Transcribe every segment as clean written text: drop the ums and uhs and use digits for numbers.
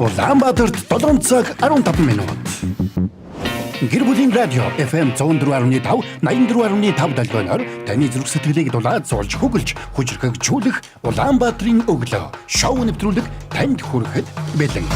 Улаанбаатарт 7 цаг 15 минут. Гэр бүлийн радио FM 104.5 84.5 долгионоор таны зүрх сэтгэлийг дулаацуулж хөглөж хүчрхэгжүүлэх Улаанбаатарын өглөө шоу нэвтрүүлэг танд хүрэхэд бэлэн.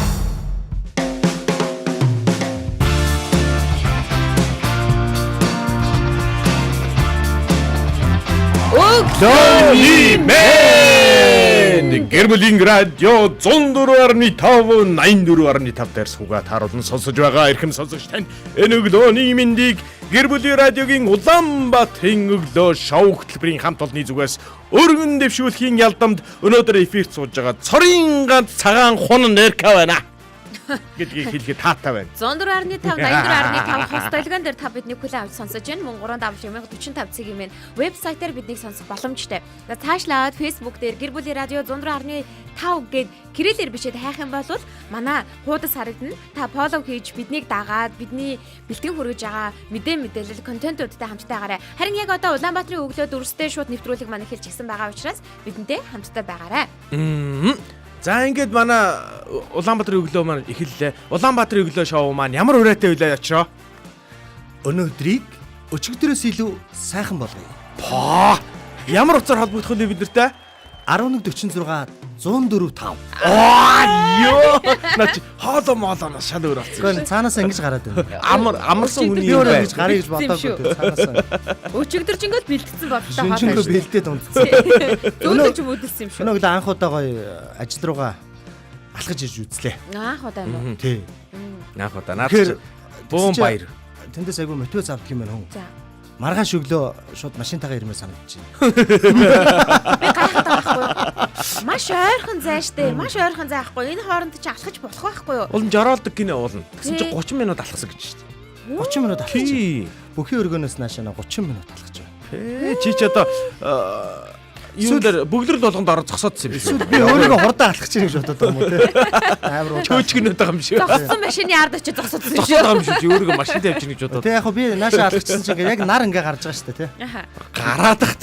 Өглөөний мэнд гэр бүлийн радио 104.5 84.5 дээр суугаа тааруулан сонсож байгаа эрхэм сонсогч танд энэ өглөөний мэндийг гэр бүлийн радиогийн Улаанбаатарын өглөө шоу хөтөлбөрийн хамт олонны зүгээс өргөн дэвшүүлэхийн ялдамд өнөөдөр эфирт сууж байгаа цорын ганц цагаан хун нэрка байна гэдгийг хэлэхэд таатай байна. 104.5 84.5 хос долгион дээр та биднийг хүлээн авч сонсож байна. Мөн 3 10 1045 цэг юм. Вебсайтаар биднийг сонсох боломжтой. За цаашлаад Facebook дээр гэр бүлийн радио 104.5 гээд кириллээр бичээд хайх юм бол манай хуудас харагдана. Та follow хийж биднийг дагаад бидний бэлтгэн хүргэж байгаа мэдээ мэдээлэл контентуудтай хамтдаа байгаарай. Харин яг одоо Улаанбаатарын өглөө дүрстэй шууд нэвтрүүлэг манай хэлж гисэн байгаа учраас бидэнтэй хамтдаа байгаарай. За ингээд манай Улаанбаатарын өглөө маань эхэллээ. Улаанбаатарын өглөө шоу маань ямар урайтай үлээ очроо. Өнөөдрийг өчигдрөөс илүү сайхан болгоё. Паа. Ямар утсаар холбогдох вэ бид нартай? 1146 104 5. Аа ёо. Наа чи хооло моолоо шал өөр болсон. Гэхдээ цаанаас ингэж гараад байна. Амар амарсан хүний Би юм өөрөө байна. ингэж гарыг гэж бодоагүй тий цаанаасаа. Өчигдөр жингэл бэлтгэсэн бодолтой хоол. Шинжинхөө бэлдээд унтсан. Зөөлөж мөдөлсөн юм шүү. Өнөө өглөө анх удаа гоё ажил руугаа алхаж ирж үзлээ. Анх удаа юм уу? Тий. Наах удаа наад Тэгэхээр бөөн баяр. Тэндээс айгүй мотивац авдаг юм байна хүн. За. Маргааш өглөө шууд машинтайгаа ирмээр санагдаж байна. Би гайхаад байгаа байхгүй юу? Маш ойрхон зай штэ. Маш ойрхон зай байхгүй. Энэ хооронд чи алхаж болох байхгүй юу? Улам жороолдог гинэ уулна. Тэгсэн чи Тий. 30 минут алхсан гэж шүү дээ. 30 минут алхаж. Тий. Бүхий өргөнөөс наашаа 30 минут алхаж байна. Тэ чи ч одоо юун дээр бөглөрл болгонд ороо зогсоодсон юм шиг. Эсвэл би өөрийгөө хурдан алхаж чинь гэж бодоод байгаа юм уу те. Амар удаа. Чөөчгөнөд байгаа юм шиг. Зогссон машины ард очиж зогсоодсон юм Зогсоод шүү. байгаа юм шиг чи өөрийгөө машин тавьж гэж бодоод Тэ яг хөө би наашаа алхажсан чинь ингээ яг нар ингээ гарч байгаа шүү дээ те. Аха. гараад тахт.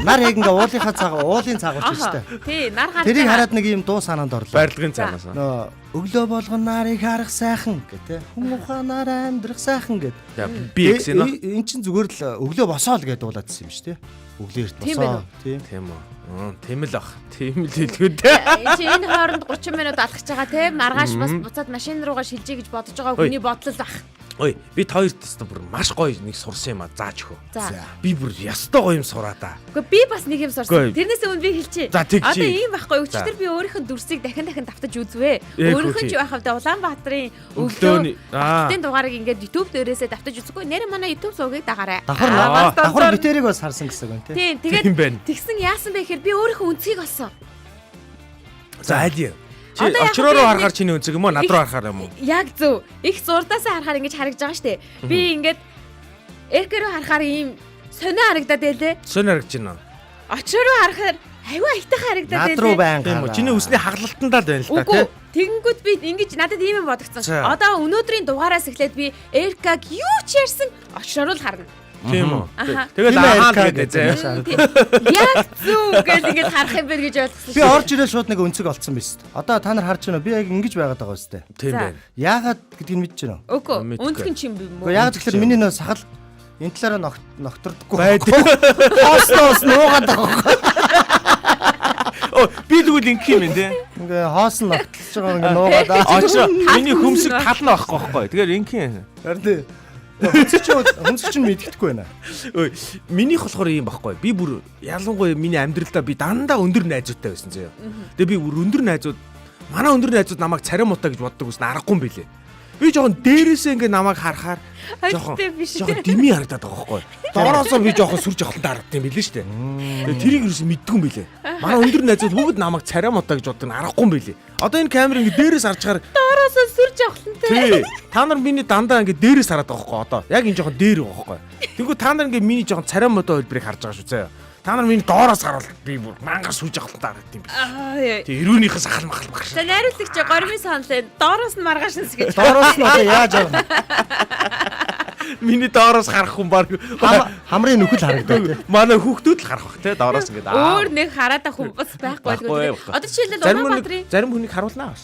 Нар яг ингээ уулынхаа цаг уулын цагуурч Аха. шүү дээ. Тий, нар гарч. Тэрийг байгаа. хараад нэг юм дуу санаанд орлоо. Барилгын цаанаас. Нөө өглөө болгон нарыг харах сайхан гэх те. Хүн ухаанаар амьдрах сайхан гэд. За би гэсэн нөө. Эн чин зүгээр л өглөө босоо л гэд дуулаадсэн юм шүү те. Өглөө эрт Тийм байна босоо. Тийм. Тийм үү. Тийм л ах. Тийм л хэлгүү дээ. Энд чи энэ хооронд 30 минут алхаж байгаа те. Маргааш бас буцаад машин руугаа шилжээ гэж бодож байгаа хүний бодлол бах. Ой, бид хоёрт тест бүр маш гоё нэг сурсан юм а зааж өгөө. За. Би бүр ястой гоё юм сураа да. Гэхдээ би бас нэг юм сурсан. Үгүй. Тэрнээс өмнө би хэлчихье. За, тэг Одоо чи. ийм байхгүй. За. Өчигдөр би өөрийнх нь дүрсийг дахин дахин давтаж үзвэ. Ээ, Өөрийнх нь хүү, ч байх вэ? Улаанбаатарын Өглөөний өглөө аа Бүтэн дугаарыг ингээд YouTube дээрээсээ давтаж үзэхгүй. Нэр манай YouTube сувгийг дагаарай. Давхар Аа, бас давхар донтоор- битэрийг бас харсан гэсэн үг те. Тийм, Тийм тэгээд байна. тэгсэн яасан бэ гэхээр би өөрийнхөө өнцгийг олсон. За аль юм. Чи Одоо яг очроо руу би харахаар чиний өнцөг юм уу? Над руу харахаар юм уу? Яг зөв. Их зурдаасаа харахаар ингэж харагдаж байгаа штэ. Би ингээд эрк рүү харахаар ийм сонио харагдаад байлээ. Сонь харагдаж байна. Очроо руу харахаар аюу аятайхан харагдаад Над руу байлээ. байн Тийм үү? гараа. Чиний үсний хаглалтандаа л байна л да Үгүй. тий. Тэгэнгүүт би ингэж надад ийм юм бодогдсон. За. Одоо өнөөдрийн дугаараас эхлээд би Эркаг юу ч ярьсан очроор л харна. Тийм үү? Аха. Тэгэл Тийм ахаа л Эрка гэдэг гэдэг зэ. юм. Тийм. Яг зөв гэж ингэж харах юм байна гэж ойлгосон. Би орж ирээ шууд нэг өнцөг олцсон биз дээ. Одоо та нар харж байна уу? Би яг ингэж байгаад байгаа үстэй. Тийм За. байна. Яагаад гэдгийг мэдэж байна уу? Үгүй. Мэдгүй. Өнцгөн чим юм Гэхдээ уу? яагаад гэхээр миний нөө сахал энэ талаараа ногтордоггүй. Байдаг. Хоосноо бас нуугаад байгаа байхгүй. Оо би тэгвэл ингэх юм байна тий. Ингээ хоос нь ногтлож байгаа ингээ нуугаад аа. Очроо миний хөмсөг тал нь байхгүй байхгүй. Тэгэхээр ингэх юм. Харин тий. Хөмсөг чинь хөмсөг чинь мэддэхгүй байна. Ой, минийх болохоор ийм байхгүй. Би бүр ялангуяа миний амьдралдаа би дандаа өндөр найзуудтай байсан заяа. Тэгээ би бүр өндөр найзууд манай өндөр найзууд намайг царай муутай гэж боддог ус аргагүй юм билээ. Би жоохон дээрээсээ ингээ намайг харахаар жоохон Хөлтэй биш. жоохон дими харагдаад байгаа байхгүй. Доороосоо би жоохон сүр жохолтой харагдсан юм билээ шүү дээ. Тэгээ тэрийг юусэн мэддгүй юм билээ. Манай өндөр найзууд бүгд намайг царай муутай гэж боддог нь аргагүй юм билээ. Одоо энэ камер ингээ дээрээс харж чаар Доороосоо сүр жавхлантай. Тий. Та нар миний дандаа ингээ дээрээс хараад байгаа байхгүй одоо. Яг энэ жоохон дээр байгаа байхгүй. Тэнгүү та нар ингээ миний жоохон царай модоо хөлбрийг харж байгаа шүү заяа. Та нар миний доороос харуул би бүр мангар сүүж авалтаа харагдсан юм би. Аа. Тий, эрүүнийхээ сахал махал мах. За найруулагч гормын санал энэ. Доороос нь маргааш нь гэж. Доороос нь одоо яаж авах? Миний доороос харах хүн баг Хамрын нүхэл харагдав тий. манай хүүхдүүд л харах бах те доороос ингээ. Өөр нэг хараад хүн бас байхгүй Байхгүй, байлгүй. байхгүй. Одоо жишээлбэл зарим Улаанбаатарын хүн зарим хүнийг харуулнаа бас.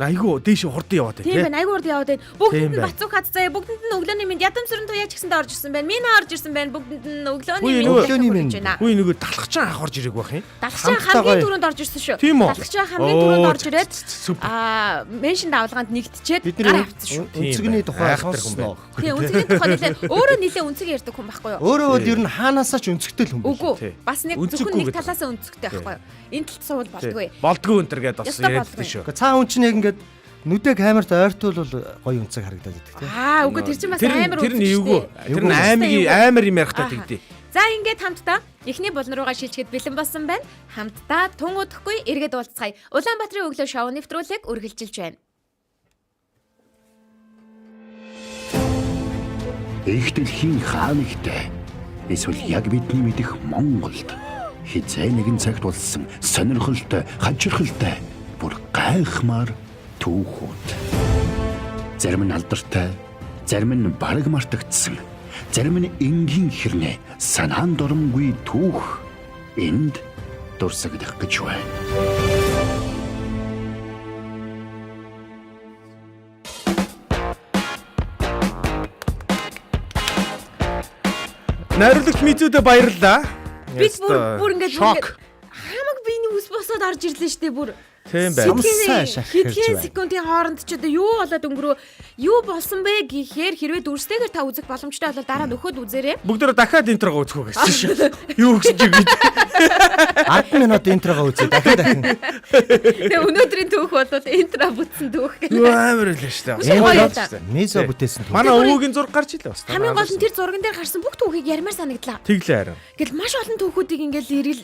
Айгу дээш хурдан яваад байна Тийм тий. байна. Айгу урд яваад байна. Бүгдэнд Тийм нь байна. Бацуух хад заяа. Бүгдэнд нь өглөөний мэнд ядамсрын туяа ч гэсэндээ орж ирсэн байна. Минь орж ирсэн байна. Бүгдэнд нь өглөөний Үгүй, мэнд нөгөө- Өглөөний хүргэж мэнд. байна. Үгүй нөгөө талхчаа анх орж ирээг байх юм. Далхчаа Хамтдаа хамгийн гоё. түрүүнд орж ирсэн шүү. Тийм үү? Далхчаа хамгийн түрүүнд Оо, орж ирээд супер. аа меншин давлгаанд нэгтчихэд Бид гар нар авцсан шүү. өнцгний Тийм тухай байна. Айхтар хүн сонссноо. Тийм өнцгийн тухай нэлээ өөрөө нэлээ өнцөг ярьдаг хүн байхгүй юу? Өөрөө бол ер нь хаанаасаа ч өнцгтэй л хүн биш. Үгүй. Тий. Бас нэг Өнцөггүй зөвхөн нэг гэдэг. талаасаа өнцөгтэй байхгүй юу? Энэ талд суул болдгоо. Болдгоо өнтер гэдээ бас Ёстой яриад болдгоо. байсан шүү. Гэхдээ цаа хүн чинь яг ингээд нүдэ камерт ойртуул гоё өнцөг харагдаад байдаг тийм. Аа үгүй тэр чинь бас Тэр нь- амар Тэр нь өнцөг эвгүй. шүү дээ. Тэр нь Эвгүй. аймаг Эвгүй. амар юм ярихтаа Ааха. тэгдэй. За ингээд хамтдаа эхний булан руугаа шилжихэд бэлэн болсон байна. Хамтдаа тун удахгүй эргээд уулзцгаая. Улаанбаатарын өглөө шоу нэвтрүүлэг үргэлжилж байна. Их дэлхийн хаанэгтэй эсвэл яг бидний мэдэх Монголд хизээ нэгэн цагт болсон сонирхолтой, хажирхалтай бүр гайхмаар түүхүүд. Зарим нь алдартай, зарим нь бараг мартагдсан, зарим нь энгийн хэрнээ санаан доромгүй түүх энд дурсагдах гэж байна. Найруулагч Мизүүдэ баярлалаа. Бид бүр бүр ингээд бүр шок. ингээд хамаг биений ус босоод орж ирлээ штэ бүр. Тийм байна. Самсаа шархирч Хэдхэн байна. секундын хооронд ч одоо юу болоод өнгөрөө юу болсон бэ гэхээр хэрвээ дүрстэйгээр та үзэх боломжтой бол дараа нөхөд үзээрэй. Бүгдөө дахиад интрого үзэх үү гэсэн шүү. Юу гэсэн чи бид. 10 минут интрого үзье дахин дахин. Тэгээ өнөөдрийн түүх бол интро бүтсэн түүх гэх. Юу амар үлээ шүү дээ. Гоё Гоё л да. шүү дээ. Мизо бүтээсэн түүх. Манай өвөгийн зураг гарч илээ бас. Хамгийн гол нь тэр зурган дээр гарсан бүх түүхийг ярмаар санагдлаа. Тэглээ харин. Гэл маш олон түүхүүдийг ингээл эргэл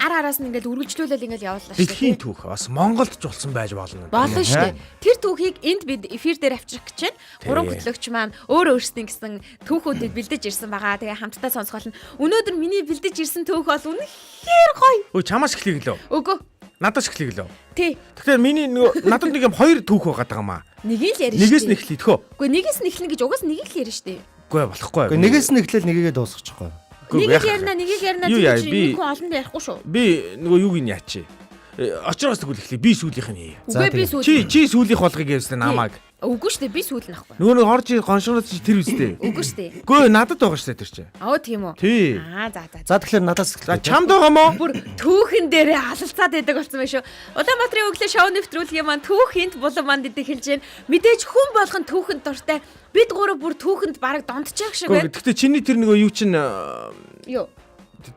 ар араас нь ингээл үргэлжлүүлэл ингээл явууллаа шүү дээ. Дэлхийн түүх бас Монголд ч болсон байж болно. Болно шүү дээ. Тэр түүхийг энд бид эфир дээр авчрах гэж байна. Гурван хөтлөгч маань өөр өөрсдийн гэсэн түүхүүдийг бэлдэж ирсэн байгаа. Тэгээ хамтдаа сонсгол нь. Өнөөдөр миний бэлдэж ирсэн түүх бол үнэхээр гоё. Өө чамаас эхлэе гэлөө. Үгүй. Надаас эхлэе гэлөө. Тий. Тэгэхээр миний нөгөө надад нэг юм хоёр түүх байгаа даа маа. Нэгийг л ярина шүү. Нэгээс нь эхлэе тхөө. Үгүй нэгээс нь эхлэнэ гэж угаас нэгийг л ярина шүү дээ. Үгүй болохгүй. Гэхдээ нэгээс нь эхлээл нэгээгээ дуусгачихгүй. Үгүй, Нэгийг яах вэ? ярина, нэгийг ярина. Юу Тэр яа, чинь би- нэг хүн олонд ярихгүй шүү. Би нөгөө юуг нь яачи. Очроос тэгвэл эхлэе. Би сүүлийнх нь хий. За, Үгүй би тэгээ. сүүл. Чи чи сүүлийнх болгоё гэсэн намайг. Үгүй шүү дээ. Би сүүл нь ахгүй. Нөгөө нэг орж гоншгоноос чи тэр үстэй. Үгүй шүү дээ. Үгүй надад байгаа шүү дээ тэр чинь. Аа тийм үү. Тий. Аа за за. За тэгэхээр надаас За эхлэе. чамд байгаа мó? Бүр түүхэн дээрээ алалцаад байдаг болсон байх шүү. Улаанбаатарын өглөө шоу нэвтрүүлгийн маань түүхийнт булан манд идэх хэлж байна. Мэдээж хүн болгон түүхэнд дуртай. Бид гурав бүр түүхэнд бараг донтчих шиг Үгүй байна. гэхдээ чиний тэр нөгөө юу чинь Юу?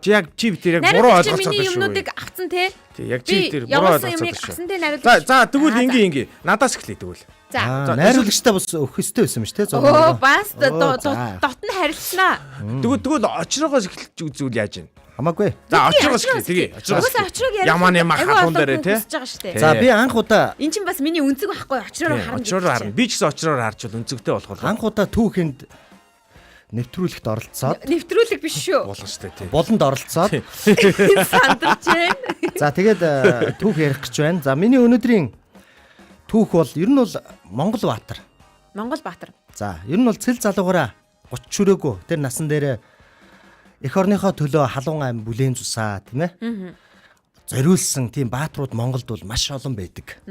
яг чи бит тэр яг буруу Найруулагч ойлголцоод миний байна шүү. юмнуудыг авцсан те. Тий, яг чи Би тэр буруу явуулсан ойлголцоод юмыг байна шүү. авсан те найруулагч. За за тэгвэл Аа, ингийн ингийн надаас эхлэе тэгвэл. За. Аа, найруулагчтай бас өгөх ёстой байсан юм шүү те. Оо бас Оо, за. дотн харилцнаа. Тэгвэл тэгвэл очроогоос эхэлж үзвэл яаж юм? Хамаагүй. За очроогоос эхлэе тэгээ. Очроогоос. Угаасаа очрог яриад. Ямаа нэмаа хатуун дээрээ те. Хүсэж байгаа шүү дээ. За би анх удаа Эн чинь бас миний үнцэг байхгүй очроор харна. Очроор харна. Би ч гэсэн очроор харчвал өнцөгтэй болох болов. анх удаа түүхэнд нэвтрүүлэгт оролцоод Нэвтрүүлэг биш шүү. Болно шүү дээ тий. болонд оролцоод Сандарч байна. за тэгээд түүх ярих гэж байна. За миний өнөөдрийн түүх бол ер нь бол Монгол Баатар. Монгол Баатар. За ер нь бол цэл залуугаараа 30 шүрээгүй тэр насан дээр эх орныхоо төлөө халуун ам бүлээн зусаа тийм ээ. Зориулсан тийм бааtruуд Монголд бол маш олон байдаг.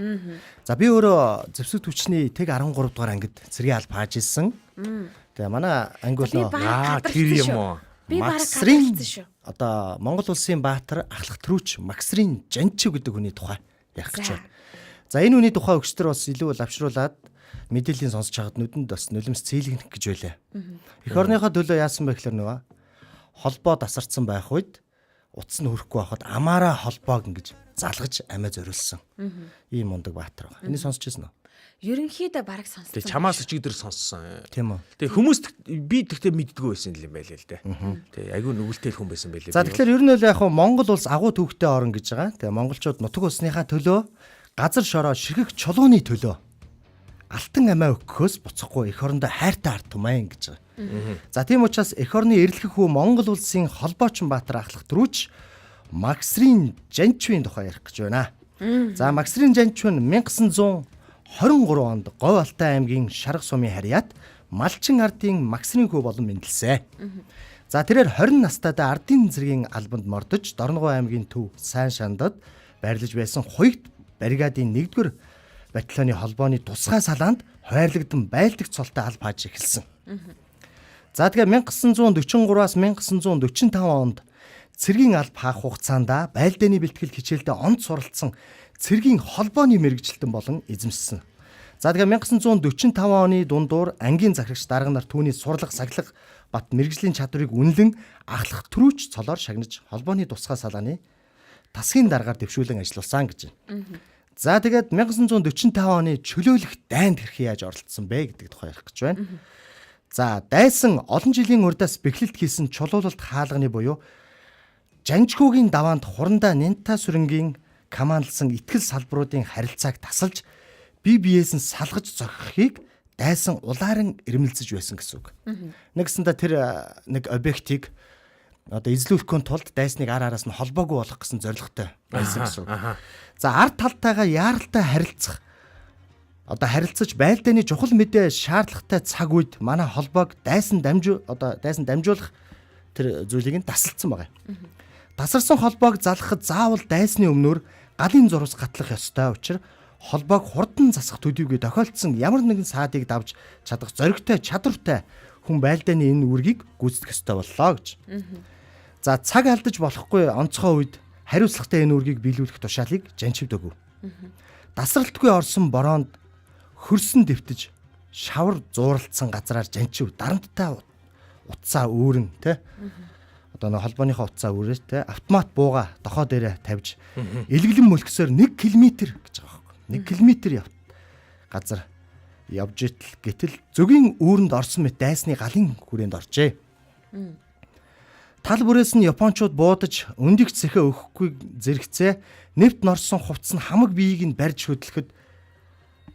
За би өөрөө зэвсэг түвшний тэг 13 дугаар ангид цэргийн аль пааж исэн. Тэгээ манай анги Би болоо бараг Аа гадарсан тэр юм шүү. уу? Би бараг Максрын гадарсан шүү. одоо Монгол улсын баатар ахлах төрүүч Максрын Жанчив гэдэг хүний тухай ярих гэж За. байна. За энэ хүний тухай өгчтөр бас илүү лавшруулад мэдээллийн сонсож хагаад нүдэнд бас нулимс цэйлэгнэх гэж байлаа. Эх орныхоо төлөө яасан бэ гэхээр нөгөө холбоо тасарсан байх үед утас нь хүрэхгүй байхад амаараа холбоог ингэж залгаж амиа зориулсан. Ийм мундаг баатар байгаа. Энийг сонсч ирсэн үү? Ерөнхийдөө бараг сонссон. Тэг чамаас өчигдөр сонссон. Тийм үү. Тэг хүмүүс би тэгтээ мэддгүү байсан юм байлээ л дээ. Тэг айгүй нүгэлтэй л хүн байсан байлээ. За би. тэгэхээр ер нь бол яг хуу Монгол улс агуу түүхтэй орн гэж байгаа. Тэгээ монголчууд нутаг усныхаа төлөө газар шороо ширхэг чулууны төлөө алтан амиа өгөхөөс буцахгүй эх орондоо хайртай ард түмэн гэж байгаа. За тийм учраас эх орны эрэлхэх хүү Монгол улсын холбоочин баатар ахлах төрүүч Максрын Жанчвын тухай ярих гэж байна. За Максрын Жанчвын 1923 онд Говь Алтай аймгийн Шарга сумын харьяат Малчин ардын Максрын хүү болон мэндэлсэн. За тэрээр 20 настайдаа ардын зэргийн албанд мордож Дорногов аймгийн төв Сайн шандад байрлаж байсан хуйгт бригадын 1-р батальоны холбооны тусгай салаанд хойрлогдсон байлдагч цолтой алба хааж эхэлсэн. За тэгээ 1943-аас 1945 онд цэргийн алба хаах хугацаанд байлдааны бэлтгэл хичээлдээ онц суралцсан цэргийн холбооны мэргэжилтэн болон эзэмшсэн. За тэгээ 1945 оны дундуур ангийн захирагч дарга нар түүний сурлага сахилга бат мэргэжлийн чадварыг үнэлэн ахлах төрүүч цолоор шагнаж холбооны тусгай салааны тасгийн даргаар дэвшүүлэн ажиллуулсан гэж байна. За тэгээд 1945 оны чөлөөлөх дайнд хэрхэн яаж оролцсон бэ гэдэг тухай ярих гэж байна. За дайсан олон жилийн урдаас бэхлэлт хийсэн чулуулалт хаалганы буюу Жанжгүйгийн даваанд хурандаа Нинта сүрэнгийн командлсан итгэл салбаруудын харилцааг тасалж бие биеэс нь салгаж зохихыг дайсан улааран ирмэлзэж байсан гэсэн үг. Нэгсэндээ тэр нэг объектыг одоо эзлүүлэхийн тулд дайсныг ар араас нь холбоогүй болох гэсэн зорилготой байсан гэсэн үг. За ард талтайгаа яаралтай харилцах одоо харилцаж байлдааны чухал мэдээ шаардлагатай цаг үед манай холбоог дайсан дамжуу одоо дайсан дамжуулах тэр зүйлийг нь тасалдсан байгаа юм. Тасарсан холбоог залгахад заавал дайсны өмнөр галын зурвас гатлах ёстой учраас холбоог хурдан засах төдийгүй тохиолдсон ямар нэгэн саадыг давж чадах зоригтой чадвартай хүн байлдааны энэ үүргийг гүйцэтгэх ёстой боллоо гэж. За цаг алдаж болохгүй онцгой үед хариуцлагатай энэ үүргийг биелүүлэх тушаалыг Жанчивд өгөв. Дасралтгүй орсон бороонд хөрсөн дэвтэж шавар зууралдсан газраар Жанчив дарамттай утсаа үүрэн тэ одоо нэг холбооныхоо утсаа үүрээ тэ автомат бууга дохоо дээрээ тавьж элэглэн мөлгсөөр 1 км гэж байгаа байхгүй 1 км явт газар явж итэл гэтэл зөгийн үүрэнд орсон мэт дайсны галын хүрээнд оржээ. Тал бүрээс нь японочууд буудаж өндөгч сэхэ өгөхгүй зэрэгцээ нэвт норсон хувцс нь хамаг биеийг нь барьж хөдлөхөд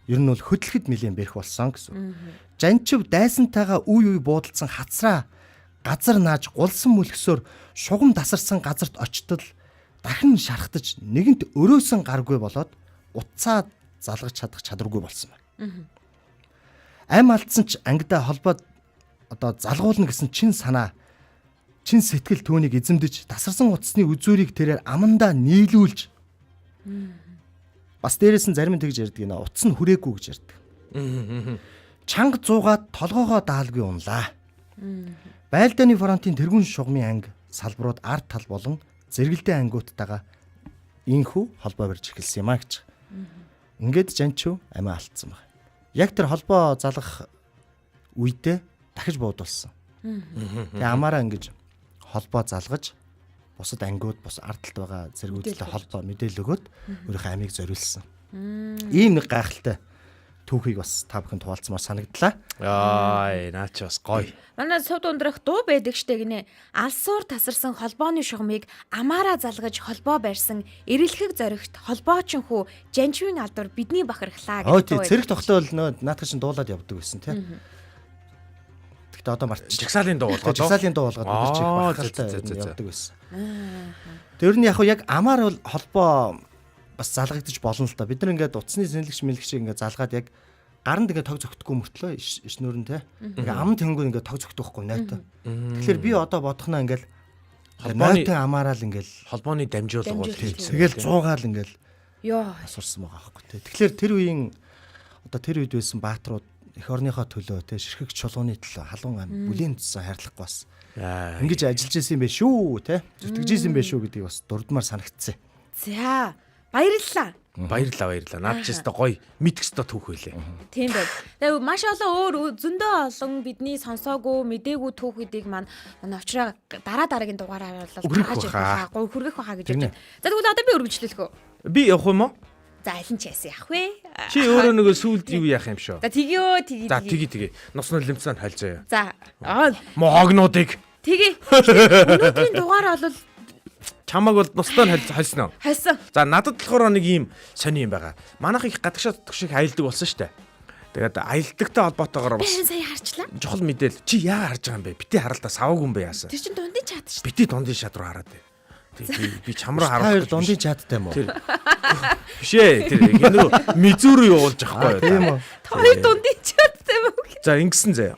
ер нь бол хөдлөхөд нэлээд бэрх болсон гэсэн. Жанчив дайсантайгаа үе үе буудалцсан хацраа газар нааж гулсан мөлгсөөр шугам тасарсан газарт очтол дахин шархтаж нэгэнт өрөөсөн гаргүй болоод утсаа залгаж чадах чадваргүй болсон байна. Ам алдсан ч ангидаа холбоод одоо залгуулна гэсэн чин санаа чин сэтгэл түүнийг эзэмдэж тасарсан утасны үзүүрийг тэрээр амандаа нийлүүлж бас дээрээс нь зарим нь тэгж ярьдаг нэ утас нь хүрээгүй гэж ярьдаг. Чанга зуугаад толгоогоо даалгүй унлаа. Байлдааны фронтын тэргүүн шугамын анги салбарууд ард тал болон зэрэгэлдээ ангиудтайгаа инхүү холбоо барьж эхэлсэн юм а гэж. Ингээд Жанчив амиа алдсан байна. Яг тэр холбоо залгах үедээ дахиж буудулсан. Тэгээ амаараа ингэж холбоо залгаж бусад ангиуд бус ард талд байгаа зэргүүдтэй холбоо мэдээлэл өгөөд өөрийнхөө амийг зориулсан. Ийм нэг гайхалтай түүхийг бас та бүхэн хуваалцмаар санагдлаа. Ай, наа чи бас гоё. Манай суд ундрах дуу байдаг штэ гинэ. Алсуур тасарсан холбооны шугамыг амаараа залгаж холбоо барьсан эрэлхэг зоригт холбоочин хүү Жанчвын алдар бидний бахархлаа Оо гэдэг тий дуу цэрэг байдаг. тоглоол нөө наадах чинь дуулаад явдаг байсан тий. Гэхдээ одоо мартчих. Жагсаалын дуу болгоод. Жагсаалын дуу болгоод бид нар чи их Аа, бахархалтай зэ, зэ, зэ, зэ. явдаг байсан. Тэр нь яг хуу яг амаар бол холбоо бас залгагдаж болно л да. Бид нар ингээд утасны сэнлэгч мэлэгчийг ингээд залгаад яг гаранд ингээд тог зөгтөхгүй мөртлөө ишнүүр нь те. Ингээд ам тэнгүү ингээд тог зөгтөх байхгүй нойтон. Тэгэхээр би одоо бодохноо ингээд Холбооны- нойтон амаараа л ингээд Холбооны дамжуулга бол Дамжуулга. тийм. тэгэл зуугаал ингээд Йоо. асуурсан байгаа байхгүй те. Тэгэхээр тэр үеийн одоо тэр үед байсан бааtruуд эх орныхоо төлөө те ширхэг чулууны төлөө халуун ам бүлийн тусан хайрлахгүй бас Аа. ингэж ажиллаж исэн юм бэ шүү те. Зүтгэж исэн юм бэ шүү гэдгийг бас дурдмаар санагдсан. За баярлалаа. Баярлаа баярлаа. Наад чи өстой гоё мэдэх өстой түүх байлээ. Тийм байв. Тэгээ маш олон өөр зөндөө олон бидний сонсоогүй, мдээгүй түүхүүдийг маань манай очроо дараа дараагийн дугаараар бол Хүргэх гаргаж ирэх баха. баха, гой хүргэх баха гэж Тэгнэ. бодож. За тэгвэл одоо би өргөжлөх үү? Би явах юм уу? За аль нь ч яасан явах вэ? Чи өөрөө нөгөө сүулт юу яах юм шүү? За тэгье тэгье. За тгий тгий. Нус нулимцаа нь холь заяа. За аа Могнуудыг тэгье. Өнөөдрийн дугаар бол чамаг бол нустай нь хольсноо. хольсон. За надад болохоор нэг ийм сони юм байгаа. Манайх их гадагшаа дотгош их аялдаг болсон штэ. Тэгээд аялдагтай холбоотойгоор Би бас харин сая харчлаа. чухал мэдээлэл. Чи яа харж байгаа юм бэ? Бити харалтаа саваагүй юм бэ яасан? Тэр чин дундын чат шүү. Бити дундын шат руу хараад бай. Тэг би чам руу Та хоёр харуулах гэж дундын чаттай юм уу? Тэр биш ээ тэр энэ рүү Мизүү рүү явуулж авахгүй Тийм юу? үү. Та хоёр дундын чаттай юм уу? За ингэсэн заяа.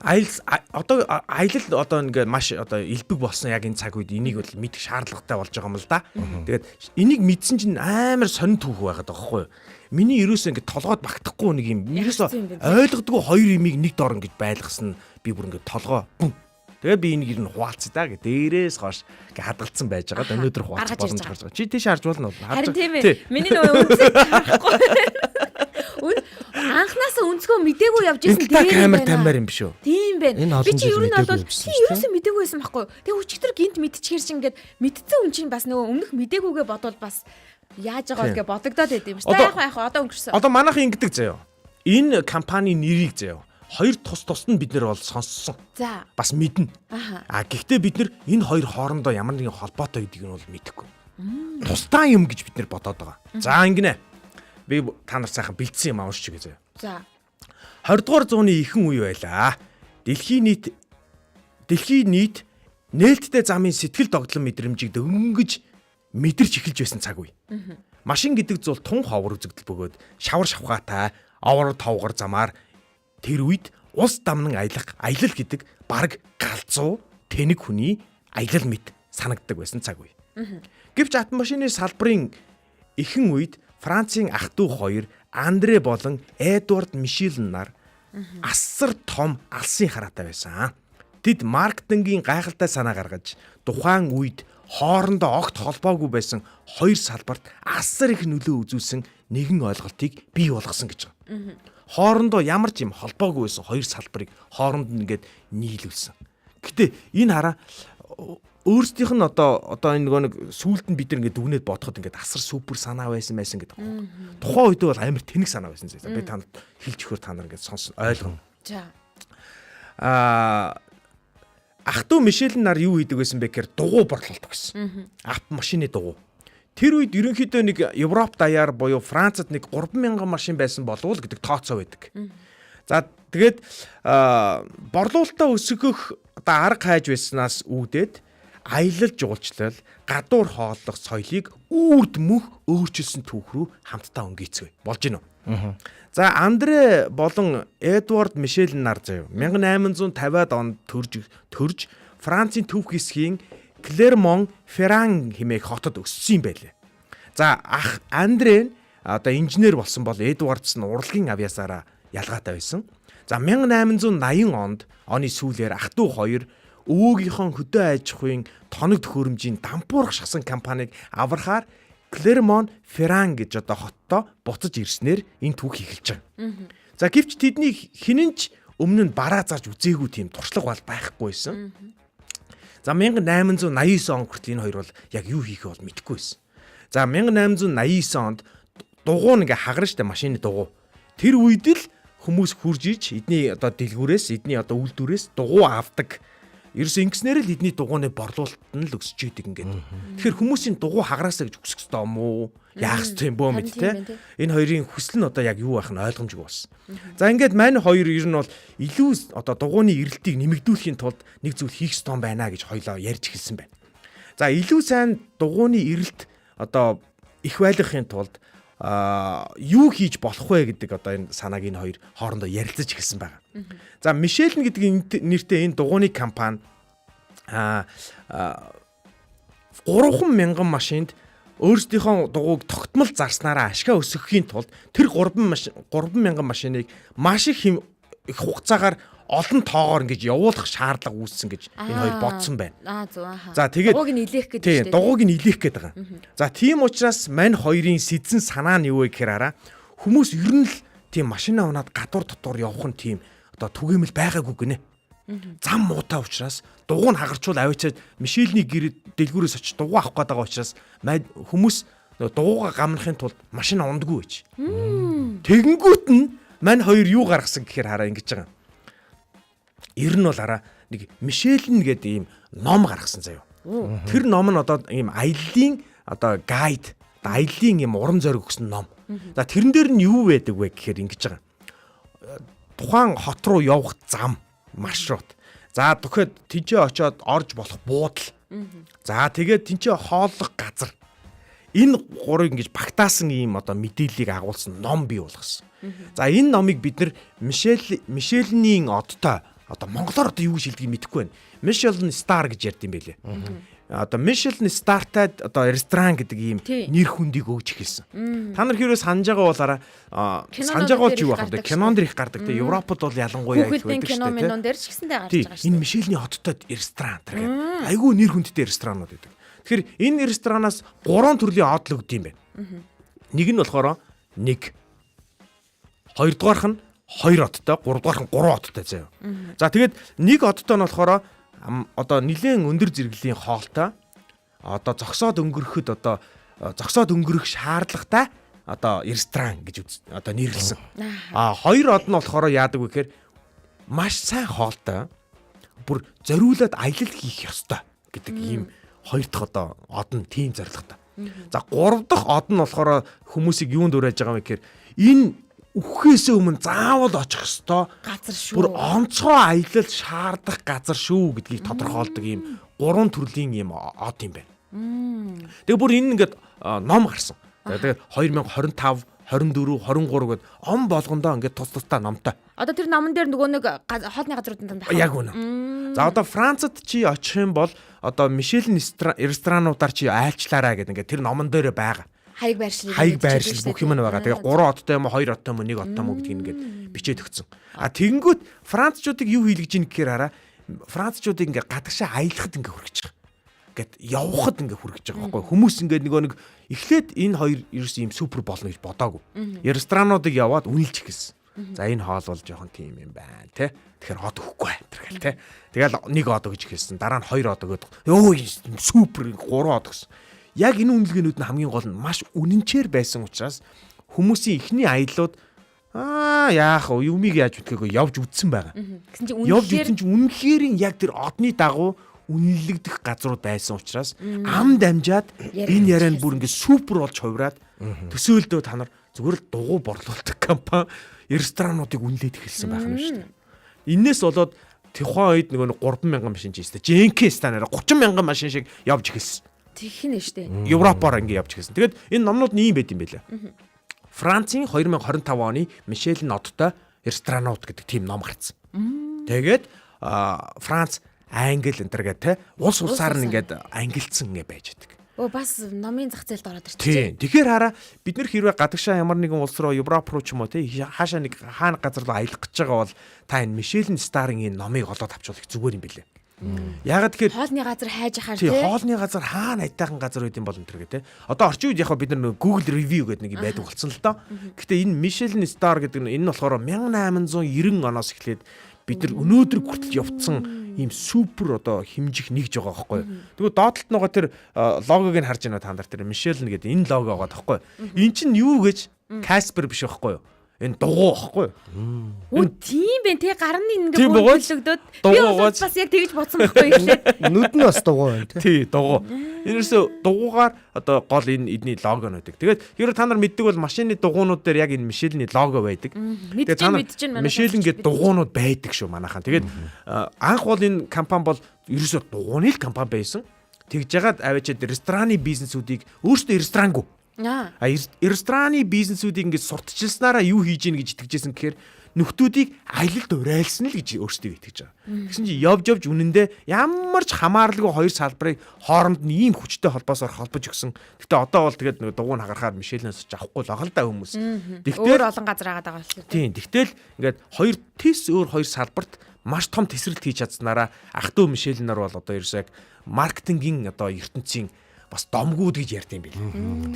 Аялал одоо аялал одоо ингээд маш одоо элбэг болсон яг энэ цаг үед энийг бол мэдэх шаардлагатай болж байгаа юм л да. Тэгээд энийг мэдсэн чинь амар сонин түүх байгаад байгаа байхгүй юу? Миний ерөөсөө ингээд толгойд багтахгүй нэг юм ерөөсөө Ярьсан юм байна. ойлгодгүй хоёр юмыг нэг дор ингэж байлгасан нь би бүр ингээд толгой бүм. Тэгээ би энийг ер нь хуваалцъя да гэ дээрээс хойш ингээ хадгалцсан байж байгаа. Өнөөдөр хуваалцах Гаргаж ирж боломж гарч байгаа. Чи тийш харж болно уу? Харж Харин тийм байгаа. ээ. Миний нөгөө өнцөг харахгүй. Үн анхнаасаа өнцгөө мдээгүй явж исэн Энэ та дээр юм камер байна. тамаар юм биш үү? Тийм байна. Энэ олон Би чи жил ер нь мдээгүй бол явжсэн чи шүү дээ. ерөөсөө мдээгүй байсан байхгүй юу? Тэгээ өчигдөр гинт мэдчихэр чинь ингээд мэдсэн хүн чинь бас нөгөө өмнөх мдээгүйгээ бодвол бас яаж байгаа бол Тийм. гэ бодогдоод байд юм шиг. За Одоо- яг яг одоо өнгөрсөн. Одоо манайхан ингэдэг заяо. Энэ компани нэрийг заяо. Хоёр тус тусд нь бид нэр бол сонссон. За. Бас мэднэ. Аха. А гэхдээ бид нэр энэ хоёр хоорондоо ямар нэгэн холбоотой гэдгийг нь бол мэдэхгүй. Тусдаа юм гэж бид нэр бодоод байгаа. За ингэнэ. Би та нар сайхан бэлдсэн юм аавш чигээ заяо. За. 20 дугаар зууны ихэнх үе байлаа. Дэлхийн нийт нээлттэй замын сэтгэл догдлон мэдрэмжийг дөнгөж мэдэрч эхэлж байсан цаг үе. Машин гэдэг зүйл тун ховор үзэгдэл бөгөөд шавар шавхаатай, овор товгор замаар тэр үед улс дамнан аялах аялал гэдэг бараг галзуу тэнэг хүний аялал мэт санагддаг байсан цаг үе. Гэвч автомашины салбарын ихэнх үед Францын ах トゥ хоёр Андре болон Эдвард Мишель нар асар том алсын хараатай байсан. Тэд маркетингийн гайхалтай санаа гаргаж тухайн үед хоорондоо огт холбоогүй байсан хоёр салбарт асар их нөлөө үзүүлсэн нэгэн ойлголтыг бий болгосон гэж байгаа. Хоорондоо ямар ч юм холбоогүй байсан хоёр салбарыг хооронд нь ингээд нийлүүлсэн. Гэтэ энэ хараа өөрсдийнх нь одоо энэ нөгөө нэг сүулт нь бид нар ингээд дүгнээд бодоход ингээд асар супер санаа байсан байсан гэдэг. Тухайн үед бол амар тэнэг санаа байсан зэ. Би танд хэлж өгөхөр та нар ингээд сонс ойлгоно. За. Аа ах トゥ Мишель нар юу хийдэг байсан бэ гэхээр дугуй борлуулдаг байсан. Авто машины дугуй. Тэр үед ерөнхийдөө нэг Европ даяар буюу Францад нэг 3000 машин байсан болов уу гэдэг тооцоо байдаг. За тэгээд борлуулалтаа өсгөх одоо арга хайж байснаас үүдээд аялал жуулчлал, гадуур хооллох соёлыг үрд мөх өөрчилсөн түүх рүү хамтдаа өнгийцгээе. Болж гинөө. За Андре болон Эдвард Мишель нар заяа 1850-ад онд төрж Францын төв хэсгийн Клермон Ферран хэмээх хотод өссөн юм байлээ. За ах Андре нь одоо инженер болсон бол Эдвардс нь урлагийн авьяасаараа ялгаатай байсан. За 1880 онд оны сүүлээр ах トゥ хоёр өвөөгийнхөө хөдөө аж ахуйн тоног төхөөрөмжийн дампуурах шахсан компанийг аврахаар Клермон Ферран гэж одоо хоттой буцаж ирснээр энэ түүх эхэлж байгаа. За гэвч тэдний хинэн ч өмнө нь бараа зарж үзээгүй тийм туршлага бол байхгүй байсан. За 1889 он хүртэл энэ хоёр бол яг юу хийхээ бол мэдэхгүй байсан. За 1889 онд дугуй нь ингээ хагарна штэ машины дугуй. Тэр үед л хүмүүс хурж иж эдний одоо дэлгүүрээс эдний одоо үйлдвэрээс дугуй авдаг. Ерөөсөө ингэснээр л эдний дугуйны борлуулалт нь л өсөж идэг ингээд. Тэгэхээр хүмүүсийн дугуй хагараасаа гэж хүсэх ёстой юм уу? Яах ёстой юм бөө Харин мэд тийм те. байна, тий. Энэ хоёрын хүсэл нь одоо яг юу байх нь ойлгомжгүй болсон. За ингээд мань хоёр ер нь бол илүү одоо дугуйны эрэлтийг нэмэгдүүлэхийн тулд нэг зүйл хийх ёстой юм байна гэж хоёлоо ярьж эхэлсэн байна. За илүү сайн дугуйны эрэлт одоо их байлгахын тулд юу хийж болох вэ гэдэг одоо энэ санааг энэ хоёр хоорондоо ярилцаж эхэлсэн байна. За Мишель гэдэг энэ нэртэй энэ дугуйны компани 3000 машинд өөрсдийнхөө дугуйг тогтмол зарснараа ашгаа өсгөхийн тулд тэр 3000 машиныг маш их хугацаагаар олон тоогоор ингэж явуулах шаардлага үүссэн гэж энэ хоёр бодсон байна. Аа зөв аха. За тэгээд дугуйг нь илээх гэдэг Тийм, шүү дээ. дугуйг нь илээх гээд байгаа. За тийм учраас мань хоёрын сэдсэн санаа нь юу вэ гэхээр араа хүмүүс ер нь л тийм машина унаад гадуур дотор явах нь тийм одоо түгээмэл байгаагүй гинэ. Зам муутай учраас дугуй нь хагарчуул авчиад Мишельний гэр дэлгүүрээс очиж дугуй авах гээд байгаа учраас хүмүүс нөгөө дугуйгаа гамнахын тулд машина ундаггүй гэж. Тэгэнгүүт нь мань хоёр юу гаргасан гэхээр хараа ингэж байгаа. Ер нь бол араа нэг Мишель нь гэдэг ийм ном гаргасан заяо. Тэр ном нь одоо ийм аяллаа одоо гайд, одоо аяллаа ийм урам зориг өгсөн ном. За тэрэн дээр нь юу байдаг вэ гэхээр ингэж байгаа. Тухайн хот руу явах зам, маршрут. За тэгэхэд тэнцээ очиод орж болох буудал. За тэгээд тэнцээ хооллох газар. Энэ гурыг ингэж багтаасан ийм одоо мэдээллийг агуулсан ном бий болгосон. За энэ номыг бид нар Мишельний одтой Одоо монголоор одоо юу гэж хэлдгийг мэдэхгүй байна. Michelin Star гэж ярьд юм байлээ. Одоо Michelin Star-тай одоо ресторан гэдэг ийм нэр хүндийг өгж эхэлсэн. Та нар хэрвээ санаж байгаа бол араа санаж байгаа бол юу байх вэ? Кинон дээр их гардаг те. Европод бол ялангуяа их байдаг шүү дээ. Кинон дээр ч гэсэндээ гарч байгаа шүү дээ. Энэ Мишельний хоттой ресторан тэр гэдэг. Айгүй нэр хүндтэй ресторанууд байдаг. Тэгэхээр энэ ресторанаас 3 төрлийн од л өгд юм байна. Нэг нь болохоор 1. Хоёрдугаарх нь 2 одтой, гуравдугаарх нь 3 одтой заяа. За тэгээд нэг одтой нь болохоор одоо нилээн өндөр зэрэглэлийн хоолтой одоо зогсоод өнгөрөхөд одоо зогсоод өнгөрөх шаардлагатай одоо ресторан гэж одоо нэрлэсэн. А хоёр од нь болохоор яадаг вэ гэхээр маш сайн хоолтой бүр зориулаад аялал хийх ёстой гэдэг ийм хоёр дахь одоо од нь тийм зорилготой. За гурав дахь од нь болохоор хүмүүсийг юунд уриалж байгаа юм гэхээр энэ үхэхээс өмнө заавал очих ёстой газар шүү. Бүр онцгой аялал шаардах газар шүү гэдгийг тодорхойлдог ийм гурван төрлийн ийм од юм байна. Тэгээ бүр энэ ингээд ном гарсан. Тэгээд 2025, 24, 23 гээд он болгондоо ингээд тус тусдаа номтой. Одоо тэр номон дээр нөгөө нэг хоолны газрууд дандаа. Яг үнэ. За одоо Францад чи очих юм бол одоо Мишелин ресторануудаар чи айлчлаарай гэдэг ингээд тэр номон дээр байгаа. Хаяг байршил. Хаяг байршил бүх юм нь байгаа. Тэгээ 3 одтой юм уу, 2 одтой юм уу, 1 одтой юм уу гэдгийг ингээд бичээд өгсөн. А тэгэнгүүт францчуудыг юу хийлгэж ийн гэхээр хараа францчуудыг ингээд гадагшаа аялахад ингээд хүргэж байгаа. Ингээд явхад ингээд хүргэж байгаа байхгүй. Хүмүүс ингээд нөгөө нэг эхлээд энэ хоёр ерөөс ийм супер болно гэж бодоагүй. Ресторануудыг яваад үнэлж эхэлсэн. За энэ хоол бол жоохон тийм юм байна те. Тэгэхээр од өгөхгүй энэ гэл те. Тэгэл нэг од өгч эхэлсэн. Дараа нь 2 од өгөөд өө супер 3 од өгсөн. Яг энэ үнэлгээнүүд нь хамгийн гол нь маш үнэнчээр байсан учраас хүмүүсийн эхний аяллууд яах вэ? Юмыг яаж үтгэхөө явж үтсэн байгаа. Гэсэн чинь явж үтсэн чинь үнэхээр яг тэр одны дагуу үнэлэгдэх газрууд байсан учраас ам дамжаад энэ ярианд бүр ингээд супер болж хувраад төсөөлдөө та нар зүгээр л дугуй борлуулдаг компани ресторануудыг үнэлээд эхэлсэн байх нь шүү дээ. Эннээс болоод тухайн үед нөгөө 3000 машин чийстэй. Jenkins та нараа 30000 машин шиг явж эхэлсэн. Тэгэх нь шүү дээ. Европоор ингэ явж эхэлсэн. Тэгээд энэ номнууд нь ийм байд юм байлаа. Францын 2025 оны Мишель одтой ресторанууд гэдэг тийм ном гарцсан. Тэгээд Франц, Англи энэ төр гэдэг те улс улсаар нь ингээд ангилцсан ингэ байж байдаг. Өө бас номын зах зээлд ороод ирчихээ. Тийм. Тэгэхээр хараа бид нар хэрвээ гадагшаа ямар нэгэн улс руу Европ руу ч юм уу те хаашаа нэг хаана газар руу аялах гэж байгаа бол та энэ Мишель Старын энэ номыг олоод авчвал их зүгээр юм билээ. Яагаад тэгэхээр хоолны газар хайж ахаар тий хоолны газар хаана айтайхан газар байд юм бол энэ төр гэ те. Одоо орчин үед яг бид нар Google review гэдэг нэг юм байдаг болсон л доо. Гэхдээ энэ Michelin Star гэдэг нь энэ нь болохоор 1890 оноос эхлээд бид нар өнөөдөр хүртэл явцсан ийм супер одоо хэмжих нэгж байгаа байхгүй юу. Тэгвэл доотлолт нөгөө тэр логог нь харж байна та нар тэр Michelin гэдэг энэ лого байгаа байхгүй юу. Эн чинь юу гэж Casper биш байхгүй юу. Энэ дугуй байхгүй юу? Үу тийм бэ те гар нь ингээ бөөлөгдөөд би бол бас яг тэгж бодсон байхгүй юу эхлээд. Нүд нь бас дугуй байна те. Тий дугуй. Энэ ерөөсө дугуйгаар одоо гол энэ эдний лого нөдөг. Тэгээд ерөө та нар мэддэг бол машины дугуйнууд дээр яг энэ Мишельний лого байдаг. Тэгээд та нар Мишель ингээд дугуйнууд байдаг шүү манайхан. Тэгээд анх бол энэ компани бол ерөөсө дугуйны л компани байсан. Тэгж жагаад аваачаад рестораны бизнесүүдийг өөрсдөө ресторангүй. А рестораны бизнесүүдийг ингээд сурталчилснараа юу хийж ийн гэж итгэжсэн гэхээр нөхдүүдийг аялалд урайлсан л гэж өөрсдөө итгэж байгаа. Тэгсэн чинь явж явж үнэндээ ямар ч хамааралгүй хоёр салбарыг хооронд нь ийм хүчтэй холбоосоор холбож өгсөн. Гэтэ одоо бол тэгээд нэг дугуй нь хагарахаар Мишелнээс ч авахгүй л байгаа л да хүмүүс. Тэгтэл өөр олон газар агаад байгаа болохоор. Тийм. Тэгтэл ингээд хоёр тис өөр хоёр салбарт маш том тесрэлт хийж чадсанараа ах トゥ Мишель нар бол одоо ерөөсөө яг маркетингийн одоо ертөнцийн бас домгууд гэж ярьд юм билээ.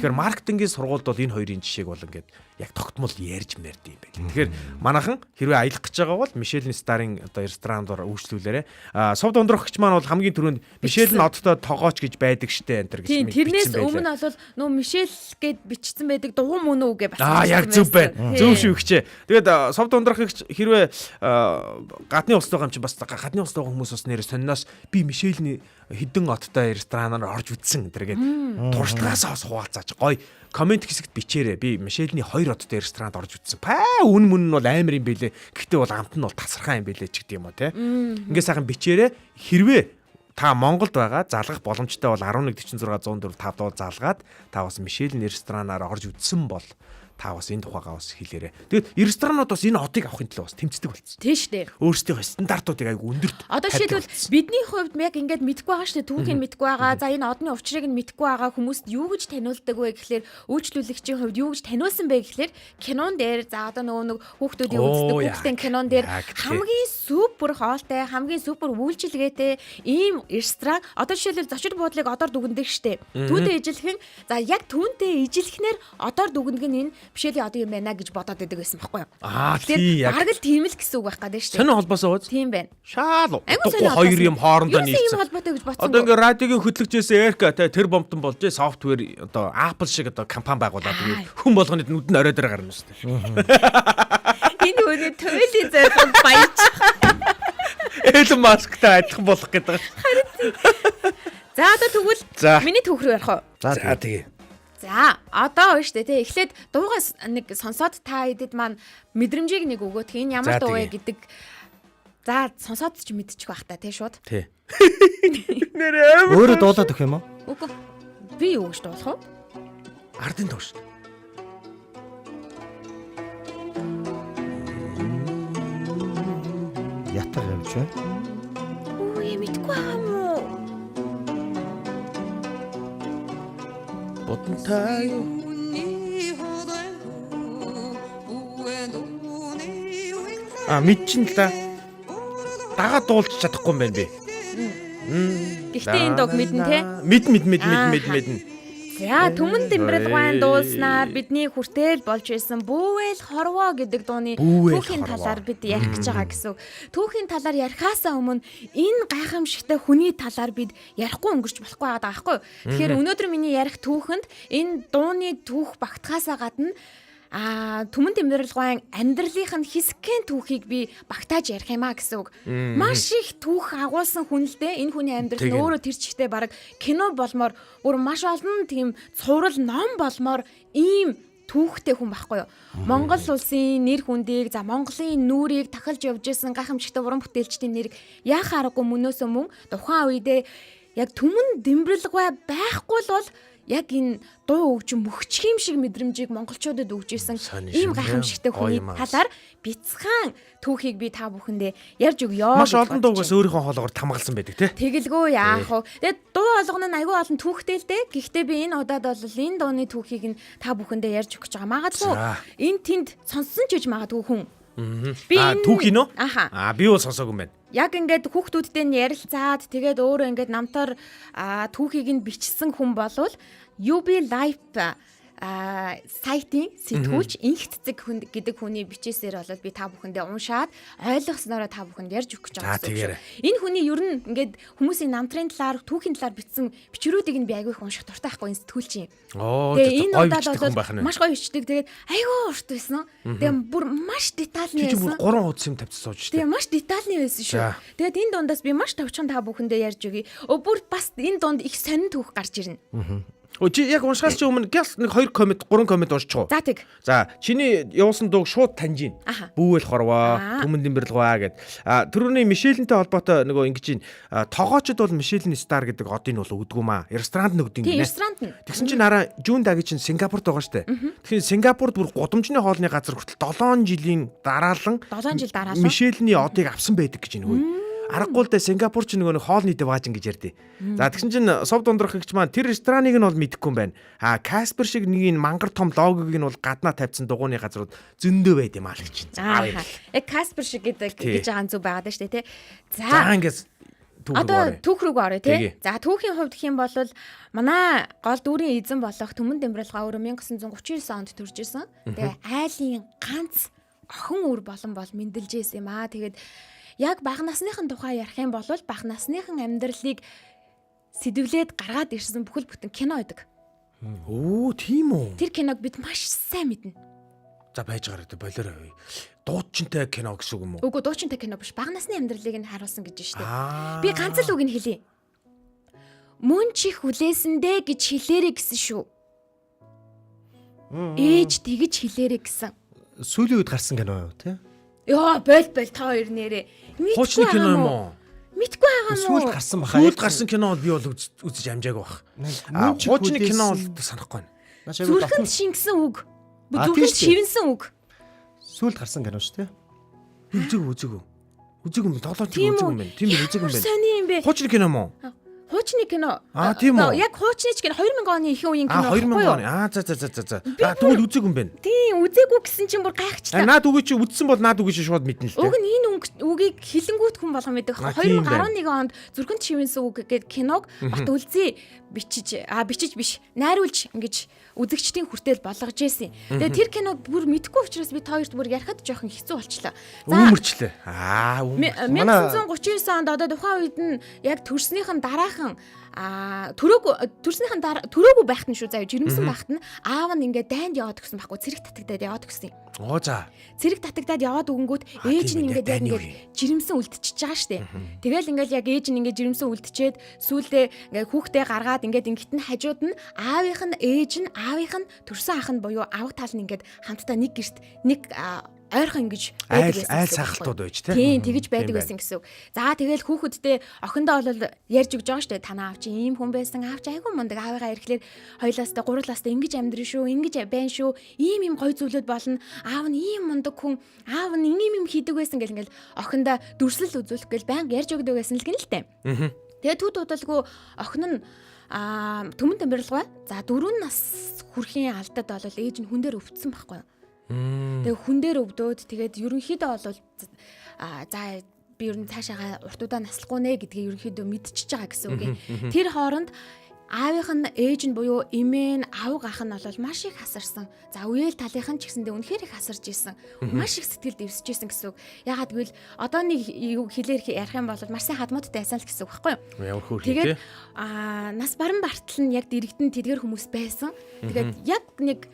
Тэгэхээр маркетингийн сургуульд бол энэ хоёрын жишээг бол ингээд яг тогтмол ярьж мэрд юм билээ. Тэгэхээр манайхан хэрвээ аялах гэж байгаа бол Мишель Старын одоо ресторандор үйлчлүүлээрэ. А сувд ундрахч маань бол хамгийн түрүүнд Мишель нь одтой тогооч гэж байдаг штэ энэ төр гэж мэдсэн байлээ. Тэрнээс өмнө бол нөө Мишель гэд бичсэн байдаг дугуй мөн үү гэж бас. Аа яг зөв байна. Зөв шүү ихчээ. Тэгээд сувд ундрахч хэрвээ гадны улс байгаа юм чинь бас гадны улс байгаа хүмүүс бас нэр сонноос би Мишельний хэдэн одтой ресторанаар орж үтсэн энэ төр гээд туршлагаасаа бас хуваалцаач. Гой комент хэсэгт бичээрэй. Би Мишельний 2 одтой ресторанд орж үтсэн. Паа үн мөн нь бол амар юм бэлээ. Гэхдээ бол амт нь бол тасархай юм бэлээ ч гэдэг юм уу те. Ингээ сайхан бичээрэй. Хэрвээ та Монголд байгаа залгах боломжтой бол 11 46 104 5 дуу залгаад та бас Мишельний ресторанаар орж үтсэн бол Та бас энэ тухайгаа бас хэлээрэй. Тэгээд ресторанууд бас энэ одыг авахын төлөө бас тэмцдэг болсон. Тийм шүү дээ. Өөрсдийнхөө стандартуудыг айгүй өндөрт. Одоо тавьдаг жишээлбэл болсон. бидний хувьд яг ингээд мэдэхгүй байгаа шүү дээ. Түүхийг мэдэхгүй байгаа. За энэ одны учрыг нь мэдэхгүй байгаа хүмүүст юу гэж таниулдаг вэ гэхлээр үйлчлүүлэгчийн хувьд юу гэж таниулсан бэ гэхлээр кинон дээр за одоо нөгөө нэг хүүхдүүдийн Оо, үздэг яг. хүүхдийн кинон дээр Яг тий. хамгийн супер хоолтой, хамгийн супер үйлчилгээтэй ийм ресторан одоо жишээлбэл зочид буудлыг одоор дүгнэдэг шүү дээ. Түүнтэй ижилхэн за яг түүнтэй ижилхнээр одоор дүгндэг нь энэ бишэлийн одоо юм байна гэж бодоод байдаг байсан байхгүй юу? Аа Тэгэхээр тий яг. бараг л тийм л гэсэн үг байх гэдэг шүү дээ. Сонин холбоосоо ууз. Тийм байна. Шаал. Айгуу сонин Утгагүй хоёр юм хоорондоо Ерөөсөө ийм нийлсэн. холбоотой гэж бодсон. Одоо ингээ радиогийн хөтлөгчөөс Эрка те тэр бомтон болж софтвер одоо Apple шиг одоо компани байгуулад Аа. хүн болгоны нүд нь орой дээр гарна шүү дээ. Энэ хүний туйлын зорилго баяж. Elon Musk-тай адилхан болох гэдэг. За одоо тэгвэл За. миний түүх рүү ярих уу? За За тэгээ. За одоо шүү дээ тий. Эхлээд дуугаас нэг сонсоод та хэдэд маань мэдрэмжийг нэг өгөөдх энэ ямар За, дуу вэ тэгье. гэдэг. За сонсоод ч мэдчих байх та тий шууд. Тий. Өөрөө дуулаад өгөх юм уу? Үгүй. Би юу гэж дуулах вэ? Ардын дуу шүү. Ятга явж байна. Үгүй мэдгүй байгаа юм уу? Бодонтай юу? А мэдчин л да. Дагаа дуулж чадахгүй юм байна би. Гэхдээ энэ дууг мэднэ те. Мэд мэд мэд мэд мэд Ааха. мэднэ. За түмэн дэмбэрэлгуайн дуулснаар бидний хүртэл болж исэн Бүүвэл хорвоо гэдэг дууны Бүүвэл түүхийн хорвоо. талаар бид ярих гэж байгаа гэсэн үг. Түүхийн талаар ярихаасаа өмнө энэ гайхамшигтай хүний талаар бид ярихгүй өнгөрч болохгүй байгаа байхгүй юу? Тэгэхээр өнөөдөр миний ярих түүхэнд энэ дууны түүх багтахаасаа гадна түмэн дэмбэрэлгуайн амьдралынх нь хэсгэн түүхийг би багтааж ярих юм а гэсэн үг. Маш их түүх агуулсан хүн л дээ. Энэ хүний амьдрал нь Тэгин. өөрөө тэр чигтээ бараг кино болмоор бүр маш олон тийм цуврал ном болмоор ийм түүхтэй хүн байхгүй юу. Монгол улсын нэр хүндийг за Монголын нүрийг тахалж явж исэн гайхамшигтай уран бүтээлчдийн нэрийг яах аргагүй мөнөөсөө мөн тухайн үедээ яг түмэн дэмбэрэлгүй байхгүй л бол яг энэ дуу өгч мөхчих юм шиг мэдрэмжийг монголчуудад өгч исэн Сонин ийм шин, гайхамшигтай гоё хүний юм аа. талаар бяцхан түүхийг би та бүхэндээ ярьж өгье. Маш гэж олон бодож дуугаас байна. өөрийнхөө хоолоогоор тамгалсан байдаг тий. Тэгэлгүй яах вэ? Тэгээд дуу болгоно нь аягүй олон түүхтэй л дээ. Гэхдээ би энэ удаад бол энэ дууны түүхийг нь та бүхэндээ ярьж өгч байгаа. Магадгүй За. энэ тэнд сонссон ч гэж магадгүй хүн. Би Аа энэ- түүх ин үү? Аха. Аа би бол сонсоогүй юм байна. Яг ингээд хүүхдүүдтэй нь ярилцаад тэгээд өөрөө ингээд намтар түүхийг нь бичсэн хүн болвол UB Life сайтын сэтгүүлч инх цэцэг хүн гэдэг хүний бичээсээр бол би та бүхэндээ уншаад ойлгоснороо та бүхэнд ярьж өгөх гэж За, байгаа гэсэн үг тэгээрэй. шүү. Энэ хүний ер нь ингээд хүмүүсийн намтрын талаар, түүхийн талаар бичсэн бичвэрүүдийг нь би айгүй их унших дуртай байхгүй энэ сэтгүүлчийн. Оо Тэгээ энэ гоё удаад бичдэг хүн байх бол нь. маш гоё бичдэг. Тэгээд айгүй урт байсан. Тэгээ бүр маш детальны Чи чи бүр байсан. 3 хуудас юм тавьчихсан сууж штэ. Тэгээ маш детальны байсан шүү. За. Тэгээд энэ дундаас би маш товчхон та бүхэндээ ярьж өгье. Өө бүр бас энэ дунд их сонин түүх гарч ирнэ. Өө чи яг уншихаас чи өмнө гяс нэг 2 коммент 3 коммент уншчих уу? За тэг. За чиний явуулсан дууг шууд таньж гин. Аха. Бүүвэл хорвоо, Аа. түмэн дэмбэрлэгваа гэд. А түрүүний Мишелэнтэй холбоотой нөгөө ингэж гин тогоочд бол Мишелэн стар гэдэг одыг нь бол өгдөг юм аа. Ресторанд нь өгдөг юм Тийм гинэ. ресторанд нь. Тэгсэн чинь хараа Жүүн даги чинь Сингапурт байгаа штэ. Тэгэхээр Сингапурт бүр гудамжны хоолны газар хүртэл 7 жилийн дараалан 7 жил дараалан. Мишелний одыг авсан байдаг гэж байна хөөе. Аргагүй л дээ Сингапур ч нөгөө нэг хоолны дэвааж ингэж ярьдээ. За тэгсэн чинь сов дундрахыгч маань тэр рестораныг нь бол мэдэхгүй юм байна. А Каспер шиг нэг энэ мангар том логог нь бол гаднаа тавьсан дугууны газрууд зөндөө байд юм аа л гэж. За Аа. баярлалаа. Яг Каспер шиг гэдэг Тий. гэж байгаа зүг байгаад шүү дээ тий. За За ингээс түүх рүү Одоо оръё. түүх рүү оръё Тэгье. тий. За түүхийн хувьд гэх юм бол манай гол дүрийн эзэн болох Түмэн Дэмбэрэлгаа өөрөө 1939 онд төрж исэн. Тэгээ айлын ганц охин үр болон бол мэндэлж исэн юм аа. Тэгээд яг бага насныхын тухай ярих юм бол бага насныхан амьдралыг сэдвлээд гаргаад ирсэн бүхэл бүтэн кино байдаг. Өө тийм үү. Тэр киног бид маш сайн мэднэ. За байж гараад болоорой. Дуучинтай кино гэсэн үг юм уу? Үгүй дуучинтай кино биш. Бага насны амьдралыг нь харуулсан гэж штэ. Аа. Би ганц л үг нь хэлье. Мөн чи хүлээсэндээ гэж хэлээрэй гэсэн шүү. Ээж тэгж хэлээрэй гэсэн. Сүүлийн үед гарсан кино юу те? Йоо, бойл бойл та хоёр нэрээ. Мэдгүй Хуучны байгаа кино юм уу? уу? Мэдгүй байгаа юм Сүүлд уу? гарсан баха. Сүүлд гарсан кино бол би бол үзэж амжаагүй баг. Нэг Аа, мөн чи хуучны кино бол хүлээсэн- санахгүй байна. Наач айгүй Зүрхэнд шингэсэн үг. А, Зүрхэнд тийм шүү дээ. шивэнсэн үг. Сүүлд гарсан кино шүү дээ. Би үзег үзег. Үзег юм тоглоомч Тийм үзег үү? юм байна. Тийм ээ үзег юм Ямар байна. сони юм бэ? Хуучны кино мó? Хуучны кино. Аа, тийм үү? Яг хуучны ч кино 2000 оны ихэнх үеийн А кино. 2000 байхгүй юу? оны. Аа за за за за за. А тэгвэл үзег юм байна. Тийм, үзээгүй гэсэн чинь бүр А гайхчлаа. наад үгүй чи үзсэн бол наад үгүй чи шууд мэднэ л Уг дээ. нь энэ үгийг хилэнгүүт хүн болгон мэддэг. А, тийм байна. 2011 онд Зүрхэнд шивэнсэн үг гэдэг киног Бат Үлзий бичиж бичиж биш, найруулж ингэж үзэгчдийн хүртэл болгож исэн. Тэгээ тэр киног бүр мэдхгүй учраас би та хоёрт бүр ярихад жоохон хэцүү болчлаа. За Үүмэрчлээ. Аа үүмэр. 1939 онд одоо тухайн үед нь яг төрснийхэн дараахан төрөөгүй төрснийхэн дараа төрөөгүй байхад нь шүү заяа жирэмсэн байхад нь аав нь ингээд дайнд яваад өгсөн байхгүй цэрэг татагдаад яваад өгсөн юм. Оо за. Цэрэг татагдаад яваад өгөнгүүт ээж тийм нь ээ, ингээд яг дайны ингээд үе. жирэмсэн үлдчихэж байгаа штэ. Тэгэл ингээд яг ээж нь ингээд жирэмсэн үлдчихэд сүүлдээ ингээд хүүхдээ гаргаад ингээд ингэт нь хажууд нь аавынх нь ээж нь аавынх нь төрсөн ах нь буюу аваг тал нь ингээд хамтдаа нэг гэрт нэг ойрхон ингэж Айл байдаг байсан айл гэсэн үг сахалтууд байхгүй. байж тээ. Тийм тэгэж байдаг Тийм байсан гэсэн үг. За тэгэл хүүхэдтэй охиндоо бол ярьж өгч байгаа шүү дээ. Танаа аав чи ийм хүн байсан, аав чи айгүй мундаг. Аавыгаа ирэхлээр хоёлаастай гурлаастай ингэж амьдрын шүү, ингэж байна шүү. Ийм ийм гой зүйлүүд болно. Аав нь ийм мундаг хүн, аав нь ийм юм хийдэг байсан гэл ингээл охиндоо дүрслэл үзүүлэх гэл байнга ярьж өгдөг байсан л гин л дээ. Тэгээ төд удалгүй охин нь түмэн тамирлгаа. За 4 нас хүрхийн алдад бол ээж нь хүн дээр өвдсөн байхгүй юу? Тэгээ хүн дээр өвдөөд тэгээд ерөнхийдөө бол за би ер нь цаашаага уртудаа наслахгүй нэ гэдгийг ерөнхийдөө мэдчихэж байгаа гэсэн үг юм. Тэр хооронд аавынх нь ээж нь буюу эмээ нь авга ах нь бол маш их хасарсан. За үеэл талынх нь ч гэсэндээ үнэхээр их хасарж исэн. Маш их сэтгэл дэвсэж исэн гэсэн үг. Ягаад гэвэл одоо нэг юу хэлээр ярих юм бол маш сайн хадмуудтай байсан л гэсэн үг байхгүй юу? Ямар хөөрхий Тэгээд тий. нас баран бартал нь яг дэрэгдэн тэдгэр хүмүүс байсан. Тэгээд яг нэг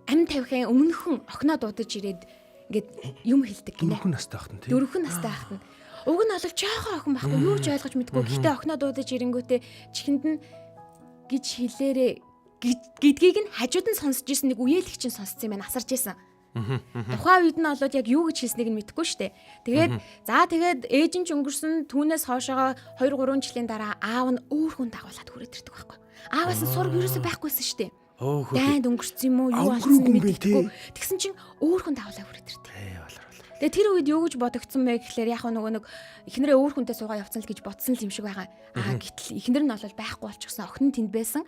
ам тавихын өмнөхөн охиноо дуудаж ирээд ингээд юм хэлдэг гинэ. Дөрвөн настай байхад нь тий. Дөрвөн настай байхад нь. Уг нь бол жоохон охин байхгүй юу ч ойлгож мэдгүй. Гэхдээ охиноо дуудаж ирэнгүүтээ чихэнд нь гэж хэлээрээ гэдгийг нь хажууд нь сонсож исэн нэг үеэлэгч нь сонссон юм байна асарч исэн. Тухайн үед нь болоод яг юу гэж хэлснийг нь мэдэхгүй штэ. Тэгээд за тэгээд ээж нь ч өнгөрсөн түүнээс хойшоогоо 2 3 жилийн дараа аав нь өөр хүн дагуулад хүрээд ирдэг байхгүй. Ааваас нь сураг ерөөсөө байхгүйсэн штэ. Өө хөөрхий. Дайнд өнгөрсөн юм уу юу А, болсон өнгөрөөгүй юм бэ, мэдэхгүй. Тэгсэн чинь өөр хүн дагуулад хүрээд ирдэг. Ээ болор болор. Тэгээ тэр үед юу гэж бодогдсон бэ гэхлээр яг нөгөө нэг эхнэрээ өөр хүнтэй суугаа явцсан л гэж бодсон л юм шиг байгаа. Аа гэтэл эхнэр нь бол байхгүй болчихсон охин нь тэнд байсан.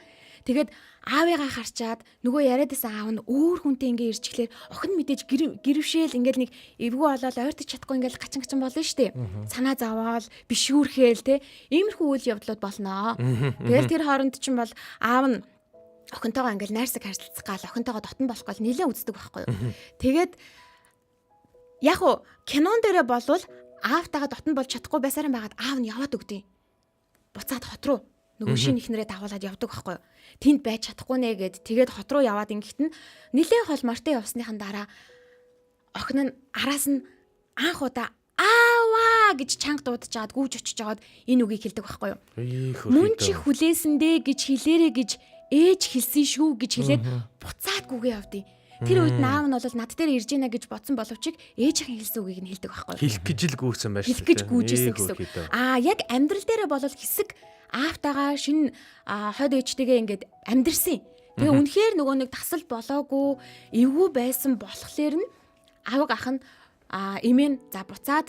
Тэгээд аавыгаа харчаад нөгөө яриад байсан аав нь өөр хүнтэй ингээ ирчихлээр охин мэдээж гэрвшээл ингээл нэг эвгүй болоод ойртож чадахгүй ингээл гачин гачин болно штэ. Санаа зовоол бишүүрхээл те иймэрхүү үйл явдлууд болноо. Тэгэл тэр хооронд чинь бол аав нь охинтойгоо ингээл найрсаг харилцах гал охинтойгоо дотн болох гал нилээн үздэг байхгүй юу. Тэгээд яг уу кинон дээрээ болвол аавтайгаа дотн болж чадахгүй байсаар байгаад аав нь яваад өгдөг. Буцаад хот руу нөгөө шинэ ихнэрээ дагуулад явдаг байхгүй юу. Тэнд байж чадахгүй нэ гэд тэгээд хот руу яваад ингэхэд нь нилээн хол мортой явсныхан дараа охин нь араас нь анх удаа ааваа гэж чанга дуудаж жаад гүйж очиж жаад энэ үгийг хэлдэг байхгүй юу. Ээ хөөрхий. Мөн чи хүлээсэндээ гэж хэлээрэ гэж ээж хэлсэн шүү гэж хэлээд буцаад гүгээ явдیں۔ Тэр үед нь аав нь бол над дээр ирж гинэ гэж бодсон боловч ээжийнхэн хэлсэн үгийг нь хэлдэг байхгүй юу? Хэлэх гэж л гүйсэн байж Хэлэх гэж гүйжсэн гэсэн. үг. Аа яг амьдрал дээрээ бол хэсэг аавтайгаа шинэ хойд ээжтэйгээ ингээд амьдрсан. Тэгээ үнэхээр нөгөө нэг тасал болоогүй, эвгүй байсан болохоор нь аваг ах нь эмээ нь за буцаад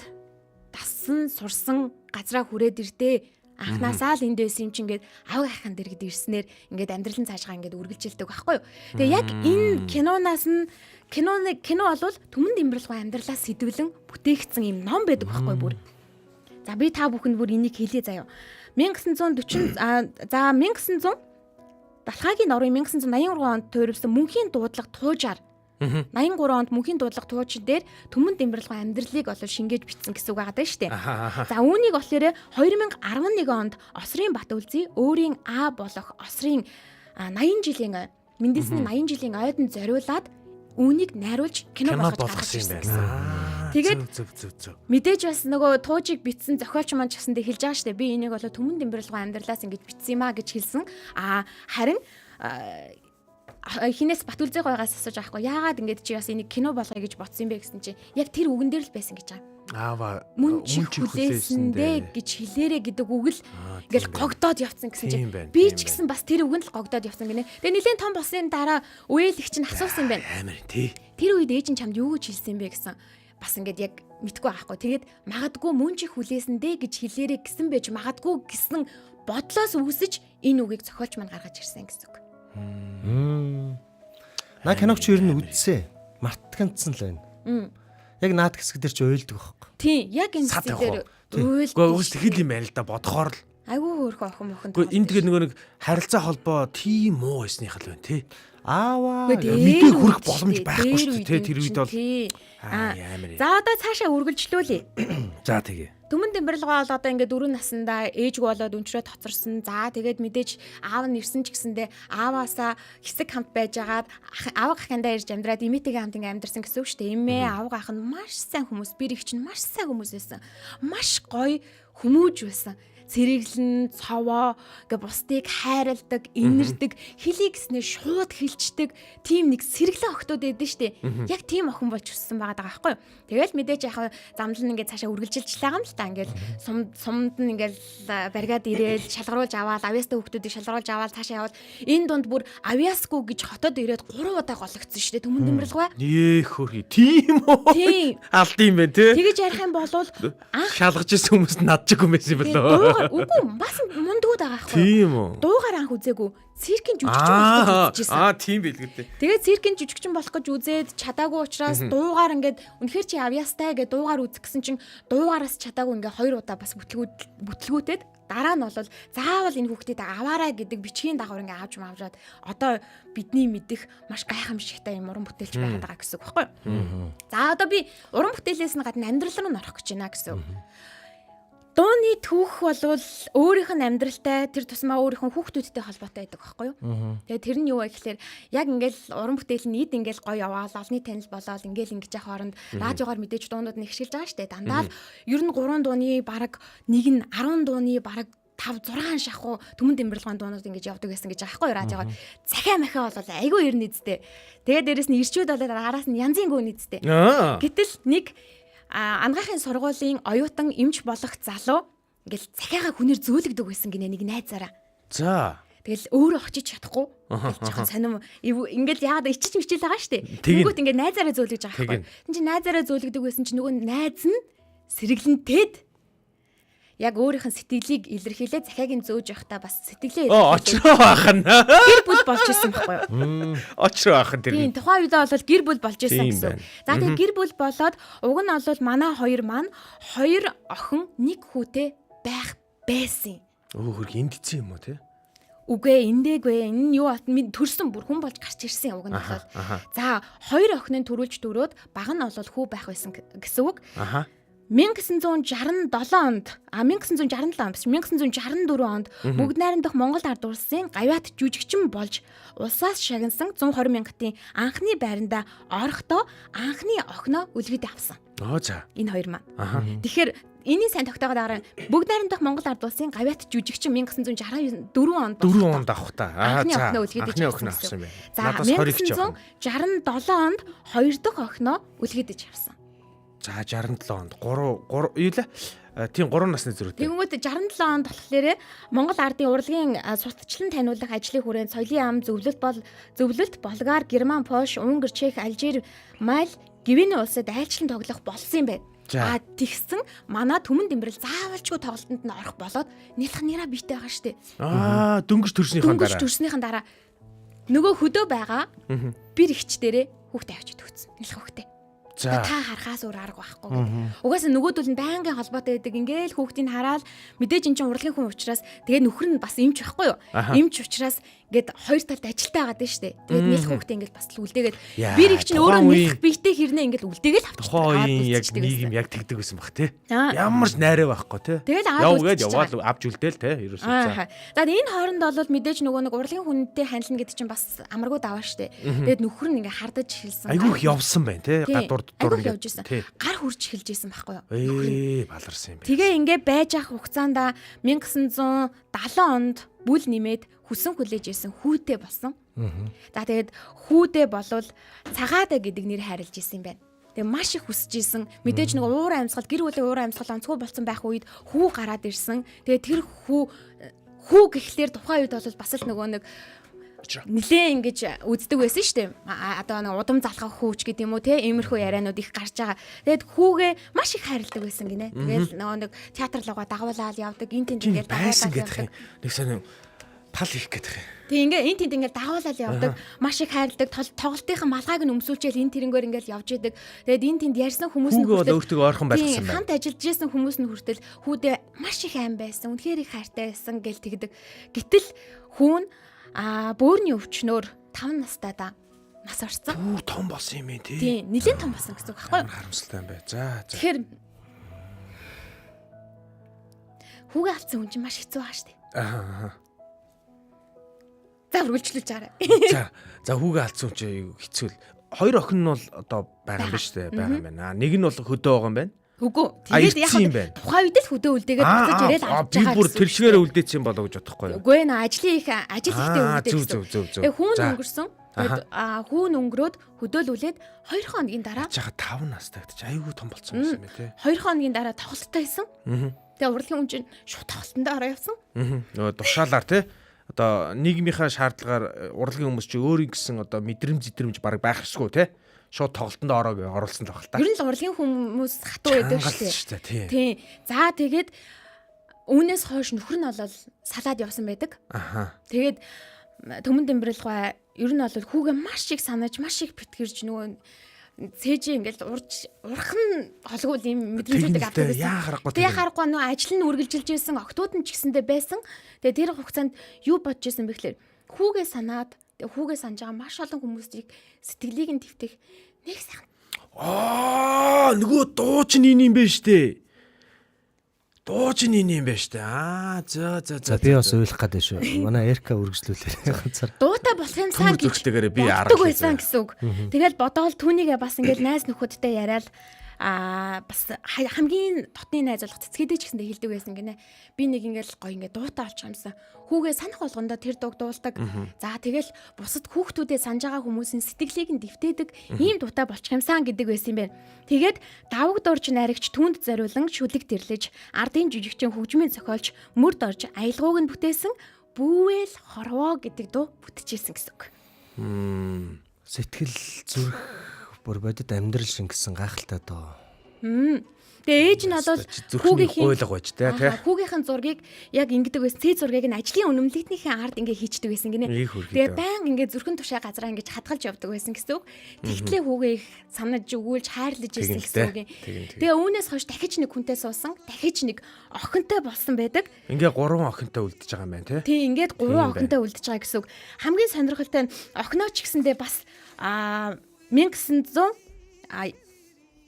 дассан, сурсан газраа хүрээд ирдээ. Анхнаасаа л энд байсан юм чинь ингээд аваг ахын дэргэд ирснээр ингээд амьдрал нь цаашгаа ингээд үргэлжилдэг байхгүй юу. Тэгээ яг энэ киноноос нь киноны кино бол түмэн дэмбэрлэгөө амьдралаас сэтвэлэн бүтээгдсэн юм ном байдаг байхгүй бүр. За би та бүхэнд бүр энийг хэлье заяа. 1940 за 1900 Далхаагийн норын 1983 онд туурвсан мөнхийн дуудлага туужаар 83 онд мөнхийн дуудлага тууч дээр түмэн дэмбэрлэгөө амьдралыг болов шингээж бичсэн гэсэн үг байгаа даа шүү дээ. За үүнийг болохоор 2011 онд Осрын Бат үлзий өөрийн А болох Осрын 80 жилийн Мэндэлсний 80 жилийн ойдон зориулаад үүнийг найруулж кино Кино болгож гаргаж болгосон юм ирсэн байна. гэсэн. Тэгээд Зөв зөв зөв. Мэдээж бас нөгөө туужиг битсэн зохиолч маань ч гэсэндээ хэлж байгаа шүү дээ. Би энийг бол түмэн дэмбэрлэгөө амьдралаас ингэж битсэн юм а гэж хэлсэн. А харин Хинээс Батүлзээ гойгоос асууж байгаа хгүй. Яагаад ингэж чи бас энийг кино болгоё гэж бодсон юм бэ гэсэн чи яг тэр үгэн дээр л байсан гэж байгаа. Аава Мөн чи хүлээсэндээ гэж хэлээрэ гэдэг үг л ингээл гогдоод явцсан гэсэн Тийм чи байна, би тийм ч гэсэн бас тэр үг нь л гогдоод явцсан гинэ. Тэгээ нэлээд том болсны дараа үеэл их чинь асуусан юм байна. Амар тий. Тэр үед ээж нь чамд юу гэж хэлсэн бэ гэсэн бас ингээд яг мэдгүй байхгүй. Тэгээд магадгүй мөн чи хүлээсэндээ гэж хэлээрэ гэсэн байж магадгүй гэсэн бодлоос үүсэж энэ үгийг зохиолч маань гаргаж ирсэн гэсэн үг. На киног чи ер нь үзсэн. Мартагнцсан л байна. Яг наад хэсэг дээр чи уйлдаг байхгүй. Тийм, яг энэ Сад хэсэг явах дээр уу? уйл. Үгүй уус тэгэл юм байна л да бодохоор л. Айгүй хөөрхөн охин мохин. Үгүй энэ тэгээ нөгөө нэг харилцаа холбоо тийм муу байсных л байна тий. Ааваа. Үгүй, дээр мэдээ хүрэх үед боломж шүү дээ, байхгүй дээр шүү дээ, үед тэр үед чинь, бол. тий. Аа, Аа, амар юм. За одоо цаашаа үргэлжлүүлье. За тэгээ. Түмэн Дэмбэрлэгоо бол одоо ингээд 4 наснда ээжгүй болоод өнчрөө тоцорсон. За тэгээд мэдээж аав нь ирсэн ч гэсэндээ ааваасаа хэсэг хамт байжгаад аав ахындаа ирж амьдраад эмээтэйгээ хамт ингээд амьдарсан гэсэн үг шүү дээ. Эмээ аав ах нь маш сайн хүмүүс, бэр их чинь маш сайн хүмүүс байсан. Маш гоё хүмүүж байсан. Цэрэглэн, цовоо гэ бусдыг хайрладаг, инэрдэг, хэлий гэснээр шууд хилчдэг тийм нэг сэргэлэн охтууд байдаг штэ. Яг тийм охин болж өссөн байгаа даа байхгүй юу. Тэгэл мэдээж яг замлан нь ингээд цаашаа үргэлжилж байгаа юм л та. Ингээд сум сумд нь ингээд бариад ирээл шалгаруулж аваад авьяастай хүүхдүүдийг шалгаруулж аваад цаашаа яваад энэ дунд бүр авьяасгүй гэж хотод ирээд 3 удаа гологдсон штэ. Түмэн Дэмбэрлэгвэ. Нэх хөрхи. Тийм үү? Тийм. Алд юм байна тий. Тэгэж ярих юм бол анх Шалгаж ирсэн хүмүүс надчих юм байсан тэгээд болоо. дуугаар үгүй бас мундгууд байгаа байхгүй юу. Тийм үү? Дуугаар анх үзээгүй. Циркийн жүжигчин болох гэж үзчихсэн. Аа тийм байлгүй дээ. Тэгээд циркийн жүжигчин болох гэж үзээд чадаагүй учраас дуугаар ингээд үнэхэр чи авьяастай гэж дуугаар үзэх гэсэн чинь дуугаараас чадаагүй ингээд хоёр удаа бас бүтлгүүтээд дараа нь бол заавал энэ хүүхдийг аваарай гэдэг бичгийн дагавар ингээд авч мавжаад одоо бидний мэдих маш гайхамшигтай юм уран бүтээлч байгаад байгаа гэсэн үг байхгүй юу? За одоо би уран бүтээлээс нь гадна амьдрал руу н орох гэж байна гэсэн үг. Дууны түүх болвол өөрийнх нь амьдралтай тэр тусмаа өөрийнх нь хүүхдүүдтэй холбоотой байдаг байхгүй юу? Тэгээ тэр нь юу вэ гэхээр яг ингээл уран бүтээл нь эд ингээл гоё яваал олонний танил болоод ингээл ингэж явах хооронд радиогоор мэдээж дуунууд нь ихшилж байгаа штэ. Дандаа л ер нь 3 дууны бараг нэг нь 10 дууны бараг 5 6 шахуу Түмэн Дэмбэрлэгын дуунууд ингэж явдаг байсан гэж байгаа байхгүй юу радиогоор. Захиа махиа бол айгүй ер нь эзтэй. Тэгээ дээрэс нь ирчүүд болоод араас нь янзын гүн эзтэй. Аа. Гэтэл нэг анагаахын сургуулийн оюутан эмч болох залуу ингээл захиагаа хүнээр зөөлөгдөг байсан гинэ нэг найзаараа. За. Тэгэл өөрөө очиж чадахгүй. Тэгэл жоохон сонирм ингээл яагаад ичиж мичил байгаа штэ. Тэгин. Тэнгүүт ингээд найзаараа зөөлөж байгаа байхгүй. Тэгин. Тин чи найзаараа зөөлөгдөг байсан чи нөгөө найз нь сэргэлэнтэд яг өөрийнх нь сэтгэлийг илэрхийлээ захиаг нь зөөж явахдаа бас сэтгэлээ Оо очроо ах нь. гэр бүл болж исэн байхгүй юу? Очроо ах нь тэр. Тийм тухайн үедээ бол гэр бүл болж исэн Тийм гэсэн. байна. За тэгээ гэр бүл болоод уг нь бол манай хоёр маань хоёр охин нэг хүүтэй байх байсан. Өө хөрх энд дсэн юм уу те? Үгүй эндээгүй энэ нь юу болт минь төрсөн бүр хүн болж гарч ирсэн уг нь бол. За хоёр охин нь төрүүлж төрөөд баг нь бол хүү байх байсан гэсэн үг. Аха. 1967 онд 1967 он биш 1964 онд бүгд найрамдах Монгол ард улсын гавьяат жүжигчин болж улсаас шагнасан 120 мянгатын анхны байранда орохдоо анхны охиноо үлгэд авсан. Оо за. Энэ хоёр маань. Аха. Тэгэхээр энэний сайн тогтоогод аваарай. Бүгд найрамдах Монгол ард улсын гавьяат жүжигчин 1964 онд 4 онд авах та. Аа Анхны за. охиноо үлгэдэж Анхны авсан охиноо гэсэн авсан юм байна. За Надаас 20 их жоохон. 1967 онд хоёр дахь охиноо үлгэдэж авсан. За 67 онд 3 3 юу лээ? Тийм 3 насны зөрүүтэй. Тэгэнгүүт 67 онд болохоор Монгол ардын урлагийн сурталчлан таниулах ажлын хүрээнд соёлын яам зөвлөлт Болгар, Герман, Польш, Унгар, Чех, Алжир, Мал, Гвинэ улсад айлчлан тоглох болсон юм байна. За. А тэгсэн манай Түмэн Дэмбэрэл заавалчгүй тоглолтод нь орох болоод нэлх нэраа биетэй байгаа штэ. Аа дөнгөж төрснийхөө Дөнгөж дараа. төрснийхэн дараа нөгөө хөдөө байгаа бэр ихч дээрээ хүүхдээ авчиж төгцсөн. Нэлх хүүхдээ. За. Та харахаас өөр арга байхгүй гэдэг. Угаасаа нөгөөдөл нь байнгын холбоотой байдаг. Ингээл хүүхдийг хараад мэдээж эн чинь урлагийн хүн учраас тэгээ нөхөр нь бас эмч байхгүй юу? Аха. Эмч учраас ингээд хоёр талд ажилтаа байгаад байна штэ. Тэгээд нэлх хүүхдээ ингээл бас л үлдээгээд Яа, бэр их чинь өөрөө тухайн үеийн- нэлх биетэй хэрнээ ингээл үлдээгээл авчдаг. Тухайн үеийн яг нийгэм яг тэгдэг байсан бах тий. Аа. Ямар ч найраа байхгүй тий. Тэгэл аваад Яв гээд үлдчихэж яваад авч үлдээл тий. Ерөөсөө за. Аа. За энэ хооронд бол мэдээж нөгөө нэг урлагийн хүнтэй ханилна гэдэг чинь бас амаргүй даваа штэ. Тэгээд нөхөр нь ингээ хардаж эхэлсэн. Айгүй их явсан байна тий. Тий. Гадуур хот дор Айгүйх явж исэн. Тий. Гар хурж эхэлж исэн байхгүй юу? Ээ, баларсан юм байна. Тэгээ ингээ байж ах хугацаанд 1970 онд бүл нэмээд хүсэн хүлээж исэн хүүтэй болсон. За тэгээд хүүдээ болвол цагаада гэдэг нэр хайрлаж исэн юм байна. Тэгээ маш их хүсэж исэн. Мэдээж нэг уур амьсгал, гэр бүлийн уур амьсгал онцгой болсон байх үед хүү гараад ирсэн. Тэгээ тэр хүү гэхлээр тухайн үед бол бас л нөгөө нэг нилээн ингэж үздэг байсан шүү дээ. Одоо нэг удам залхах хүүч гэдэг юм уу те иймэрхүү ярианууд их гарч байгаа. Тэгээд хүүгээ маш их хайрладаг байсан гинэ. Тэгэл нөгөө нэг театр лугаа дагуулаад явдаг, эн тэнд Чинь ингээл байсан дагуулаад гэдэг явдаг. юм. Нэг сонин пал хийх гэдэг юм. Тэг ингээ эн тэнд ингээл дагуулаад явдаг. Маш их хайрладаг. Тоглолтынхаа малгайг нь өмсүүлчихэл эн тэрнгээр ингээл явж идэг. Тэгээд эн тэнд ярьсан хүмүүс нь Хүүгээ бол өөртөө ойрхон байлгасан Тийм, байна. хамт ажиллаж исэн хүмүүс нь хүртэл хүүдээ маш их айн байсан. Үнэхээр их хайртай байсан гэл тэгдэг. Гэтэл хүүн бөөрийн өвчнөөр 5 настай да нас орсон. Хүү том болсон юм ээ тий. Тийм, нэлээд том болсон гэсэн үг байхгүй юу? Амар харамсалтай юм байна. За за. Тэгэхээр хүүгээ алдсан хүн чинь маш хэцүү байгаа шүү дээ. Аа. За үргэлжлүүлж байгаарай. За за хүүгээ алдсан хүн чинь хэцүү л. Хоёр охин нь бол одоо байгаа юм байна шүү дээ. Байгаа юм байна. Нэг нь бол хөдөө байгаа юм байна. Үгүй. А, Тэгээд яг ирсэн юм байна. тухайн үед л хөдөө үлдээгээд буцаж ирээл авч би байгаа бүр гэсэн тэр үг чигээрээ шүү дээ. үлдээсэн болоо гэж бодохгүй юу? Үгүй нэ ажлын их ажил ихтэй үлдээ Зөв гэсэн. зөв зөв зөв. Тэгээ хүүн За. өнгөрсөн. Тэгээд хүүн өнгөрөөд хөдөөлүүлээд 2 хоногийн дараа Чаха 5 настай гэдэг чи айгүй том болсон юм байна тий. 2 хоногийн дараа тоглолттой байсан. Тэгээ урлагийн хүн чинь шууд тоглолтонд ороо явсан. Нөгөө тушаалаар тий. Одоо нийгмийнхаа шаардлагаар урлагийн хүмүүс чи өөрийн гэсэн одоо мэдрэмж зэтрэмж баг байх ёсгүй тий. Шууд тоглолтонд ороо гэж оруулсан л баг л та. Ер нь л урлагийн хүмүүс хатуу байдаг шүү дээ. шүү дээ тий. Тийм. За тэгээд үүнээс хойш нөхөр нь болол салаад явсан байдаг. Аха. Тэгээд Төмөн Дэмбэрэлгай ер нь бол хүүгээ маш их санаж, маш их битгэрж нөгөө цээжээ ингээл урж урхан холгуул юм мэдрэмжүүдийг авдаг Тэгнэ байсан. яа харахгүй Тэгээ харахгүй нөгөө ажил нь үргэлжилж байсан, октод нь ч гэсэндээ байсан. Тэгээ тэр хугацаанд юу бодож байсан бэ гэхлээр хүүгээ санаад тэгээ хүүгээ санаж байгаа маш олон хүмүүсийг сэтгэлийг нь твтэх нэг сайхан Аа нөгөө дуу чинь энэ юм байна штэ. Дуу чинь энэ юм байна штэ. Аа за за За за. би бас уйлах гэдэг шүү. Манай Эрка үргэлжлүүлээрэй ганцаар. дуутай болох юмсан Төмөр гэж зүрхтэйгээрээ би боддог арга байсан хийзээ. гэсэн үг. Тэгэл бодоол түүнийгээ бас ингээл найз нөхөдтэй яриад бас хамгийн дотны найз болох цэцгээдээ ч гэсэндээ хэлдэг байсан гинэ. Би нэг ингээл гоё ингээ дуутай олчих юмсан. Хүүгээ санах болгондоо тэр дууг дуулдаг. За тэгэл бусад хүүхдүүдээ санаж байгаа хүмүүсийн сэтгэлийг нь дэвтээдэг ийм дуутай болчих юмсан гэдэг байсан юм байна. Тэгээд давг дурж найрагч түүнд зориулан шүлэг тэрлэж, ардын жижигчин хөгжмийн зохиолч мөрд орж аялгауг нь бүтээсэн Бүүвэл хорвоо гэдэг дуу бүтчихсэн гэсэн үг. Сэтгэл зүрх бүр бодит амьдрал шингэсэн гайхалтай доо. Тэгээ ээж нь бол Зүрхний гуйлга байж тэ тий. Хүүгийнхэн зургийг яг ингэдэг байсан. Цээ зургийг нь ажлын үнэмлэгтнийхээ ард ингээ хийчдэг байсан гинэ. Их хүрхий Тэгээ дээ. баян ингээ зүрхэн тушаа газараа ингээ хадгалж явдаг байсан гэсэн үг. Тэгтлээ хүүгээ их санаж өгүүлж хайрлаж Тэгнэ ирсэн л гэсэн дээ. үг юм. Тэгнэ, тэгнэ. Тэгээ үүнээс хойш дахиж нэг хүнтэй суусан, дахиж нэг охинтой болсон байдаг. Ингээ гурван охинтой үлдэж байгаа юм байна тий. Тий, ингээд Тийм гурван байна. охинтой үлдэж байгаа гэсэн үг. Хамгийн сонирхолтой нь охиноо ч гэсэндээ бас 1900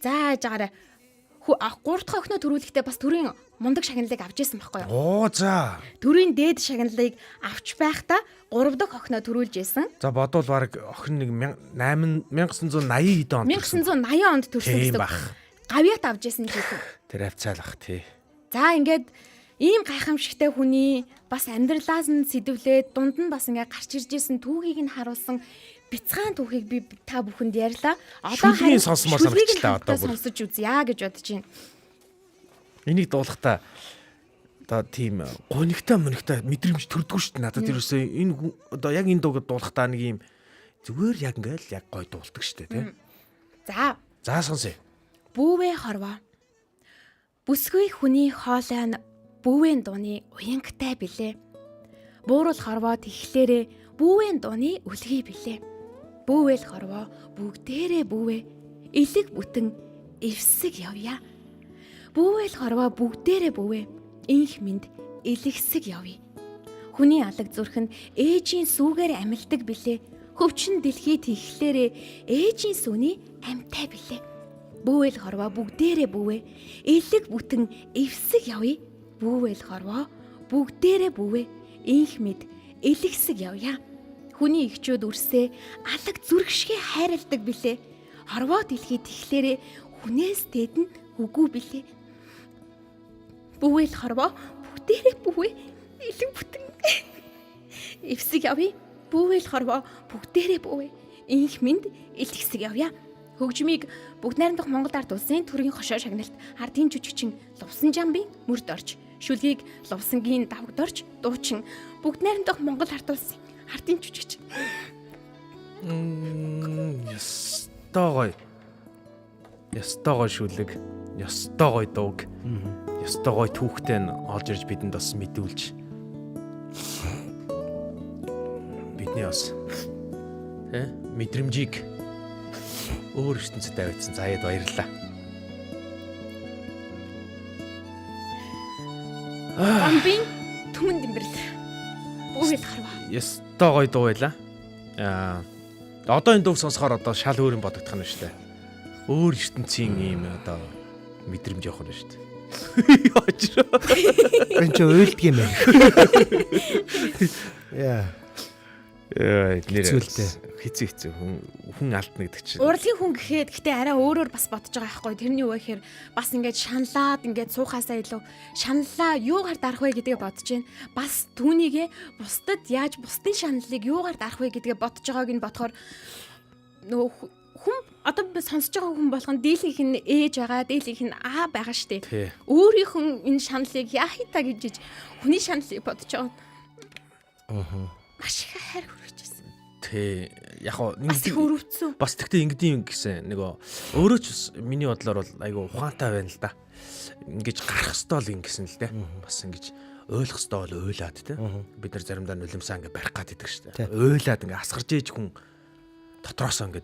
за яжаарай. Гурав дахь охиноо төрүүлэхдээ бас төрийн мундаг шагналыг авч ирсэн байхгүй юу? Оо за. Төрийн дээд шагналыг авч байхдаа гурав дахь охиноо төрүүлж исэн. За бодвол баг охин нэг 8 1980 хэдэн онд төрсөн. 1980 онд төрсэн Тийм гэсэн. үг. бах. Гавьяат авч исэн жисэн. Тэр хавцаалах тий. За ингээд ийм гайхамшигтай хүний бас амьдралаас нь сэдвлээд дунд нь бас ингээд гарч ирж исэн түүхийг нь харуулсан бяцхан түүхийг би та бүхэнд ярьлаа. Одоо Шүлгийн харин сонсомоор шүлгийг нь санагчлаа одоо хамтдаа бүр. сонсож үзье гэж бодож байна. Энийг дуулахдаа одоо тийм гунигтай мунигтай мэдрэмж төрдгөө шүү дээ надад ерөөсөө энэ одоо яг энэ дууг дуулахдаа нэг юм зүгээр яг ингээл яг гой дуулдаг шүү дээ тий. За За сонсъё. бүүвэ хорвоо. Бүсгүй хүний хоолой нь бүүвэн дууны уянгтай билээ. Буурал хорвоо тэгэхлээрээ бүүвэн дууны үлгий билээ. Бүүвэл хорвоо бүгдээрээ бүүвэ. Элэг бүтэн эвсэг явъя. Бүүвэл хорвоо бүгдээрээ бүүвэ. Инх минд элэгсэг явъя. Хүний алаг зүрх нь ээжийн сүүгээр амилдаг билээ. Хөвчин дэлхий тэгэхлээрээ ээжийн сүүний амтай билээ. Бүүвэл хорвоо бүгдээрээ бүүвэ. Элэг бүтэн эвсэг явъя. Бүүвэл хорвоо бүгдээрээ бүүвэ. Инх мэд элэгсэг явъя. Хүний эгчүүд үрсээ алаг зүрх шигэ хайрладаг билээ. Хорвоо дэлхий тэхлээрээ хүнээс дээд нь үгүй билээ. Бүвэл хорвоо бүгдээрээ бүвээ элэг бүтэн эвсэг явъя. Бүвэл хорвоо бүгдээрээ бүвээ. Инх минь элэгсэг явъя. Хөгжмийг бүгд найрамдах Монгол ард улсын төрийн хошоо шагналт ардын жүжигчин Лувсан Жамбын мөрд орж, шүлгийг Лувсангийн давгд орж, дуучин бүгд найрамдах Монгол ард улсын ардын жүжигчин. Ёстой гоё. Ёстой гоё шүлэг, ёстой гоё дууг. Ёстой гоё түүхтэй нь олж ирж бидэнд бас мэдүүлж. Бидний бас тэ мэдрэмжийг өөр ертөнцид авчихсан. Заяад баярлалаа. Бамбын түмэн дэмбэрл. Бүвэл хорвоо. Ёстой гоё дуу байлаа. Одоо энэ дууг сонсохоор одоо шал өөр юм бодогдох нь шүү дээ. Өөр ертөнцийн ийм одоо мэдрэмж явах нь шүү дээ. Яачраа. Энэ чи уйлдг юм байна. Яа. Нэр Хэцүү л дээ. Хэцүү хүн алдна гэдэг чинь. Урлагийн хүн гэхэд гэтээ арай өөрөөр бас бодож байгаа байхгүй. Тэрний юу вэ гэхээр бас ингээд шаналаад ингээд суухаасаа илүү шаналлаа юугаар дарах вэ гэдгээ бодож байна. Бас түүнийгээ бусдад яаж бусдын шаналлыг юугаар дарах вэ гэдгээ бодож байгааг нь бодохоор нөгөө хүн одоо би сонсож байгаа хүн болгон дийлэнх нь ээж байгаа, дийлэнх нь аа байгаа штэ. Тий. Өөрийнх нь энэ шаналлыг яахита гэж хүний шаналлыг бодож байгаа. Аа. Маш их хайр хүргэжсэн. Тий. Яг хоо Бас их өрөвдсөн. Бас тэгтээ ингэдэм юм гэсэн нөгөө өөрөө ч бас миний бодлоор бол айгу ухаантай байна л да. Ингэж гарах ёстой л ингэсэн л дээ. Бас ингэж ойлгох ёстой бол уйлаад те. Бид нар заримдаа нулимсаа ингэ барих гад идэг шүү дээ. Уйлаад ингэ асгарч ээж хүн дотроосоо ингэ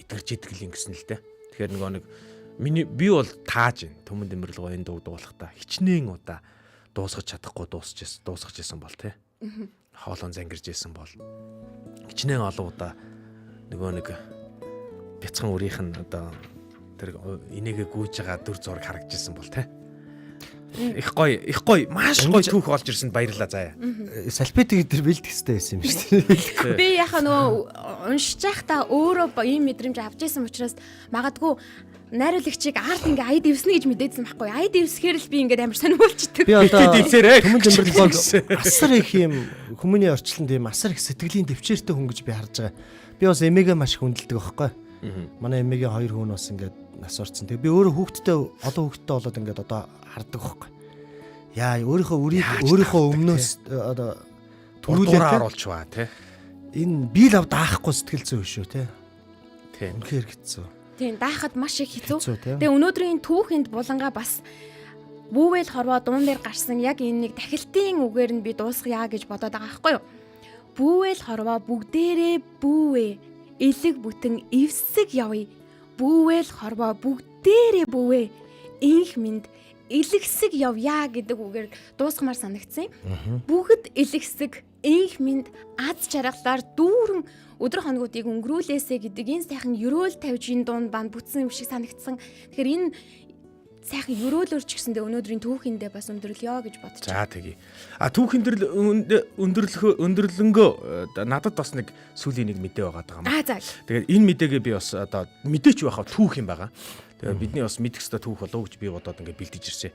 итгэрч идэг л ингэсэн л дээ. Тэгэхээр нөгөө нэг миний би бол тааж байна. Түмэн дэмбэрэл гоё энэ дуу дуулахдаа хичнээн удаа дуусгах чадахгүй дуусгаж исэн бол те. Хоолон зангирж исэн бол хичнээн олон удаа нөгөө нэг бяцхан үрийнх нь одоо тэр энийгээ гүйж байгаа дүр зураг харагдчихсан бол те. Их гоё, маш гоё түүх олж ирсэнд баярлалаа заяа. Салфетик дээр бэлдэх хэрэгтэй байсан юм шүү дээ. Би яхаа нөгөө уншиж байхдаа өөрөө ийм мэдрэмж авч исэн учраас магадгүй найруулагчийг арт ингээ аяд ивснэ гэж мэдээдсэн байхгүй. Аяд ивсэхээр л би ингээд амар сонирхолчдөг. Би одоо Битгий дэвсээрэй. Түмэн дэмбэрэл бол асар их юм хүмүүний орчлонд юм асар их сэтгэлийн төвчээртэй хүн гэж би харж байгаа. Би бас эмээгээ маш их хүндэлдэг байхгүй. Манай эмээгийн хоёр хүн бас ингээд нас орсон. Тэгээ би өөрөө хүүхэдтэй олон хүүхэдтэй болоод ингээд одоо хардаг байхгүй. Яа өөрийнхөө үрийг өөрийнхөө өмнөөс одоо Төрүүлээ төрүүлээ оруулчихваа те. Энэ би лав даахгүй сэтгэл зүй шүү те. Тийм. Үнэхээр хэцүү. Тийм даахад маш их хэцүү. Хэцүү, тийм. Тэгээ өнөөдрийн түүхэнд булангаа бас бүүвэл хорвоо дуун дээр гарсан яг энэ нэг тахилтын үгээр нь би дуусгая гэж бодоод байгаа байхгүй юу? Бүүвэл хорвоо бүгдээрээ бүүвэ. Элэг бүтэн эвсэг явъя. Бүүвэл хорвоо бүгдээрээ бүүвэ. Инх минь элэгсэг явъя гэдэг үгээр дуусгамаар санагдсан. Бүгд элэгсэг инх минь аз жаргалаар дүүрэн өдөр хоногудыг өнгөрүүлээсэ гэдэг энэ сайхан ерөөл тавьж энэ дунд банд бүтсэн юм шиг санагдсан. Тэгэхээр энэ сайхан ерөөлөөр ч гэсэндээ өнөөдрийн түүхэндээ бас өндөрлөё гэж бодож За тэгье. А түүх өндөрлөх өндөрлөнгөө надад бас нэг сүүлийн нэг мэдээ байгаа даа юм. Аа за. Тэгээд энэ мэдээгээ би бас одоо мэдээч байхаа түүх юм байгаа. Тэгээд бидний бас мэдэх ёстой түүх болов уу гэж би бодоод ингээд бэлдэж ирсэн.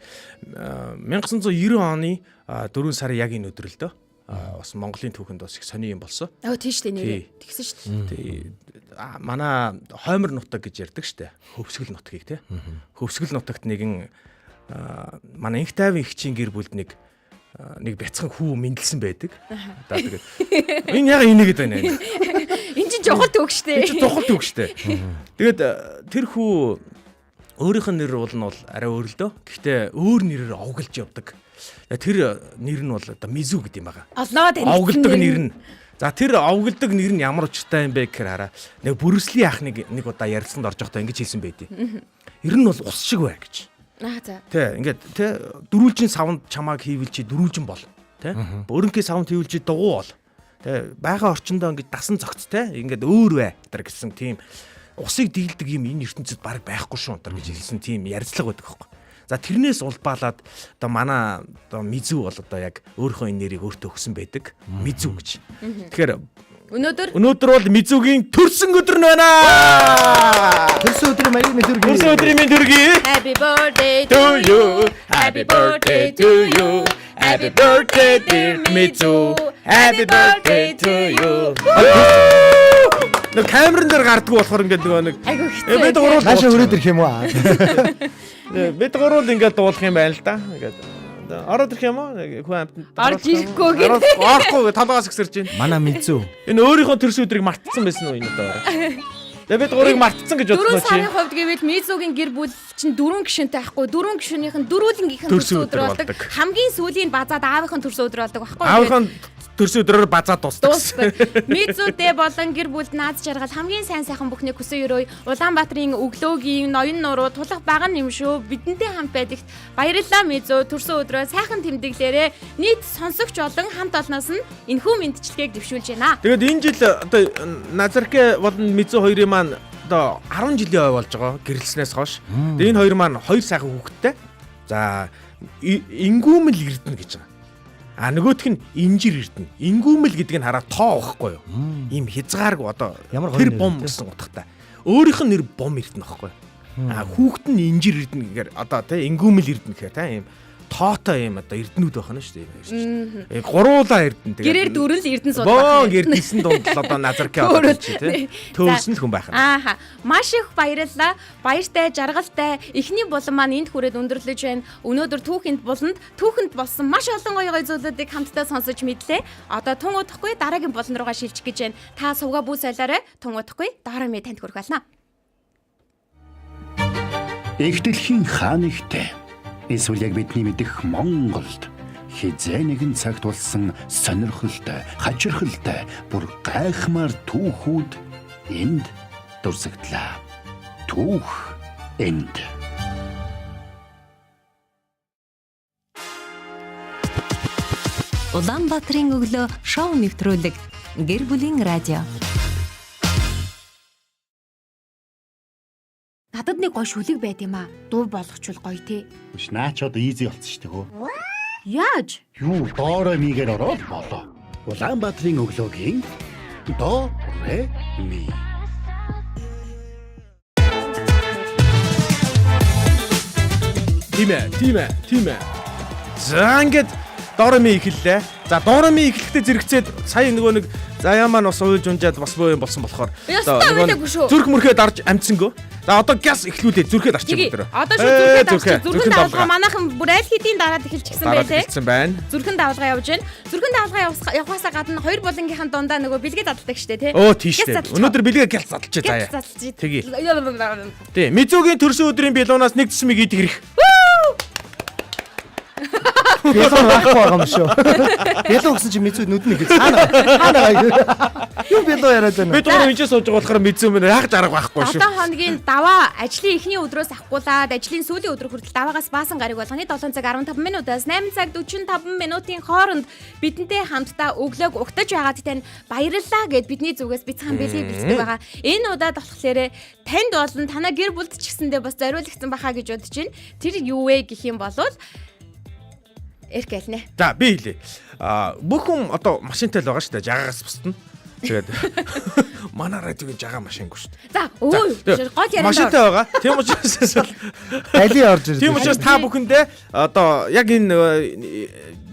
1990 оны 4 сарын яг энэ өдөр л дөө. Бас Монголын түүхэнд бас их сони юм болсон. Оо тийш дээ нэрээ. Тэгсэн шүү дээ. Манай хоймор нутаг гэж ярьдаг штэ. Хөвсгөл нутгийг те. Хөвсгөл нутагт нэгэн манай инх тайван ихчийн гэр бүлд нэг бяцхан хүү мэндэлсэн байдаг. Одоо тэгээд энэ яг инээгээд байна. Энэ чинь чухал түүх штэ. Энэ чинь чухал түүх штэ. Тэгээд тэр хүү өөрийнх нь нэр уул нь бол арай өөр л дөө. Гэхдээ өөр нэрээр овоглож явдаг. Тэр нэр нь бол одоо Мизу гэдэг юм байгаа. Олноо танигдсан. Овоглодог нэр нь. За тэр овоглодог нэр нь ямар учиртай юм бэ гэхээр хараа. Нэг Брюсли ах нэг удаа ярилцсанд орж байхдаа ингэж хэлсэн байдیں۔ Ер нь бол ус шиг бай гэж. Аа за. Тэ ингээд тэ дөрвөлжин савнд чамааг хийвэл чи дөрвөлжин бол. Тэ өрөнхий савнд хийвэл чи дугуй бол. Тэ байгаа орчиндөө ингэж дасан зөгц тэ ингээд өөр бай тэр гэсэн тийм усыг дийлдэг юм энэ ертөнцид баг байхгүй шүү энэ гэж хэлсэн тийм ярилцлага байдаг байхгүй. За тэрнээс улбаалаад одоо манай одоо Мизу бол одоо яг өөрийнхөө энэ нэрийг өөртөө өгсөн байдаг. Мизу гэж. Тэгэхээр Өнөөдөр Өнөөдөр бол Мизүгийн төрсөн өдөр нь байна. Төрсөн өдрийн маяг мэнд төргий. Төрсөн өдрийн мэнд хүргэе. Happy birthday To you. Happy birthday to you. Happy birthday dear Mizu. Happy birthday to you. Нөө камерын дээр гардггүй болохоор ингээд нөгөө нэг Айгу хэцүү. Бид гурвал Наашаа өрөөд ирэх юм уу? Бид гурвал ингээд дуулах юм байна л да. Ингээд ороод ирэх юм уу? Хүн амтнд Орж ирэхгүй гэнэ. Орохгүй толгоос ихсэрч байна. Манай Мизүү. Энэ өөрийнхөө төрсөн өдрийг мартцсан байсан уу энэ одоо? Тэгээ бид гурыг мартцсан гэж Дөрвөн бодсон чи. сарын хувьд гэвэл Мизугийн гэр бүл чинь дөрвөн гишүүнтэй байхгүй. Дөрвөн гишүүнийх нь дөрвөлнгийнх нь Төрсөн төрсөн өдөр өдөр болдог. болдог. Хамгийн сүүлийн базаад аавынх нь төрсөн өдөр болдог байхгүй юу? Аавынх нь төрсөн өдрөөр базаа дуустдаг. Дуустдаг. Мизүдэ болон гэр бүлд наад жаргал хамгийн сайн сайхан бүхнийг хүсэн өрөөй. Улаанбаатарын өглөөгийн ноён нуруу тулах баган юм шүү. Бидэнтэй хамт байдагт баярлалаа Мизү. Төрсөн өдрөө сайхан тэмдэглээрээ. Нийт сонсогч болон хамт олноос нь энэхүү мэндчилгээг дэвшүүлж байна. Тэгээд энэ жил одоо Назарке болон Мизү хоёрын маань одоо 10 жилийн ой болж байгаа гэрлснээс хойш. Тэгээд энэ хоёр маань хоёр сайхан хүүхэдтэй. За ингүүмэл эрдэнэ гэж байгаа. А нөгөөх нь инжир эрдэнэ. Ингүүмэл гэдэг нь хараа тоо байхгүй юу? Ийм хязгааргүй одоо Ямар гоё тэр нэр бом вэ, тэ? гэсэн утгатай. Өөрийнх нь нэр бом эрдэнэ байхгүй юу? А хүүхэд нь инжир эрдэнэ гэхээр одоо тий ингүүмэл эрдэнэ гэхээр тий ийм тоотой ийм одоо эрдэнүүд байх нь шүү дээ. Ийм гуруулаа эрдэнэ тэгээд Гэрээр дөрөн л эрдэнэ суудаг Боо байна. гэрдсэн дунд л одоо Назарке одоо чи тий. Төөрсөн л хүн байх нь. Ааха. Маш их баярлалаа. Баяртай, жаргалтай эхний булан маань энд хүрээд өндөрлөж байна. Өнөөдөр түүхэнд буланд түүхэнд болсон маш олон гоё гоё зүйлүүдийг хамтдаа сонсож мэдлээ. Одоо тун удахгүй дараагийн булан руугаа шилжих гэж байна. Та сувга бүү солиорой. Тун удахгүй дараа ми танд хүрэх болно. Их дэлхийн хаан ихтэй. Эсвэл яг бидний мэдэх Монголд хизээ нэгэн цагт болсон сонирхолтой, хачирхалтай, бүр гайхмаар түүхүүд энд дурсагдлаа. Түүх энд. Улаанбаатарын өглөө шоу нэвтрүүлэг гэр бүлийн радио. Надад нэг гоё шүлэг байд юм аа. Дуу болгочвол гоё те. Биш наа ч одоо easy болцсон шүү дээ хөө. Яаж? Юу доорой мигээр ороод болоо. Улаанбаатарын өглөөгийн до ре ми. Тийм ээ, тийм ээ, тийм ээ. За ингээд Дорами эхэллээ. За Дорами эхлэхдээ зэрэгцээд сая нөгөө нэг заяа маань бас уйлж унжаад бас боо юм болсон болохоор Ёстой нөгөө уйлаагүй шүү. Зүрх мөрхөө дарж амцсангүй. За одоо гяс эхлүүлээ зүрхээ дарчих Тгий. өдрөө. Одоо шүү зүрхээ дарчих. Зүрхэн давлгаа манайхан бүр аль хэдийн дараад эхэлчихсэн Дараад байлээ. эхэлсэн байна. Зүрхэн давлгаа явж байна. Зүрхэн давлгаа явахаасаа гадна хоёр булангийнхан дундаа нөгөө бэлгээ задалдаг штэ тий. Өө тийш Гяс дээ. задалчих. Өнөөдөр бэлгээ гяс задалчих Гяс заяа. задалчих. Тэгье. Тий. Мизүгийн төрсөн өдрийн билуунаас нэг цэсмийг идэх хэрэг. Бялуу байхгүй байгаа юм шүү. Бялуу гэсэн чинь Мизүү нүднэ гэж цаана. Цаана. Юу бялуу яриад байна? Бид гурав энэ сууж байгаа болохоор Мизү мэн яг жарга байхгүй шүү. 7 хоногийн даваа ажлын эхний өдрөөс авахгуулаад ажлын сүүлийн өдөр хүртэл даваагаас баасан гариг болгоны 7 цаг 15 минутаас 8 цаг 45 минутын хооронд бидэнтэй хамтдаа өглөөг угтаж байгаад тань баярлалаа гэд бидний зүгээс бяцхан бэлгийг бэлтгэдэг байгаа. Энэ удаад болохоор танд болон танаа гэр бүлд ч гэсэндээ бас зориулагдсан бахаа гэж бодож байна. Тэр юу вэ гэх юм бол Эрк альнэ. За би хэлье. А бүх хүн одоо машинтай л байгаа шүү дээ. Жагаагаас бусдна. Тэгээд манай радиогийн жагаа машингүй шүү дээ. За өө гол ярианд Машинтай байгаа. Тийм учраас Али орж ирдэг. тийм учраас та бүхэндээ одоо яг энэ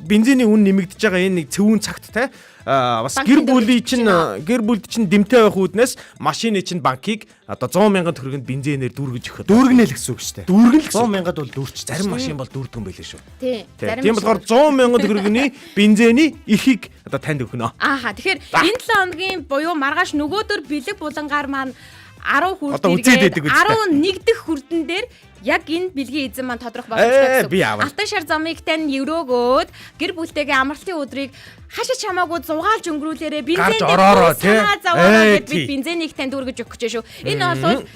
бензиний үн нэмэгдэж байгаа энэ нэг цэвүүн цагт те бас Банкны гэр бүлийн дөрвөлж чинь гэр бүлд чинь дэмтэй байх үүднээс машины чинь банкыг одоо 100 мянган төгрөгийн бензинээр дүүргэж өгөх. Дүүргэнэ л гэсэн үг шүү дээ. Дүүргэн л гэсэн. 100 мянгад бол дүүрч. Зарим машин бол дүүрдэг юм байлээ шүү. Тий. Тий. Тийм болохоор 100 мянган төгрөгийн бензиний эрхийг одоо танд өгнө. Ааха тэгэхээр энэ 7 хоногийн буюу маргааш нөгөөдөр бэлэг булангаар маань 10 хүрд Одоо үзээд эргээд байдаг үстэй. 11 дэх хүрдэн дээр яг энэ бэлгийн эзэн маань тодорхой боломжтой Ээ, би гэсэн. аавна. Алтан шар замыг тань өрөөгөөд гэр бүлтэйгээ амралтын өдрийг хашаа чамаагүй зугаалж өнгөрүүлээрэ Гарч бензин ороороо, тий. санаа зовоороо Ээ, гэд бид тий. бензинийг тань дүүргэж өгөх гэж шүү. Энэ бол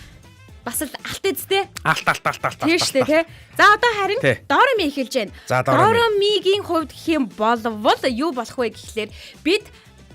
бас л алт эзтэй. Алт алт алт алт алт. Тийм шүү дээ тий. За одоо харин Тий. Дороми эхэлж байна. За, Дороми. Доромигийн хувьд гэх юм болвол юу болох вэ гэхлээр бид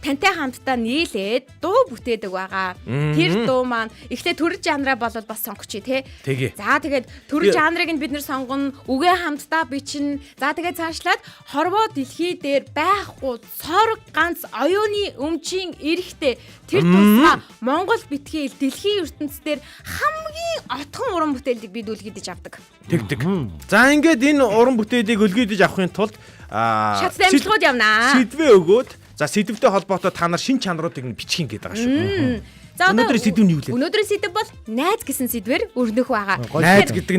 тантай хамтдаа нийлээд дуу бүтээдэг байгаа. Тэр дуу маань эхлээ төрөл жанраа болол бас сонгочих тий. Тэгье. За тэгээд төрөл жанрыг нь бид нэр сонгоно, үгээ хамтдаа бичнэ. За тэгээд цаашлаад хорвоо дэлхий дээр байхгүй цорог ганц оюуны өмчийн эрэхтэй тэр тусмаа Монгол битгий дэлхийн ертөнц дээр хамгийн отхон уран бүтээлийг бид үлгийдэж авдаг. Тэг. За ингээд энэ уран бүтээлийг өлгийдэж авахын тулд Шат дамжлагууд явнаа. Сэдвээ өгөөд за сэдвтэй холбоотой та нар шин чанаруудыг нь бичих юм гээд байгаа шүү. За одоо Өнөөдрийн сэдв нь юу лээ? Өнөөдрийн сэдв бол найз гэсэн сэдвээр өрнөх байгаа. Найз гэдэг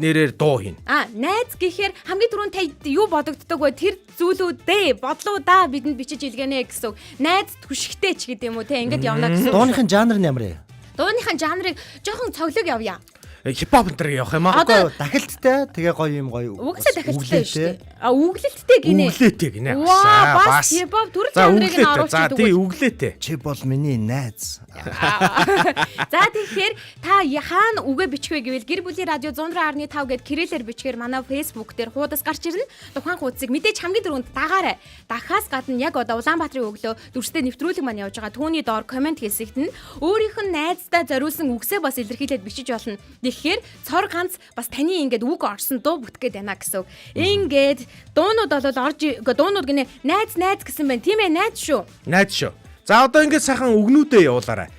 нэрээр дуу хийн. Найз гэхээр хамгийн түрүүнд танд юу бодогддог вэ? Тэр зүйлүүдээ, бодлуудаа бидэнд бичиж илгээнэ гэсэн үг. Найз түшигтэй ч гэдэг юм уу те ингээд явна гэсэн үг. Дууныхын жанр нь ямар вэ? Дууныхын жанрыг жоохон цоглог явъя. Хипхоп энэ төр явах юм аа. Одоо- Үгүй дахилттай тэгээ гоё юм гоё. Угсаа дахилттай шүү дээ. Үглэлттэй гинэ. Үглээтэй гинэ. Ваа, бас хипхоп төрөл За жанрыг нь үглээтэй. За оруулчих тий тэгвэл. үглээтэй. Чи бол миний найз. За тэгэхээр та хаана үгээ бичих вэ гэвэл гэр бүлийн радио 104.5 гээд кириллээр бичгээр манай Facebook дээр хуудас гарч ирнэ. Тухайн хуудсыг мэдээж хамгийн түрүүнд дагаарай. Дахаас гадна яг одоо Улаанбаатарын өглөө дүрстэй нэвтрүүлэг маань явж байгаа. Түүний доор комент хэсэгт нь өөрийнх нь найздаа зориулсан үгсээ бас илэрхийлээд бичиж болно. Тэгэхээр цор ганц бас таны ингээд үг орсон дуу бүтгээд байна гэсэн үг. Ингээд дуунууд бол орж дуунууд гинэ найз найз гэсэн байна. Тийм ээ найз шүү. Найз шүү. За одоо ингээд сайхан үгнүүдээ явуулаарай.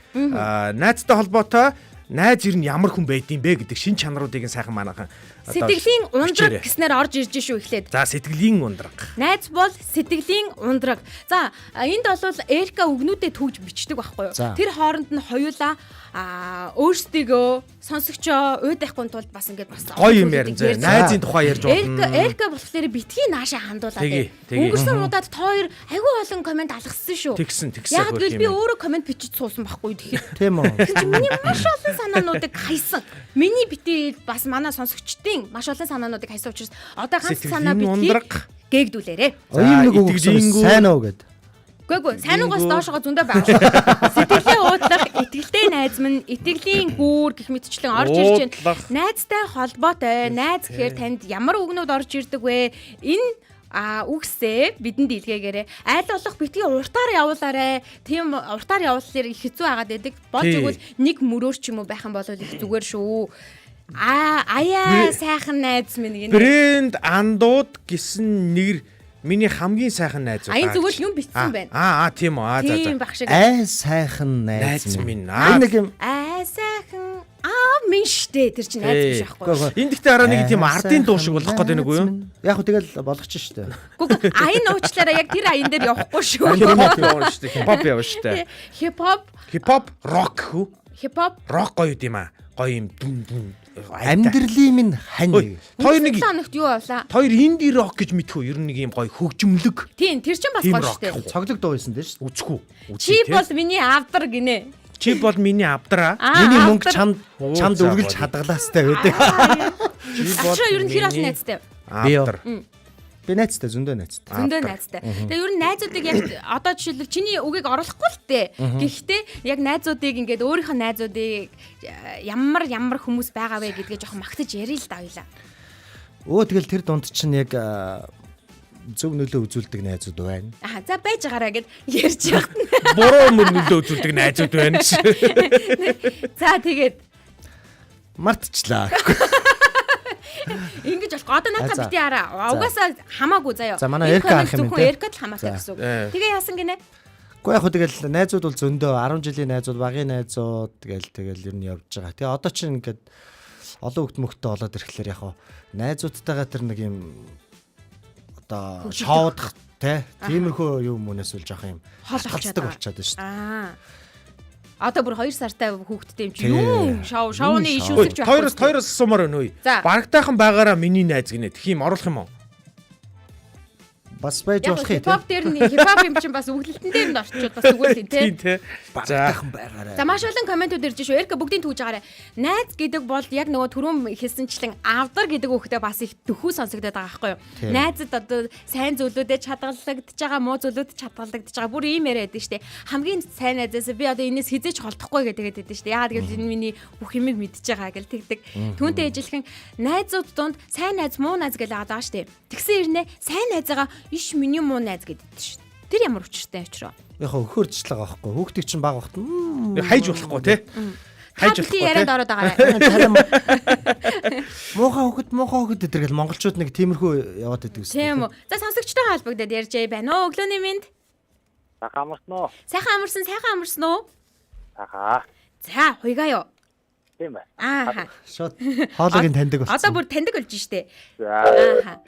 Найзтай холбоотой найз ер нь ямар хүн байдığım бэ гэдэг шин чанаруудыг нь сайхан манайхан одоо Сэтгэлийн ундраг бичээрэй. гэснээр орж ирж шүү эхлээд. За сэтгэлийн ундраг. Найз бол сэтгэлийн ундраг. За энд бол Эрика үгнүүдээ түүж бичдэг байхгүй юу? За. Тэр хооронд нь хоёулаа өөрсдийгөө сонсогчоо уйдахгүй тулд бас ингээд бас Гоё юм ярина зэ. ярьж Найзын тухай ярьж Эрика болно. Эрика болохоор битгий нааша хандуулаад. Тэгье, байна. тэгье. Өнгөрсөн удаад та хоёр айгүй олон комент алгассан шүү. Тэгсэн, тэгсэн Яг хөрх гэвэл юм би байна. өөрөө комент бичиж суусан байхгүй юу тэгэхээр. Тийм үү? Тэгсэн чинь миний маш олон санаануудыг хайсан. Миний битээ бас манай сонсогчдын маш олон санаануудыг хайсан учраас одоо ганц Сэтгэлийн санаа битгий ундраг. гээгдүүлээрэ. Оюун нэг үг итгэлийн гэсэн гүр. сайн уу гэд. Үгүй ээ, сайн угаас доошогоо зөндөө байгаа. Сэтгэлийн уудлах, итгэлтэй найз минь, итгэлийн гүүр гэх мэтчлэн орж ирж байна. Уудлах. Найзтай холбоотой, найз гэхээр танд ямар үгнүүд орж ирдэг вэ? Энэ үгсээ бидэнд илгээгээрэй. Айл болох битгий уртаар явуулаарэ. Тийм уртаар явуулахлаар их хэцүү агаад байдаг. Болж Тий. игэл нэг мөрөөр ч юм уу байх юм бол их зүгээр шүү. Аяа сайхан найз минь гинэ. Брэнд андууд гэсэн нэр миний хамгийн сайхан найз. А, энэ зүгээр л юм бичсэн байна. Тийм үү. За Тийм за. баг шиг. Ай сайхан найз Найз минь. Энэ нэг юм Аа сайхан аа минь штэ тэр чинь найз биш байхгүй. Үгүй, үгүй. Энэ гэхдээ араа нэг тийм Ай ардын дуу шиг сайхан болох гээд байна үгүй юу? найз минь. Яг хөө тэгэл болгоч штэ. Үгүй аян уучлаарай яг тэр аян дээр явахгүй шүү. Хипхоп явна шүү дээ. Хипхоп явна шүү дээ. Хипхоп, Хипхоп рок хүү? хипхоп. Рок гоё юм аа. Гоё юм дүн дүн. Амьдралын минь хань. Ой, Хоёр нэг 7 хоногт юу явлаа? хоёр инди рок гэж мэдхүү. Ер нь нэг юм гоё хөгжмөлөг Тийм, тэр чинь бас Тийм гоё рок. штэ. Цоглог дуу байсан дээ шүү. үзэхүү. Чи бол миний авдар гинэ. чи бол миний авдраа. Аа, Миний мөнгө авдар. чамд Оо, чамд за, үргэлж гоё. хадгалаастай байдаг. Ачаа ер нь хэр олон найзтай? Авдар. Би найзтай зөндөө найзтай. Зөндөө найзтай. Тэгээ ер нь найзуудыг яг одоо жишээлбэл чиний үгийг оруулахгүй л дээ. Гэхдээ яг найзуудыг ингээд өөрийнх нь найзуудыг ямар ямар хүмүүс байгаа вэ гэдгээ жоохон магтаж ярил л да хоёлаа. Өө тэгэл тэр дунд чинь яг зөв нөлөө үзүүлдэг найзууд байна. Аа за байж байгаараа гэд ярьж явах. Буруу мөр нөлөө үзүүлдэг найзууд байна гэж. За тэгээд Мартчлаа. Ингэж болохгүй. Одоо наадах За. бити хараа. Угаасаа хамаагүй заяа. За, манай Энэ Эрка коммент арах юм зөвхөн те. Эркад л хамаатай За. гэсэн үг. Э. Тэгээ яасан гинэ? Гэхдээ яг хөө тэгэл найзууд бол зөндөө 10 жилийн найзууд, багийн найзууд тэгэл тэгэл ер нь явж байгаа. Тэгээ одоо чинь ингээд олон хөлт мөхтөө болоод ирэхлээр яг хөө найзуудтайгаа тэр нэг юм одоо шоудах те тиймэрхүү юм үнээс үл жоох юм Хол авчаад хатгалцдаг байгаа. болчиход байна шүү дээ. Аа. Одоо бүр 2 сартай хүүхэдтэй юм чи Тий. юу? Шоу шоуны Юу иш шоу? үзэгч байхгүй. Хоёроос хоёроос сумаар байна үе. За. Барагтайхан байгаараа миний найз гинэ. Тэх юм оруулах юм уу? Бас байж Яг болох юм хипхоп дээр нь хипхоп юм чинь бас өглөлтөн дээр нь орчвол бас зүгээр л юм те. Тийм те. За. Барагтайхан байгаарай. За маш олон комментүүд ирж шүү. Эрка бүгдийг түүж байгаарай. Найз гэдэг бол яг нөгөө түрүүн хэлсэнчлэн авдар гэдэг үгтэй бас их дөхүү сонсогдоод байгаа байхгүй юу? Тийм. Найзад одоо сайн зүйлүүдэд чадгалагдж байгаа, муу зүйлүүдэд чадгалагдж байгаа. Бүр ийм яриа байдаг штэ. Хамгийн сайн найзаас би одоо энэс хизээч холдохгүй гэдэг байдаг штэ. Яагаад гэвэл энэ миний бүх юмыг мэдж байгаа гэл тэгдэг. Түүнтэй ижилхэн найзууд дунд сайн найз, муу найз гэж байгаа штэ. Тэгсэн ирнэ сайн найзаагаа иш миний муу найз гэдэг штэ. Тэр ямар учиртай учраа? Яг өхөржлөг байгаа байхгүй. Хүүхдийг чинь баг багт Хайж болохгүй те. Хайж Та болохгүй бидний ярианд те. ороод байгаарай. Царай муухай хүүхэд муухай хүүхэд гэдэг гэл монголчууд нэг тиймэрхүү яваад байдаг гэсэн. Тийм үү. За сонсогчтойгоо холбогдоод ярьж байна уу? Өглөөний мэнд. Сайхан амарсан уу? Сайхан амарсан, сайхан амарсан уу? Сайхан. За, хуйгаа юу? Тийм байна. Ааха. Шууд хоолойг нь таньдаг болсон. Одоо бүр таньдаг болж штэ. За. Ааха.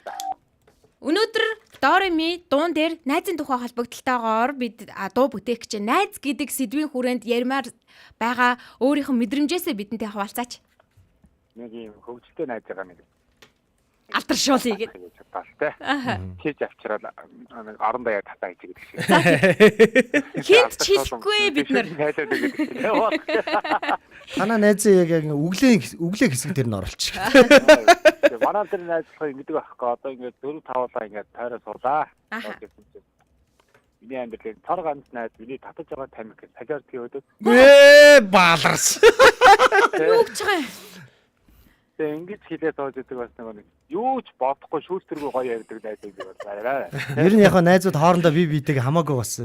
Өнөөдөр Дореми дуун дээр найзын тухай холбогдлолтойгоор бид дуу бүтээх гэж байна. Найз гэдэг сэдвийн хүрээнд ярмаар байгаа өөрийнх нь мэдрэмжээсээ бидэнтэй хаваалцаач. Нэг юм хөгжилтэй найз байгаа нэг Алдаршуулъя гэд. гэж бодлоо те. Хийж авчираад нэг орон даяар татаа гэж гэдэг шиг. Хинт ч хэлэхгүй бид нар. Найлаад гэдэг шиг. Танаа найзын яг яг өглөө өглөө хэсэг дээр нь оруулчих. Тэгээ манай тэр найз болохоор ингэдэг байхгүй. Одоо ингээд 4 5-уулаа ингээд тойроо суулаа. Аха. Миний амьдралын цор ганц найз миний татаж байгаа тамхи солиор тгийвэдэг. Ээ баларс. Юу гэж байгаа юм? Тэгээ ингэж хилээ сууж идэг бас нэг юу ч бодохгүй шүүлтэргүй гоё ярьдаг найз гэдэг бол арай. Ер нь яг найзууд хоорондоо бие биетэйг хамаагүй бас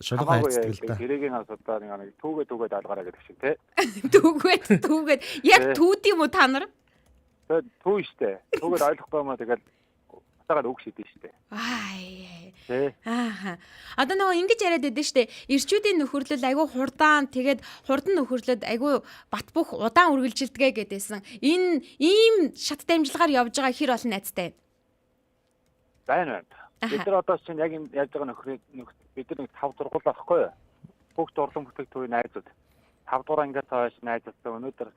шулуухан Хамаагүй харьцдаг л ярьдаг. да. Тэрийг нь бас одоо нэг түүгээ түүгээд ойлгоорой гэдэг шиг тий. Түүгээд түүгээд яг Тэ. түүд юм уу та нар? Тэгээд түү штэ. Түүгээд ойлгохгүй юм аа тэгэл буцаагаад үг шидэн штэ. Аа. Тий. Ааха. Одоо нөгөө ингэж яриад байдсан штэ. Ирчүүдийн нөхөрлөл айгүй хурдан тэгээд хурдан нөхөрлөд айгүй бат бөх удаан үргэлжилдэгэ гэдээсэн. Энэ ийм шат дамжлагаар явж байгаа хэр олон найзтай. Байна байна. Аха. Бид нар одоо чинь яг энэ яаж байгаа нөхрийн нөхд бид нар нэг 5 зургуул байхгүй юу? Бүгд урлан бүтээгдэхүүн төвийн найзууд. 5 дугаар ангиас хойш найзуудтай өнөөдөр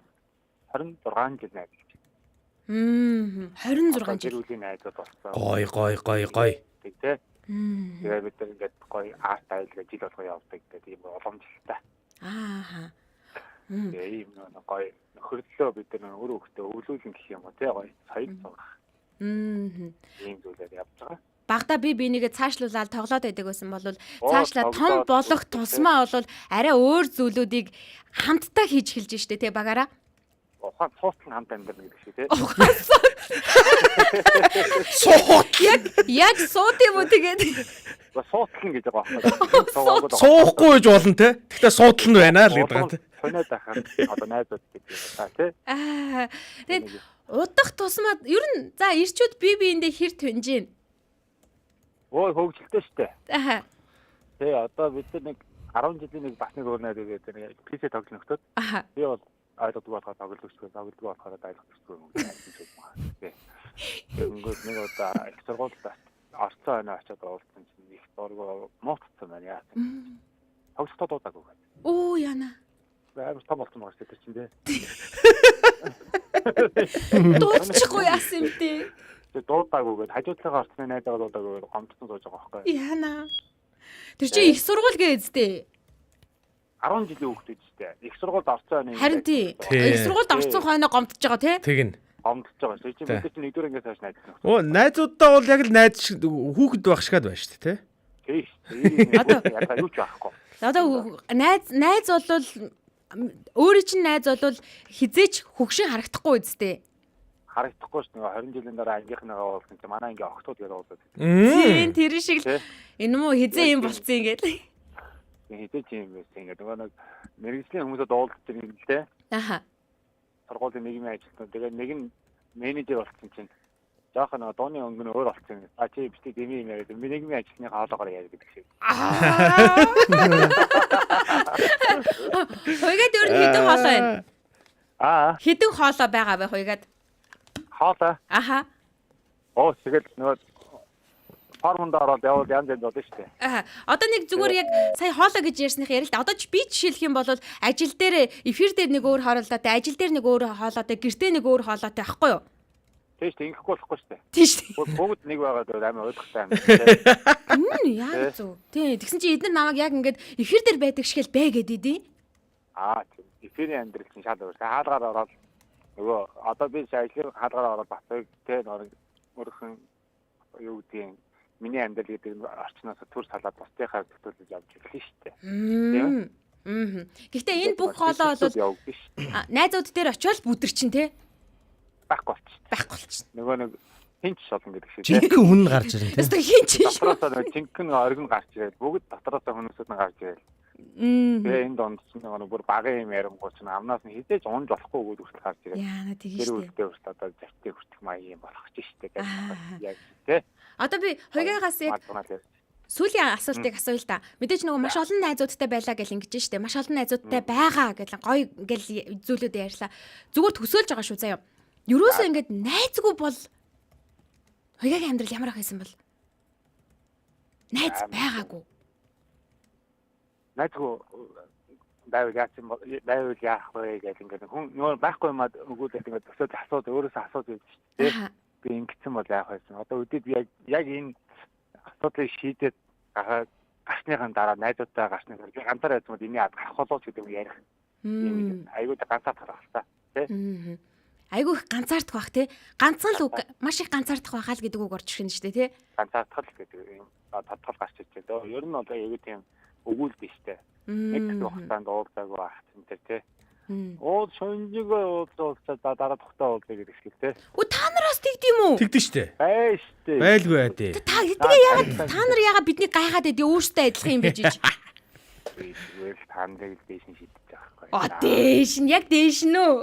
26 жил найзалж. 26 Одоо жил. Гэр бүлийн найзууд болсон. Гой гой гой гой. Тэг тий. Тэгээ бид нар ингээд гоё арт аялал жил болго явдаг гэдэг ийм уламжлалтай. Ааха. Тэгээ ийм нэг гоё нөхөрлөлөө бид нар өөр өөртөө өвлүүлэн гэх юм уу тий гоё соёл сурах ийм зүйлээр явж байгаа. Багада би бинийгээ цаашлуулаад тоглоод байдаг байсан бол Оо, цаашлаа том тоглоод болох үздэг, тий. тусмаа бол арай өөр зүйлүүдийг хамтдаа хийж эхэлж штэ тий багаараа. Ухаан цуутлан хамт амьдрна гэдэг шиг тий. Суут. Яг яг суут юм уу тэгээд. Суутлан гэж байгаа байхгүй. Суугаад Суухгүй гэж болно те. Гэхдээ суудлан байна л гэдэг байгаа те. Хониод байхаар одоо найзууд гэдэг юм та тий. Аа. Тэгээд удах тусмаа ер нь за ирчүүд би биэндээ хэр түнжин. Өө хөгжилтэй штэ. Аа. Тий одоо бид нар нэг 10 жилийн нэг бас нэг өөр найз гэдэг нэг PC тоглох нөхдөд Аа. би бол ойлгодог болохоор тоглогчгүй тоглодог болохоор ойлгохгүй юм гэж байна. Тий. Тэгэнгүүт нэг удаа их сургуульд орцсон хойно очиод уулзсан чинь их дургу муутцсан байна яасан. Тоглохдоо дуудаагүй гэдэг. Оо яна. Амар том болсон байгаа шүү дээ тэр чинь тий. Дуудчихгүй яасан юм бэ? Тэгээ дуудаагүй гэдэг хажуудлага орцны найзаа дуудаагүй гэдэг гомдсон сууж байгаа байхгүй. Яна. Тэр чинь их сургууль гээзтэй. 10 жилийн хүүхэд шүү дээ. Их сургуульд орцсон хойно. Харин тий. Тий. Их сургуульд орцсон хойно гомдож байгаа тий. Тэгнь. Гомдож байгаа шүү. Чи Тий. бид нар чинь нэгдүгээр ангиас хойш найзсан. Оо найзуудаа бол яг л найз шиг хүүхэд байх шигэд байна шүү дээ те. Тийм шүү дээ. Одоо- Одоо ялгаа юу ч байхгүй. Одоо найз найз бол өөрийн чинь найз бол хизээч хөгшин харагдахгүй үсттэй. Харагдахгүй шүү. Нөгөө 20 жилийн дараа ангийнхныгаа уулзсан чинь манай ангийн охтууд гэж уулзаад. Тийм тэр шиг л Тий. энэ мó хизээ юм болцсон ингээд. Хэзээ ч юм байсан ингээд нөгөө нэг мэрэгжлийн хүмүүсд уулздаг юм л дээ. Аха. Сургуулийн нийгмийн ажилтнууд тэгээд нэг нь менежер болсон чинь жоохон нөгөө дууны өнгө нь өөр болсон юм. А чи битгий дэмий юм яриад нийгмийн ажилтны хоолоогоор яриад гэдэг шиг. Хуйгаад өөр нь хэдэн хоолой байна? Аа Хэдэн хоолой байгаа вэ хуйгаад? хоолой. Аха. Оо тэгэл нөгөө формонд ороод явал янз янз болно шүү дээ. Аа, одоо нэг зүгээр яг сая хоолой гэж ярьсных ярил л да. Одоо ч би жишээлх юм бол ажил дээр эфир дээр нэг өөр хоолойтой, ажил дээр нэг өөр хоолойтой, гэртээ нэг өөр хоолойтой байхгүй юу? Тийм шүү дээ ингэхгүй болохгүй шүү дээ. Тийм шүү дээ. Бүгд нэг байгаа дээр амар ойлгохтой юм. Мм, яг зөв. Тийм. Тэгсэн чи эдгээр намайг яг ингээд эфир дээр байдаг шиг л бэ гэдэг. Аа тийм. Эфирийн амьдрал чинь шал өөр. Хаалгаар ороод нөгөө одоо би ажлын хаалгаар ороод батыг тэ нөгөө өөрхөн юу гэдгийг миний амьдрал гэдэг орчноос төр салаад бусдынхаа зөвтгөлж явж ирлээ шүү дээ. Мм. Мм. Гэхдээ энэ бүх хоолой бол явагдана шүү дээ. найзууд дээр очиод бүдэр чинь те Байхгүй болчих. байхгүй болчихно. Нөгөө нэг Хинч шолон гэдэг шиг. Жинхэнэ хүн нь гарч ирнэ тийм. Өстой хин чи шүү. Дотроосоо нөгөө жинхэнэ оргин гарч ирээд бүгд дотроосоо хүмүүсүүд нь гарч ирээд. Тэгээ энэ донд чинь нөгөө бүр багын юм ярингуу чинь амнаас нь хизээж унж болохгүй өгөөд хүртэл гарч ирээд. Яана тэгэн Тэр шүү. үлдээ хүртэл одоо завтыг хүртэх маяг юм болох ч штэ Аа. гэдэг. Яг тий. Одоо би хуйгаагаас яг сүүлийн асуултыг асууя л да. Мэдээж нөгөө маш олон найзуудтай байлаа гэл ингэж штэ. Маш олон найзуудтай байгаа гэл гоё гэл зүйлүүд ярьлаа. Зүгээр төсөөлж байгаа шүү заяа. Ерөөсөө ингэж найзгүй бол хуйгагийн амьдрал ямар ах байсан бол? Найз байгаагүй. Найзгүй байвал яах юм байвал яах вэ гэж ингээд хүн нөгөө байхгүй юмад өгүүлээд ингээд төсөөд асууд өөрөөсөө асууж явж шүү дээ. Би ингэсэн бол яах вэ? Одоо өдөрт би яг энэ асуудлыг шийдээд гараад гарсныхаа дараа найзуудтай гарсны дараа би ганцаараа байсан бол энэний ад гарах болов гэдэг юм ярих. Айгуу ганцаар гарах та тий. Айгуу их ганцаардах бах тий. Ганцхан л үг маш их ганцаардах байхаа л гэдэг үг орж ирэх нь шүү дээ тий. Ганцаардах л гэдэг юм тодтол гарч ирж байна. Ер нь бол айгуу тийм өгүүлдэг шүү дээ. Нэг хугацаанд уулзаагүй ах чинь тэр тий. Уул шөнөжгөө уулзуулцаа дараа тухтаа уулзъя гэдэг шиг тий. Үу та нараас тэгд юм уу? Тэгдэж штэ. Бай штэ. Байлгүй аа тий. Та тэгээ яагаад та нар яагаад биднийг гайхаад байдгийг өөрсдөө адилхан юм бижиж. Тэгвэл та нарыг дээш нь шидэж байгаа байхгүй. А дээш нь яг дээш нь үү?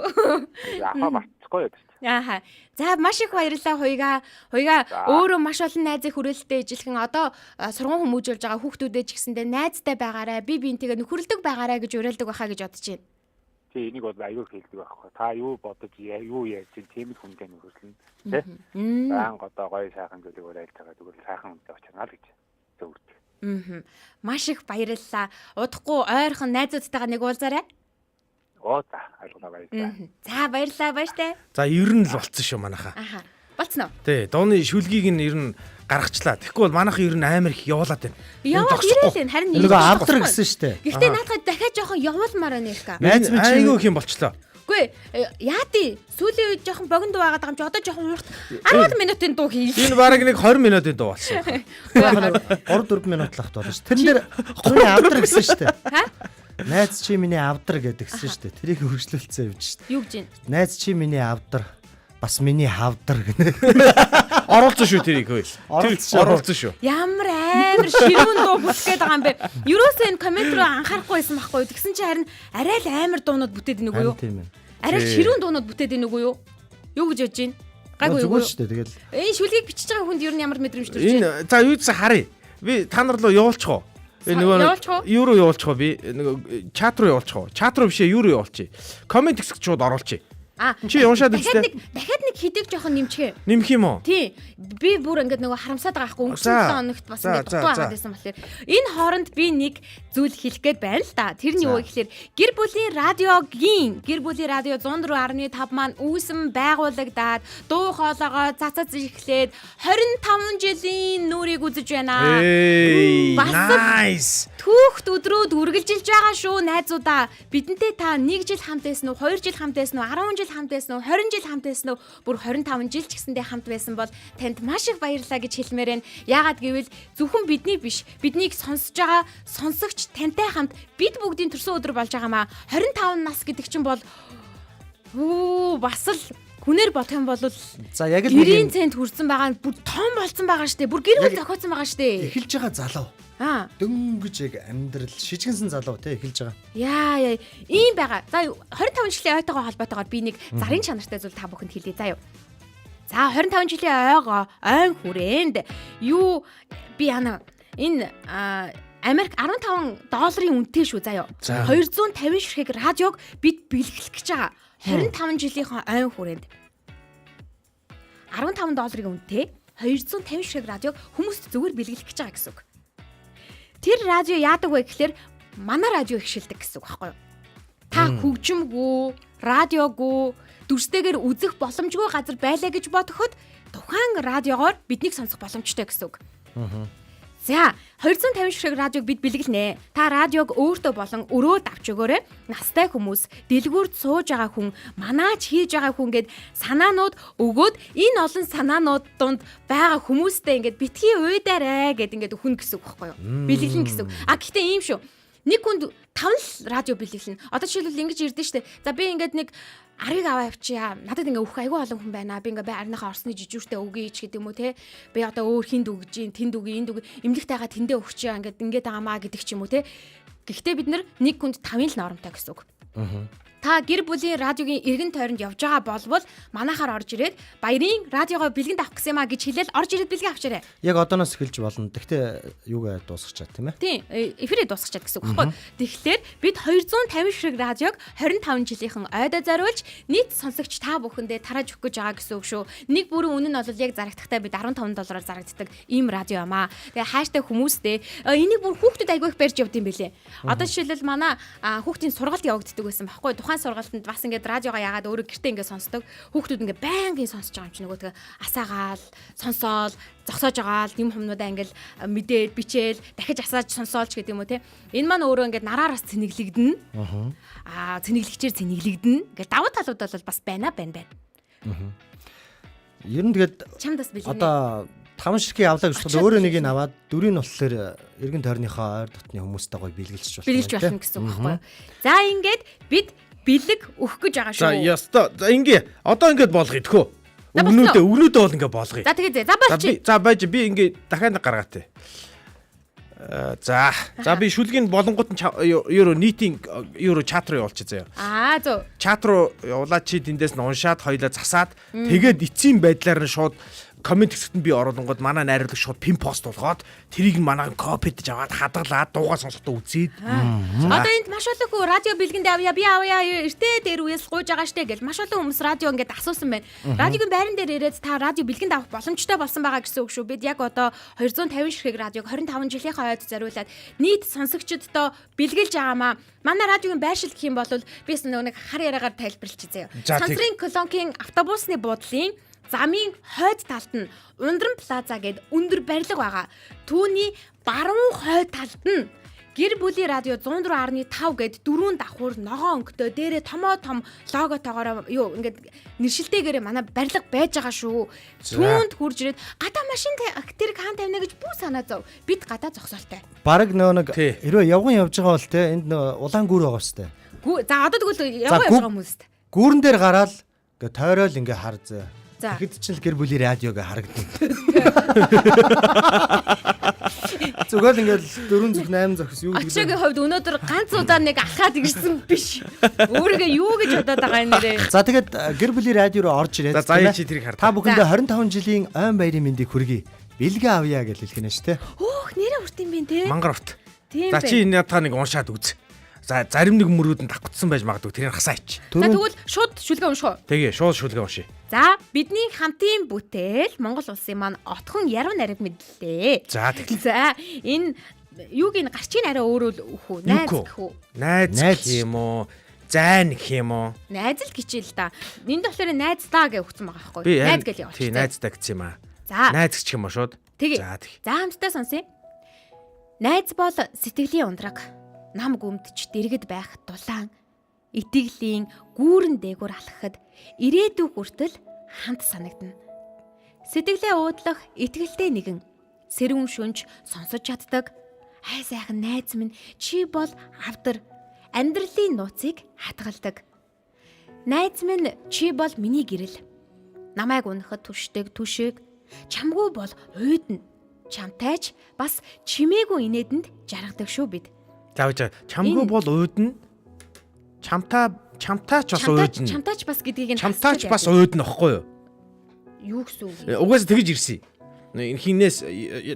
Яхаа мартахгүй юу. Ааха. За маш их баярлалаа хуйгаа. Хуйгаа өөрөө маш олон найзыг хүрээлэлтэй ижилхэн одоо сургууль хүмүүжүүлж байгаа хүүхдүүдэд ч гэсэндээ найзтай байгаарай, би биентэйгээ нөхөрлөдөг байгаарай гэж уриалдаг байхаа гэж бодож байна. Тий, энийг бол аюул хэлдэг байхгүй. Та юу бодож юу ярьж чинь тийм л хүнтэй нөхөрлөн. Тэ? Баян одоо гоё сайхан зүйлийг уриалж байгаа зүгээр сайхан хүнтэй очирнаа л гэж зөвлөдөг. Маш их баярлалаа. Удахгүй ойрхон найзуудтайгаа нэг уулзаарай. Оо за, ойлгоно баярлалаа. За баярлалаа, баяртай. За ер нь л болцсон шүү манайхаа. Аха. Болцсон уу? Тий, дууны шүлгийг нь ер нь гаргачлаа. Тэгэхгүй бол манайх ер нь амар их явуулаад байна. Яваад ирээл энэ харин Нөгөө авдар гэсэн штэ. Гэхдээ наадах дахиад жоохон явуулмаар байна Эрка. Найз минь айгүй их юм болчлоо. Үгүй яа тий сүүлийн үед жоохон богино дуу байгаад байгаа юм чи одоо жоохон урт 10 минутын дуу хийлээ. Энэ бараг нэг 20 минутын дуу болсон. 3 4 минут л ахт болно ш. Тэрэн дээр түрүүний авдар гэсэн штэ. Ха? Найз чи миний авдар гэдэг гэсэн штэ. Тэрийг хөргөжлүүлсэн юм штэ. Юу гэж юм? Найз чи миний авдар бас миний хавдар гэнэ. Оруулсан шүү тэрийг хөөе. Оруулсан. Оруулсан шүү. Ямар амар ширүүн дуу бүтэх гээд байгаа юм бэ? Ерөөсөө энэ коммент руу анхаарахгүй байсан байхгүй юу? Тэгсэн чи харин арай л амар дуунууд бүтээд ийн үгүй юу? Тийм ээ. Арай л ширүүн дуунууд бүтээд ийн үгүй юу? Юу гэж бодож байна? Гайгүй юу? Зүгээр штэ тэгэл. Энэ шүлгийг бичиж байгаа хүнд ер нь ямар мэдрэмж төрж байна? Энэ за юу гэсэн харъя. Би та нар руу явуулчих уу? Би нөгөө юу руу явуулчих уу би нөгөө чат руу явуулчих уу? Чат руу бишээ юу руу явуулчих? Коммент хэсэгт шууд оруулчих. А чи уншаад үзтээ. Дахиад нэг хидэг жоохон нэмчихээ. Нэмэх юм уу? Тий. Би бүр ингээд нөгөө харамсаад байгаа байхгүй өнгөрсөн 7 хоногт бас ингээд дутуу байгаад байсан болохоор энэ хооронд би нэг зүйл хэлэх гээд байна л да. Тэр нь юу вэ гэхээр гэр бүлийн радиогийн гэр бүлийн радио 104.5 маань үүсэн байгуулагдаад дуу хоолойгоо цацаж эхлээд 25 жилийн нүрийг үзэж байна. Nice. Түүхт өдрүүд үргэлжилж байгаа шүү найзуудаа. Бидэнтэй та 1 жил хамт байсан уу, 2 жил хамт байсан уу, 10 жил хамт байсан уу, 20 жил хамт байсан уу, бүр 25 жил ч гэсэндээ хамт байсан бол танд маш их баярлалаа гэж хэлмээр байна. Яагаад гэвэл зөвхөн бидний биш, биднийг сонсож байгаа сонсогч тантай хамт бид бүгдийн төрсөн өдөр болж байгаамаа. 25 нас гэдэг чинь бол бас л хүнээр бодох юм бол за яг л 90 цент хүрсэн байгаа нь бүр том болцсон байгаа штэ. Бүр гэр бүл зохиоцсон байгаа штэ. Эхэлж байгаа залуу. Аа. Дөнгөж яг амьдрал шижгэнсэн залуу те эхэлж байгаа. Яа яа ийм байгаа. За 25 жилийн ойтойгоо холбоотойгоор би нэг зарын чанартай зүйл та бүхэнд хэлье заа юу. За 25 жилийн ойгоо ойн хүрээнд юу би яана энэ Америк 15 долларын үнэтэй шүү заа юу. 250 ширхэг радиог бид бэлгэлэх гэж байгаа. 25 жилийнхаа ойн хүрээнд 15 долларын үнэтэй 250 ширхэг радиог хүмүүст зүгээр бэлгэлэх гэж байгаа гэсэн үг. Тэр радио яадаг вэ гэхлээр манай радио ихшилдэг гэсэн үг байхгүй юу? Та хөгжимгүй, радиогүй, дүрстэйгээр үзэх боломжгүй газар байлаа гэж бодоход тухайн радиогоор биднийг сонсох боломжтой гэсэн үг. За 250 ширхэг радиог бид бэлгэлнэ. Та радиог өөртөө болон өрөөд авч өгөөрэй. Настай хүмүүс, дэлгүүрт сууж байгаа хүн, манаач хийж байгаа хүн гэд санаанууд өгөөд энэ олон санаанууд дунд байгаа хүмүүстэй ингээд битгий уйдаарай гэд ингээд өгнө гэсэн үг байхгүй юу? Бэлгэлнэ гэсэн үг. А гэхдээ ийм шүү. Нэг хүнд 5 л радио бэлгэлнэ. Одоо жишээлбэл ингэж ирдэ штэ. За би ингээд нэг 10-ыг аваа явчихъя. Надад ингээ өгөх айгүй олон хүн байна. Би ингээ байрныхаа орсны жижүүртээ өгье ч гэдэг юм уу те. Би одоо өөр хинд өгж гин, тэнд өгье, энд өгье. Эмнэлэгтэйгаа тэндээ өгчээ ингээд ингээд байгаамаа гэдэг ч юм уу те. Гэхдээ бид нэг хүнд 5-ын л нормтой гэсэн үг. Та гэр бүлийн радиогийн эргэн тойронд явж байгаа болвол манайхаар орж ирээд баярын радиогоо бэлгэнд авах гэсэн юм а гэж хэлээл орж ирээд бэлгээ авчаарай. Яг одооноос эхэлж болно. Тэгтээ юугаа дуусгачаа тийм ээ. Тийм, эфирээ дуусгачаад гэсэн үг байхгүй. Тэгэхээр бид 250 ширхэг радиог 25 жилийнхэн ойдоо зориулж нийт сонсогч та бүхэндээ тарааж өгөх гэж байгаа гэсэн үг шүү. Нэг бүрэн үнэ нь бол яг зарагдахтаа бид 15 доллараар зарагддаг ийм радио юм аа. Тэгээ хайртай хүмүүстэй энийг бүр хүүхдүүд айгүй их барьж явд юм бэлээ. Одоо жишээлбэл манай хүүхдийн сургалт явагддаг байсан байхгүй. Тухайн сургалтанд бас ингээд радиогоо яагаад өөрөө гэртээ ингээд сонсдог. Хүүхдүүд ингээд байнгын сонсож байгаа юм чи нөгөө тэгээ асаагаал, сонсоол, зогсоож байгаа л юм хумнуудаа ингээл мэдээд бичээл дахиж асааж сонсоолч гэдэг юм уу те. Энэ маань өөрөө ингээд нараар бас цэнэглэгдэнэ. Аа цэнэглэгчээр цэнэглэгдэнэ. Ингээл давуу талууд бол бас байна байна. Ер нь тэгээд Чамд бас бэлгэнэ. Одоо 5 ширхгийг авлаа гэж бодоход өөрөө нэг нь аваад дөрвийг нь болохоор эргэн тойрныхоо ойр дотны хүмүүстэй гоё бэлгэлж болно. Бэлгэлж болно гэсэн үг байхгүй юу? За ингээд бид бэлэг өгөх гэж байгаа За шүү. яста. За ингээ одоо ингээд болгоё тхөө. За, болсон Өгнүүдээ уу? өгнүүдээ бол ингээ болгоё. За тэгээ за За болчих. би за байж би ингээ дахиад нэг гаргаатай. За. За би шүлгийг болонгууд нь юу нийтийн юу чат руу явуулчих заяа. Аа зөв. Чат руу явуулаад чи тэндээс нь уншаад хоёлаа засаад тэгээд эцсийн байдлаар нь шууд коммент хэсэгт нь би оруулангууд манай найруулагч шууд пин пост болгоод тэрийг нь манай копидж аваад хадгалаад дуугаа сонсохдоо үзээд. Одоо энд маш олон хүн радио бэлгэнд авъя, би авъя, эртээ дээр үеэс гуйж байгаа штэ гэл маш олон хүмүүс радио ингээд асуусан байна. Радиогийн байран дээр ирээд та радио бэлгэнд авах боломжтой болсон байгаа гэсэн үг шүү. Бид яг одоо 250 ширхэг радиог 25 жилийнхаа ойд зориулаад нийт сонсогчдод бэлгэлж байгаамаа. Манай радиогийн байршил гэх юм бол би нөгөө нэг хар яриагаар тайлбарлчих заяа. Сансрын колонкийн автобусны буудлын замын хойд талд нь Ундран плаза гээд өндөр барилга байгаа. Түүний баруун хойд талд нь Гэр бүлийн радио 104.5 гээд дөрвөн давхар ногоон өнгөтэй дээрээ томоо том логотойгоор юу ингээд нэршилтэйгээрээ манай барилга байж байгаа шүү. Түүнд хурж ирээд гадаа машин тэр хаан тавина гэж бүү санаа зов. Бид гадаа зогсоолтой. Бараг нөө нэг хэрвээ явган явж байгаа бол те энд нөө улаан гүр байгаа штэ. За одоо тэгвэл явган явж байгаа хүмүүст. Гүүрэн дээр гараал ингээ тойрол ингээ хар зөө. Тэгэхэд чинь л гэр бүлийн радиог харагдана. Зүгээр л ингээл 4 зүг 8 зохис юу гэдэг. Очоогийн хувьд өнөөдөр ганц удаа нэг алхаад ирсэн биш. Өөрийгөө юу гэж бодоод байгаа юм нэрээ. За тэгээд гэр бүлийн радио руу орж ирээд За чи тэрийг хар. Та бүхэндээ 25 жилийн ойн баярын мэндийг хүргэе. Бэлгээ авъя гэж хэлэх нэ шүү те. Хөөх нэрээ урт юм бэ те. Мангар урт. За чи энэ та нэг уншаад үз. За зарим нэг мөрүүд нь давхцсан байж магадгүй тэрийг хасаач. За тэгвэл шууд шүлгээ унших уу? Тэгээ шууд шүлгээ уншия. За бидний хамтын бүтээл Монгол улсын маань отхон яруу найраг мэдлээ. За тэгэл. За энэ юуг энэ гарчийг арай өөрөөр өгөх үү? Найз гэх үү? Найз гэх юм уу? Зайн гэх юм уу? Найз л гिचээ л да. Энд болохоор найздаа гэж өгсөн байгаа байхгүй юу? Найз гэж явуулчих. Тий, найздаа гэсэн юм аа. За. Найз гэх юм уу шууд? За тэг. За хамтдаа сонсъё. Найз бол сэтгэлийн ундраг. Нам гүмдч дэргэд байх дулаан итгэлийн гүүрэн дээгүүр алхахад ирээдүй хүртэл хамт санагдана. Сэтгэлээ уудлах итгэлтэй нэгэн сэрүүн шүнж сонсож чаддаг ай сайхан найз минь чи бол авдар амьдралын нууцыг хадгалдаг. Найз минь чи бол миний гэрэл. Намайг унахад түшдэг түшиг чамгүй бол уйдна. Чамтайч бас чимээгүй инээдэнд жаргадаг шүү бид. За үгүй чамгүй бол уйдна. Чамтайч бас уйдна. Чамтайч бас гэдгийг нь чамтайч бас уйдна ахгүй юу? Юу гэсэн үг? Угаасаа тэгж ирсэн. Хинээс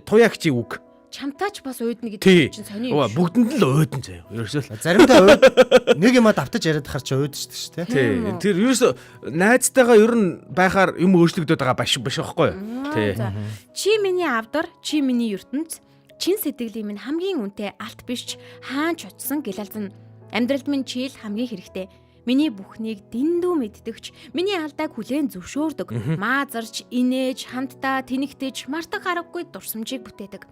туяагчийн үг. Чамтайч бас уйдна гэдэг чинь сони юм. Бүгдэнд л уйдна заяа. Ерөөсөө л. Заримдаа уйд нэг юма давтаж яриад хахар чи уйдчихдаг шүү дээ. Тий. Тэр ерөөсөө найзтайгаа ер нь байхаар юм өөрчлөгдөд байгаа биш байхгүй юу? Тий. Чи миний авдар, чи миний ертөнц. Чин сэтгэлийн минь хамгийн үнэтэй алт биш ч хаан ч очсон гэлалзан. Амьдралд минь чи л хамгийн хэрэгтэй. Миний бүхнийг дэндүү мэддэгч, миний алдааг хүлээн зөвшөөрдөг. Маазарч, инээж, хамтдаа тэнэгтэж, мартах аргагүй дурсамжийг бүтээдэг.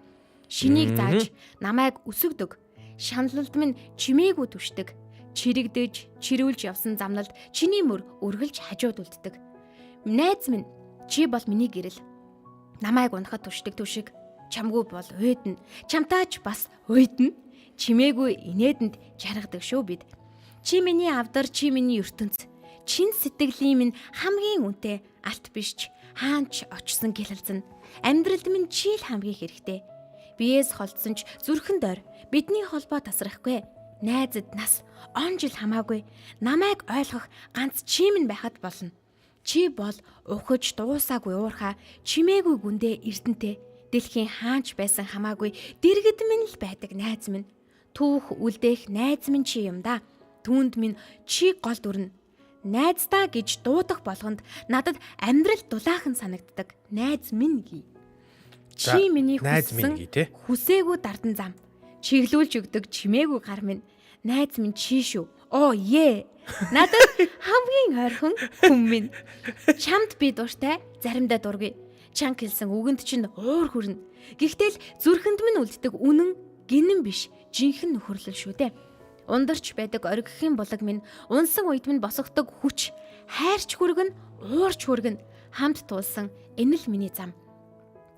Шинийг зааж, намайг өсгдөг. Шаналлд минь чимээгүй түшдэг. Чирэгдэж, чирүүлж явсан замналд чиний мөр үргэлж хажууд үлддэг. Найз минь, чи бол миний гэрэл. Намайг унахад түшдэг түшиг. Чамгүй бол уйдна. Чамтайч бас уйдна. Чимээгүй инээдэнд жаргадаг шүү бид. Чи миний авдар, чи миний ертөнц. Чин сэтгэлийн минь хамгийн үнэтэй алт биш ч хаанч очсон гэлэлзэн. Амьдралд минь чи л хамгийн хэрэгтэй. Биеэс холдсон ч зүрхэн дор бидний холбоо тасрахгүй. Найзад нас он жил хамаагүй. Намайг ойлгох ганц чи минь байхад болно. Чи бол ухаж дуусаагүй уурхаа чимээгүй гүндээ эрдэнтэй. Дэлхийн хаанч байсан хамаагүй дэргэд минь л байдаг найз минь. Түүх үлдээх найз минь чи юм да. Түүнд минь чи гол дүрнэ. Найздаа гэж дуудах болгонд надад амьдрал дулаахан санагддаг. Найз минь гий. За, Чи миний найз минь хүссэн гий, те. хүсээгүй дардан зам. Чиглүүлж өгдөг чимээгүй гар минь. Найз минь чи шүү. Оо е. Надад хамгийн ойрхон хүн минь. Чамд би дуртай, заримдаа дургүй. Чанг хэлсэн үгэнд чинь уур хүрнэ. Гэхдээ л зүрхэнд минь үлддэг үнэн гинэн биш, жинхэнэ нөхөрлөл шүү дээ. Ундарч байдаг оргихийн булаг минь унсан үед минь босгодог хүч, хайрч хүргэн, уурч хүргэн, хамт туулсан энэ л миний зам.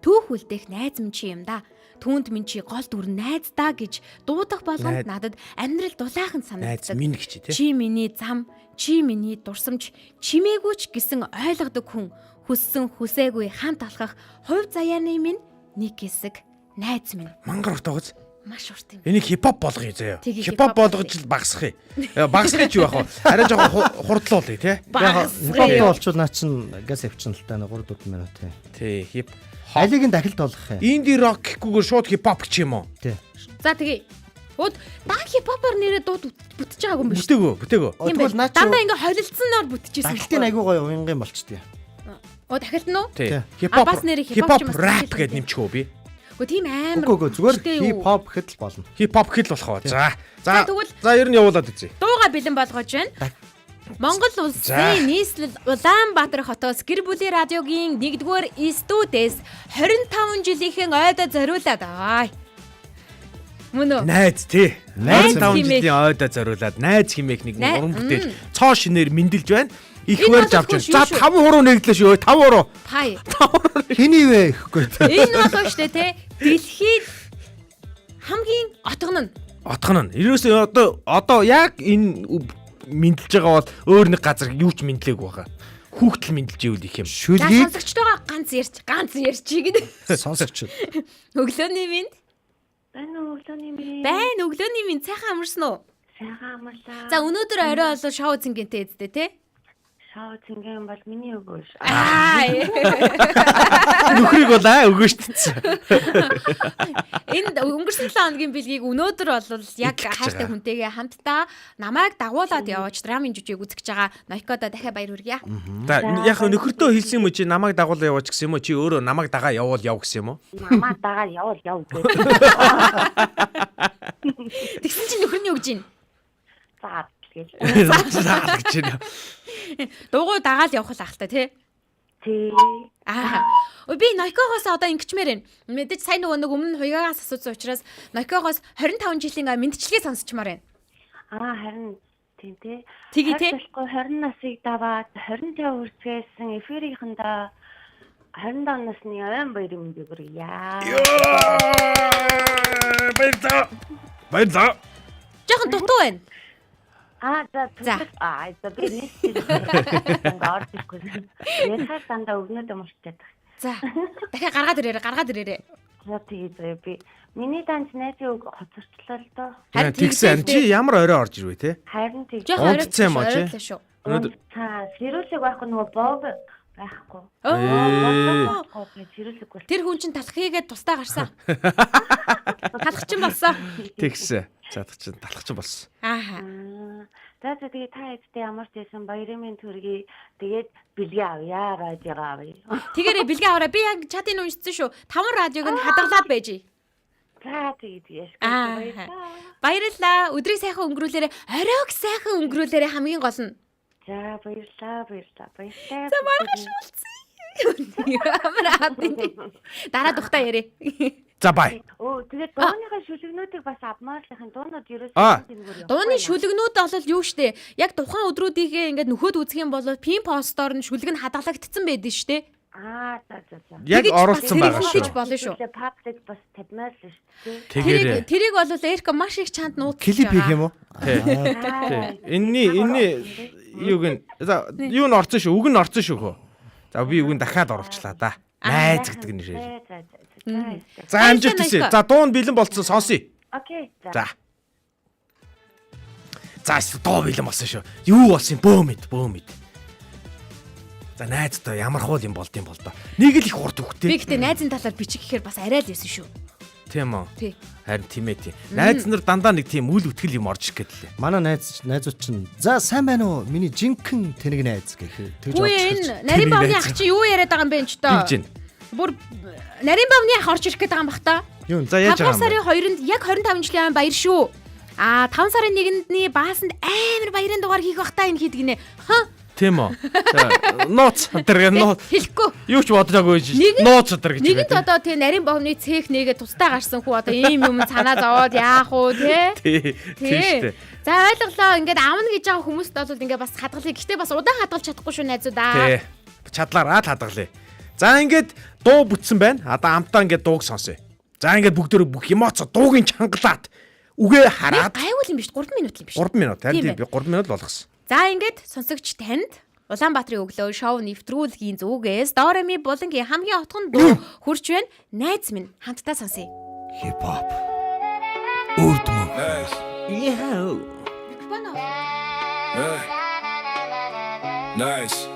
Түүх үлдээх найз минь чи юм да. Түүнд минь чи гол дүр найз даа гэж дуудах болгонд Найз- надад амьдрал дулаахан Найз санагддаг. минь гэж тий. Чи миний зам, чи миний дурсамж, чимээгүй ч гэсэн ойлгодог хүн, хүссэн хүсээгүй хамт алхах хувь заяаны минь нэг хэсэг найз минь. Мангар урт байгаз. Маш урт юм. Энийг хипхоп болгоё заяа. Тэгээ, Хипхоп хипхоп болгож л багасгах юм. Багасгах чи яах вэ? Арай жоохон хурдлуулъя тий. Хипхоп болчвол наа чин газ явчихна л та 3 4 минут тий. Тий, хип. Алиг нь дахилт болох юм. Инди рок гэхгүйгээр шууд хипхоп гэх юм уу? Тий. За тэгээ. Ууд дан хипхопоор нэрээ дуу бүтэж байгаагүй юм биш. Бүтээгөө, бүтээгөө. Тийм Тэгвэл байх. наа чи Дандаа ингээ холилдсоноор бүтчихсэн. дахилтын айгуу гоё уянга юм болчдээ. Оо дахилт нь уу? Тий. Тий. Хипхоп. А, бас нэрээ хипхоп хипхоп ч юм уу, рэп сэтгэл гэд юм. нэмчих үү би? Үгүй тийм амар. Үгүй үгүй зүгээр хүчтэй юу? хипхоп гэхэд л болно. Хипхоп хэл болох уу? За. За. За, тэгвэл- За, ер нь явуулаад үзье. Дууга бэлэн болгож байна. Монгол За. улсын нийслэл Улаанбаатар хотоос гэр бүлийн радиогийн 1-р студиэс 25 жилийнхэн ойдо зориулаад аа. Мөн үү? Найз тий. Найз 25 химээх. жилийн ойдо зориулаад найз химээх нэг Най- уран бүтээл цоо шинээр мэндэлж байна. Их Энэ вэрж бол авч байна. хүү За шүү. 5% нэгдлээ шүү. 5%. Пай. Хэний вэ гэхгүй тий. Энэ бол шүү дээ те. Дэлхийд хамгийн отгон нь. Отгон нь. Ерөөсөө одоо яг энэ мэндэлж байгаа бол өөр нэг газар юу ч мэдлээгүй байгаа. Хүүхдэл мэндэлж ивэл их юм. За Шүлгийг сонсогчтойгоо ганц ярьч, ганц ярьчих гэдэг. сонсогч. Өглөөний минь. Байна уу өглөөний минь. Байна өглөөний минь сайхан амарсан уу? Сайхан амарлаа. За өнөөдөр орой бол шоу зингэнтэй эзтэй те. Шоу зинген бол миний өгөөш. Аа. Нөхрийг бол аа өгөөш тэтсэн. Энэ өнгөрсөн 7 хоногийн бэлгийг өнөөдөр бол яг Идэх гэж хайртай байгаа. хүнтэйгээ хамтдаа намайг дагуулад яваач драмын жүжиг үзэж байгаа Нойкодо дахиад баяр хүргье. За яг нөхөртөө хэлсэн юм уу чи намайг дагуулаа яваач гэсэн юм уу чи өөрөө намайг дагаа явуул яв гэсэн юм уу? Намаа дагаа явуул яв гэж. Тэгсэн чинь нөхөр нь юу гэж юм? За гэж. За гэж байна. Дугуй дагаал явах л ахalta тий. Тий. Аа. Ой би Нойкогоос одоо ингэчмээр байна. Мэдээж сайн нөгөө нэг өмнө нь хуйгаагаас асуусан учраас Нойкогоос 25 жилийн мэдчилгээ сонсчмаар байна. Аа харин тийм тий. Тэгье, тий. 20 насыг даваад 25 хүрсгээсэн эфирийнхэндээ 25 насны ойн баярын мэндийг хүргье. Баярлалаа. Баярлалаа. Жохон дутуу байна. Аа за За. түлх аа за би нэг ингээ орж ирэхгүй. Ярихаар дандаа өгнөд мурчаад. За. Дахиад гаргаад ирээрэй, гаргаад ирээрэй. За тэгээ заяа би миний данч найзын үг хоцорчлоо л доо. Харин Тэгсэн тэгсэн чи ямар орой орж ирвэ те? Харин тэг. Жохон орой Унтцсан юм уу чи? оройлоо шүү. Өнөөдөр Та сэрүүлэг байхгүй нөгөө бог байхгүй. Оо. Байхгүй сэрүүлэг бол. Тэр хүн чинь талах хийгээд тусдаа гарсан. Талах чинь болсон. тэгсэн. Задах чинь талах чинь болсон. Ааха. Аа, За за тэгээ та эцтэй ямар ч байсан баярын минь төргий. Тэгээд бэлгээ авъя, радиого авъя. Тэгээрээ бэлгээ аваарай. Би яг чатыг уншсан шүү. Таван радиог нь хадгалаад байж. За тэгээ тэгээ. Аа. Баярлалаа. Баярлалаа. Өдрийг сайхан өнгөрүүлээрэй. Оройг сайхан өнгөрүүлээрэй хамгийн гол нь. За баярлалаа, баярлалаа. Баярлалаа. За маргааш уулзъя. Ямар аадын. Дараа тухтаа яриа. За бай. Өө тэгээд дууныхаа шүлгнүүдийг бас авмаарлахын дуунууд ерөөсөө Аа. тэнгээр явахгүй Дууны байна. шүлгнүүд бол юу штэ? Яг тухайн өдрүүдийнхээ ингээд нөхөд үзэх юм бол пин постоор нь шүлэг нь хадгалагдсан байдэн штэ. Аа за за за. Яг Тэгэж бас оруулсан байгаа хэрэглэж шүү. болно шүү. Тэгээ public бас тавьмаар л шүү дээ. Тэгээрээ. Тэрийг бол Эрка маш их чанд нууцлаж Клип хийх юм уу? Тий. Аа. Энийний энэний юуг нь за юу нь орсон шүү. Үг нь орсон шүү хөө. За би үг нь дахиад оруулчлаа да. Найз гэдэг нэрээр. За за за. За амжилт хүсье. За дуу нь бэлэн болцсон сонсъё. Окей. За. За эсвэл дуу бэлэн болсон шүү. Юу болсон юм? Бөө мэд, бөө мэд. За найздаа ямар хуул юм болд юм бол доо. Нэг л их урт Би үхтэй. гэтээ найзын талаар бичих гэхээр бас арай л байсан шүү. Тийм үү? Тий. Харин тийм ээ тийм. Найз нар дандаа нэг тийм үл үтгэл юм орж ирэх гэдэг лээ. Манай найз найзууд чинь за сайн байна уу? Миний жинхэнэ тэнэг найз гэх тэгж Үгүй орж энэ ирж. нарийн Тэрний бавны найз. ах чи юу яриад байгаа юм бэ энэ ч доо? Юу гэж байна? Бүр нарийн бавны ах орж ирэх гээд байгаа юм бах та. Юу За яаж 5 байгаа юм бэ? сарын 2-нд яг 25 жилийн ам баяр шүү. А 5 сарын 1-ний баасанд амар баярын дугаар хийх бах та энэ хийдэг нэ. Ха Тийм үү? За, Нууц тэр нууц. хэлэхгүй. Юу ч бодлоогүй гэж. Нэгэн- Нууц өдр гэж. Нэгэнт одоо тий нарийн бовны цех нэгэ тусдаа гарсан хүү одоо ийм юм санаа зовоод яах уу те? Тий. Тийм шүү дээ. За ойлголоо. Ингээд авна гэж байгаа хүмүүст бол ингээд бас хадгалъя. Гэхдээ бас удаан хадгалж чадахгүй шүү найзуудаа. Тий. Чадлаараа л хадгалъя. За ингээд дуу бүтсэн байна. Одоо амтаа ингээд дууг сонсъё. За ингээд бүгдөө бүх эмоц дуугийн чангалаад үгээ Нэг хараад гайвал юм биш 3 минут юм биш. 3 минут. Харин Тийм тийм би 3 минут л болгосон. За ингээд сонсогч танд Улаанбаатарын өглөө шоу нэвтрүүлгийн зүгээс Дореми булангийн хамгийн отгон дуу хурж байна. Найз минь хамтдаа сонсъё. Хип хоп. Үрд мөн. Микрофон. Nice.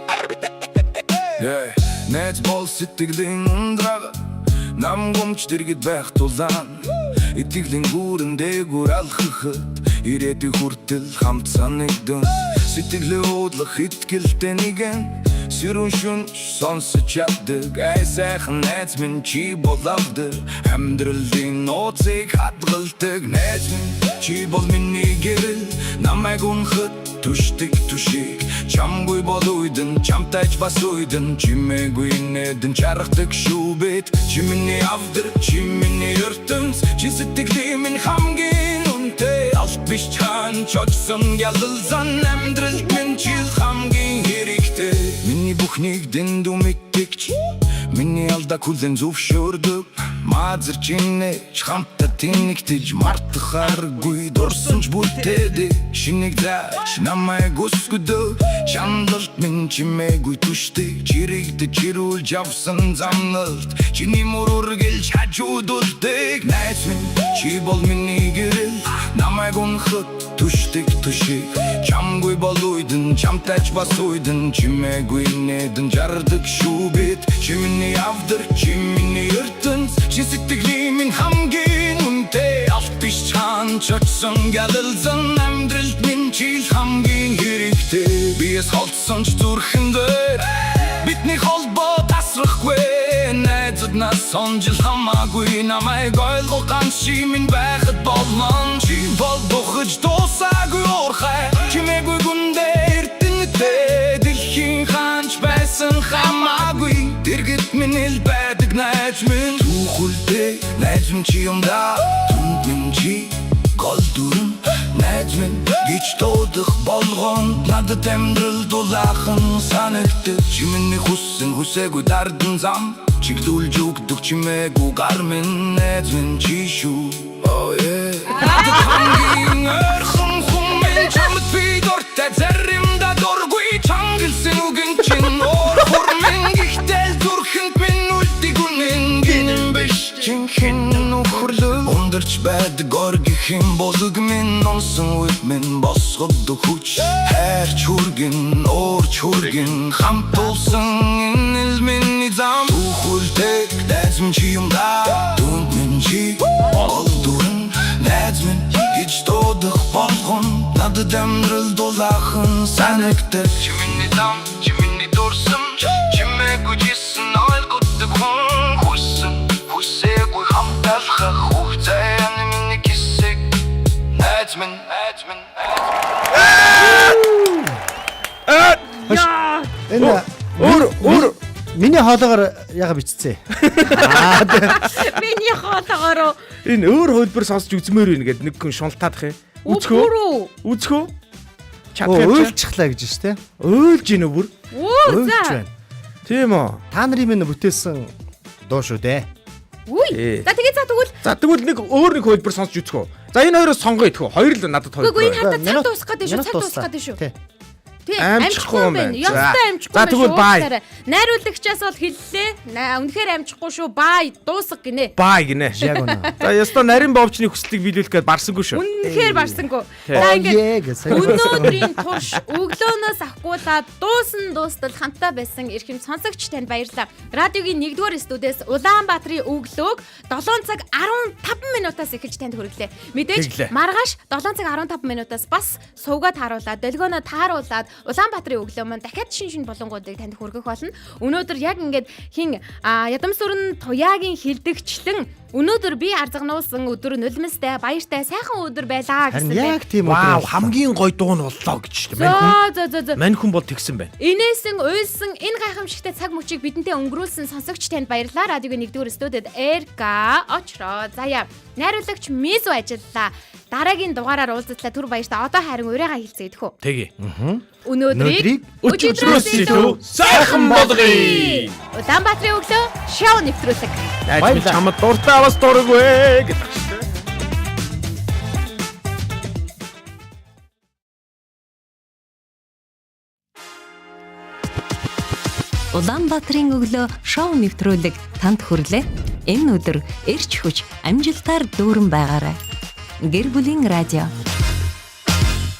Yeah. Найз бол сэтгэлийн ундраг Нам гомч дэргэд байх тулаан Итгэлийн гүрэн дээгүүр алхахад Ирээдүй хүртэл хамт санагдсан Сэтгэлээ уудлах итгэлтэй нэгэн Сэрүүн шүнж сонсож чаддаг Ай сайхан найз минь чи бол авдаг Амьдралын нууцыг хадгалдаг Найз минь чи бол миний гэрэл Намайг унахад түшдэг түшиг Чамгүй бол үйдэн чамтайч бас үйдэн Чимээгүй инээдэн чаргадаг шүү бит Чи миний авдар, чи миний ертөнц Чи сэтгэлийн минь хамгийн үнэтэй Алт биш чан чочсон ялалзан Амьдралд минь чи л хамгийн хэрэгтэй Миний бүхнийг дэндүү мэддэгч Миний алдаа хүлэн зөвшөөрдөг Мазар чинээч хамтаа тэнэгтэж Мартах аргагүй дурсан ч бүтээдэг Шинийг зааж намайг өсгөдөг Чандлалт минь чимээгүй түшдэг Чирэгдэж чирүүлж явсан замналт Чиний мөр үргэлж хажуудулдаг Найз минь чи бол миний гэрэл Намайг унахад түшдэг түшиг Чамгүй бол үйдэн чамтайч бас үйдэн Чимээгүй инээдэн жардаг шүү бит Чи миний авдар, чи миний ертөнц Чи сэтгэлийн минь хамгийн үнэтэй Алт биш чан чочсон ялалзан Амьдралд минь чи л хамгийн хэрэгтэй Биес холдсон ч зүрхэн дээр Бидний холбоо тасрахгүй Найзууд нас сонжил хамаагүй Намайг ойлгох ганц чи минь байхад болмон Чи бол духаж дуусаагүй уурхай Чимээгүй гүндээ эрдэнэтэй Дэлхийн хаанч байсан хамаагүй Дэргэд минь ил байдаг найз минь Түүхүлтэй найз минь чи юм да Түнд минь чи гол дүрэн Найз минь гэж дуудах болгонд Надад амьдрал дулаахан санагддаг Чи миний хүссэн хүсээгүй дардан зам Чиглүүлж өгдөг чимээгүй гар минь Найз минь чи шүү Oh yeah Надад хамгийн ойрхон хүн минь Чамд би дуртай заримдаа дургүй Чангалсан үгэн чинь уур хур минь Гэхдээ л зүрхэнд минь үлдэг үнэн Гинэн биш жинхэнэ нөхөрлөл Ундарч байдаг оргихийн болог минь Унсан үед минь босгодог хүч Хайрч хүргэн, уурч хүргэн Хамт тулсан энэ л миний зам Түүхүлтэй найз минь чи юм да Түнд минь чи бол дүрэн Найз минь гэж дуудах болгон Надад амьдрал дулаахан санагддаг Чи миний зам, чи миний дурсам Чимээгүй жисэн ойлгодог хүн Хүссэн, хүсээгүй хамт алхах Хугацаа миний хэсэг Найз минь, найз минь, найз минь Энэ Өөр өөр миний хоолоогоор яга бичсэн. Аа тий. Миний хоолоогоор энэ өөр хувилбар сонсч үзмээр байна гэд нэг хүн шуналтаадах юм. Үзхөө. Үгүй. Үзхөө. Оо Чадах юм. уйлчихлаа гэж шүү дээ. Уйлж гинэ бүр. Үу Уйлж за. байна. Тийм үү. Та нарын минь бүтээсэн дуу шүү дээ. Үгүй. За тэгээ за тэгвэл За тэгвэл нэг өөр нэг хувилбар сонсч үзэх үү. За энэ хоёроос сонгоё идэх үү. Хоёр л надад хоёр. Үгүй энэ хардаа цаг Минут- дуусах гэдэг шүү. минут Цаг дуслаа. дуусах гэдэг шүү. Тий. Тий, Амжихгүй амжихгүй юм юм байна. байна. Ёстой За. амжихгүй За, юм байна. тэгвэл шүү. бай. Уучлаарай. Найруулагчаас бол хэллээ. Үнэхээр амжихгүй шүү. Бай, дуусга гинэ. Бай гинэ. Яг үнэ. За ёстой нарийн бовчны хүслийг биелүүлэх гээд барсангүй шүү. Үнэхээр барсангүй. Тий. За Оо, ингээд ээ гэсэн. өнөөдрийн турш өглөөнөөс авахгуулаад дуусан дуустал хамтаа байсан эрхэм сонсогч танд баярлалаа. Радиогийн 1-р студиэс Улаанбаатарын өглөөг 7 цаг 15 минутаас эхэлж танд хүргэлээ. Мэдээж Тэглээ. маргааш 7 цаг 15 минутаас бас сувга тааруулаад, долгионоо тааруулаад Улаанбаатарын өглөө маань дахиад шин шин болонгуудыг танд хүргэх болно. Өнөөдөр яг ингээд хин ядамсүрэн туяагийн хилдэгчлэн өнөөдөр би арзагнуулсан өдөр нулимстай баяртай сайхан өдөр байлаа Харин гэсэн бэ. яг тийм өдөр. Вау, боллоо. хамгийн гоё дуу нь боллоо гэж шүү дээ. Мань хүн Зөө зөө зөө зөө. мань хүн бол тэгсэн байна. Инээсэн, уйлсан энэ гайхамшигтай цаг мөчийг бидэнтэй өнгөрүүлсэн сонсогч танд баярлалаа. Радиогийн 1-р студид Эрка Очроо. Заяа. Найруулагч Мизу ажиллалаа. Дараагийн дугаараар уулзтлаа. Түр баяртай. Одоо харин урайгаа хэлцгээе дэх үү. Тэгье. Өнөөдрийг Өнөөдрийг Өчигдрөөс илүү сайхан болгоё. Улаанбаатарын өглөө шоу нэвтрүүлэг. Найз минь Баярлалаа. чамд дуртай бас дургүй гэдэг шүү дээ. Улаанбаатарын өглөө шоу нэвтрүүлэг танд хүрлээ. Энэ өдөр эрч хүч амжилтаар дүүрэн байгаарай. Гэр бүлийн радио.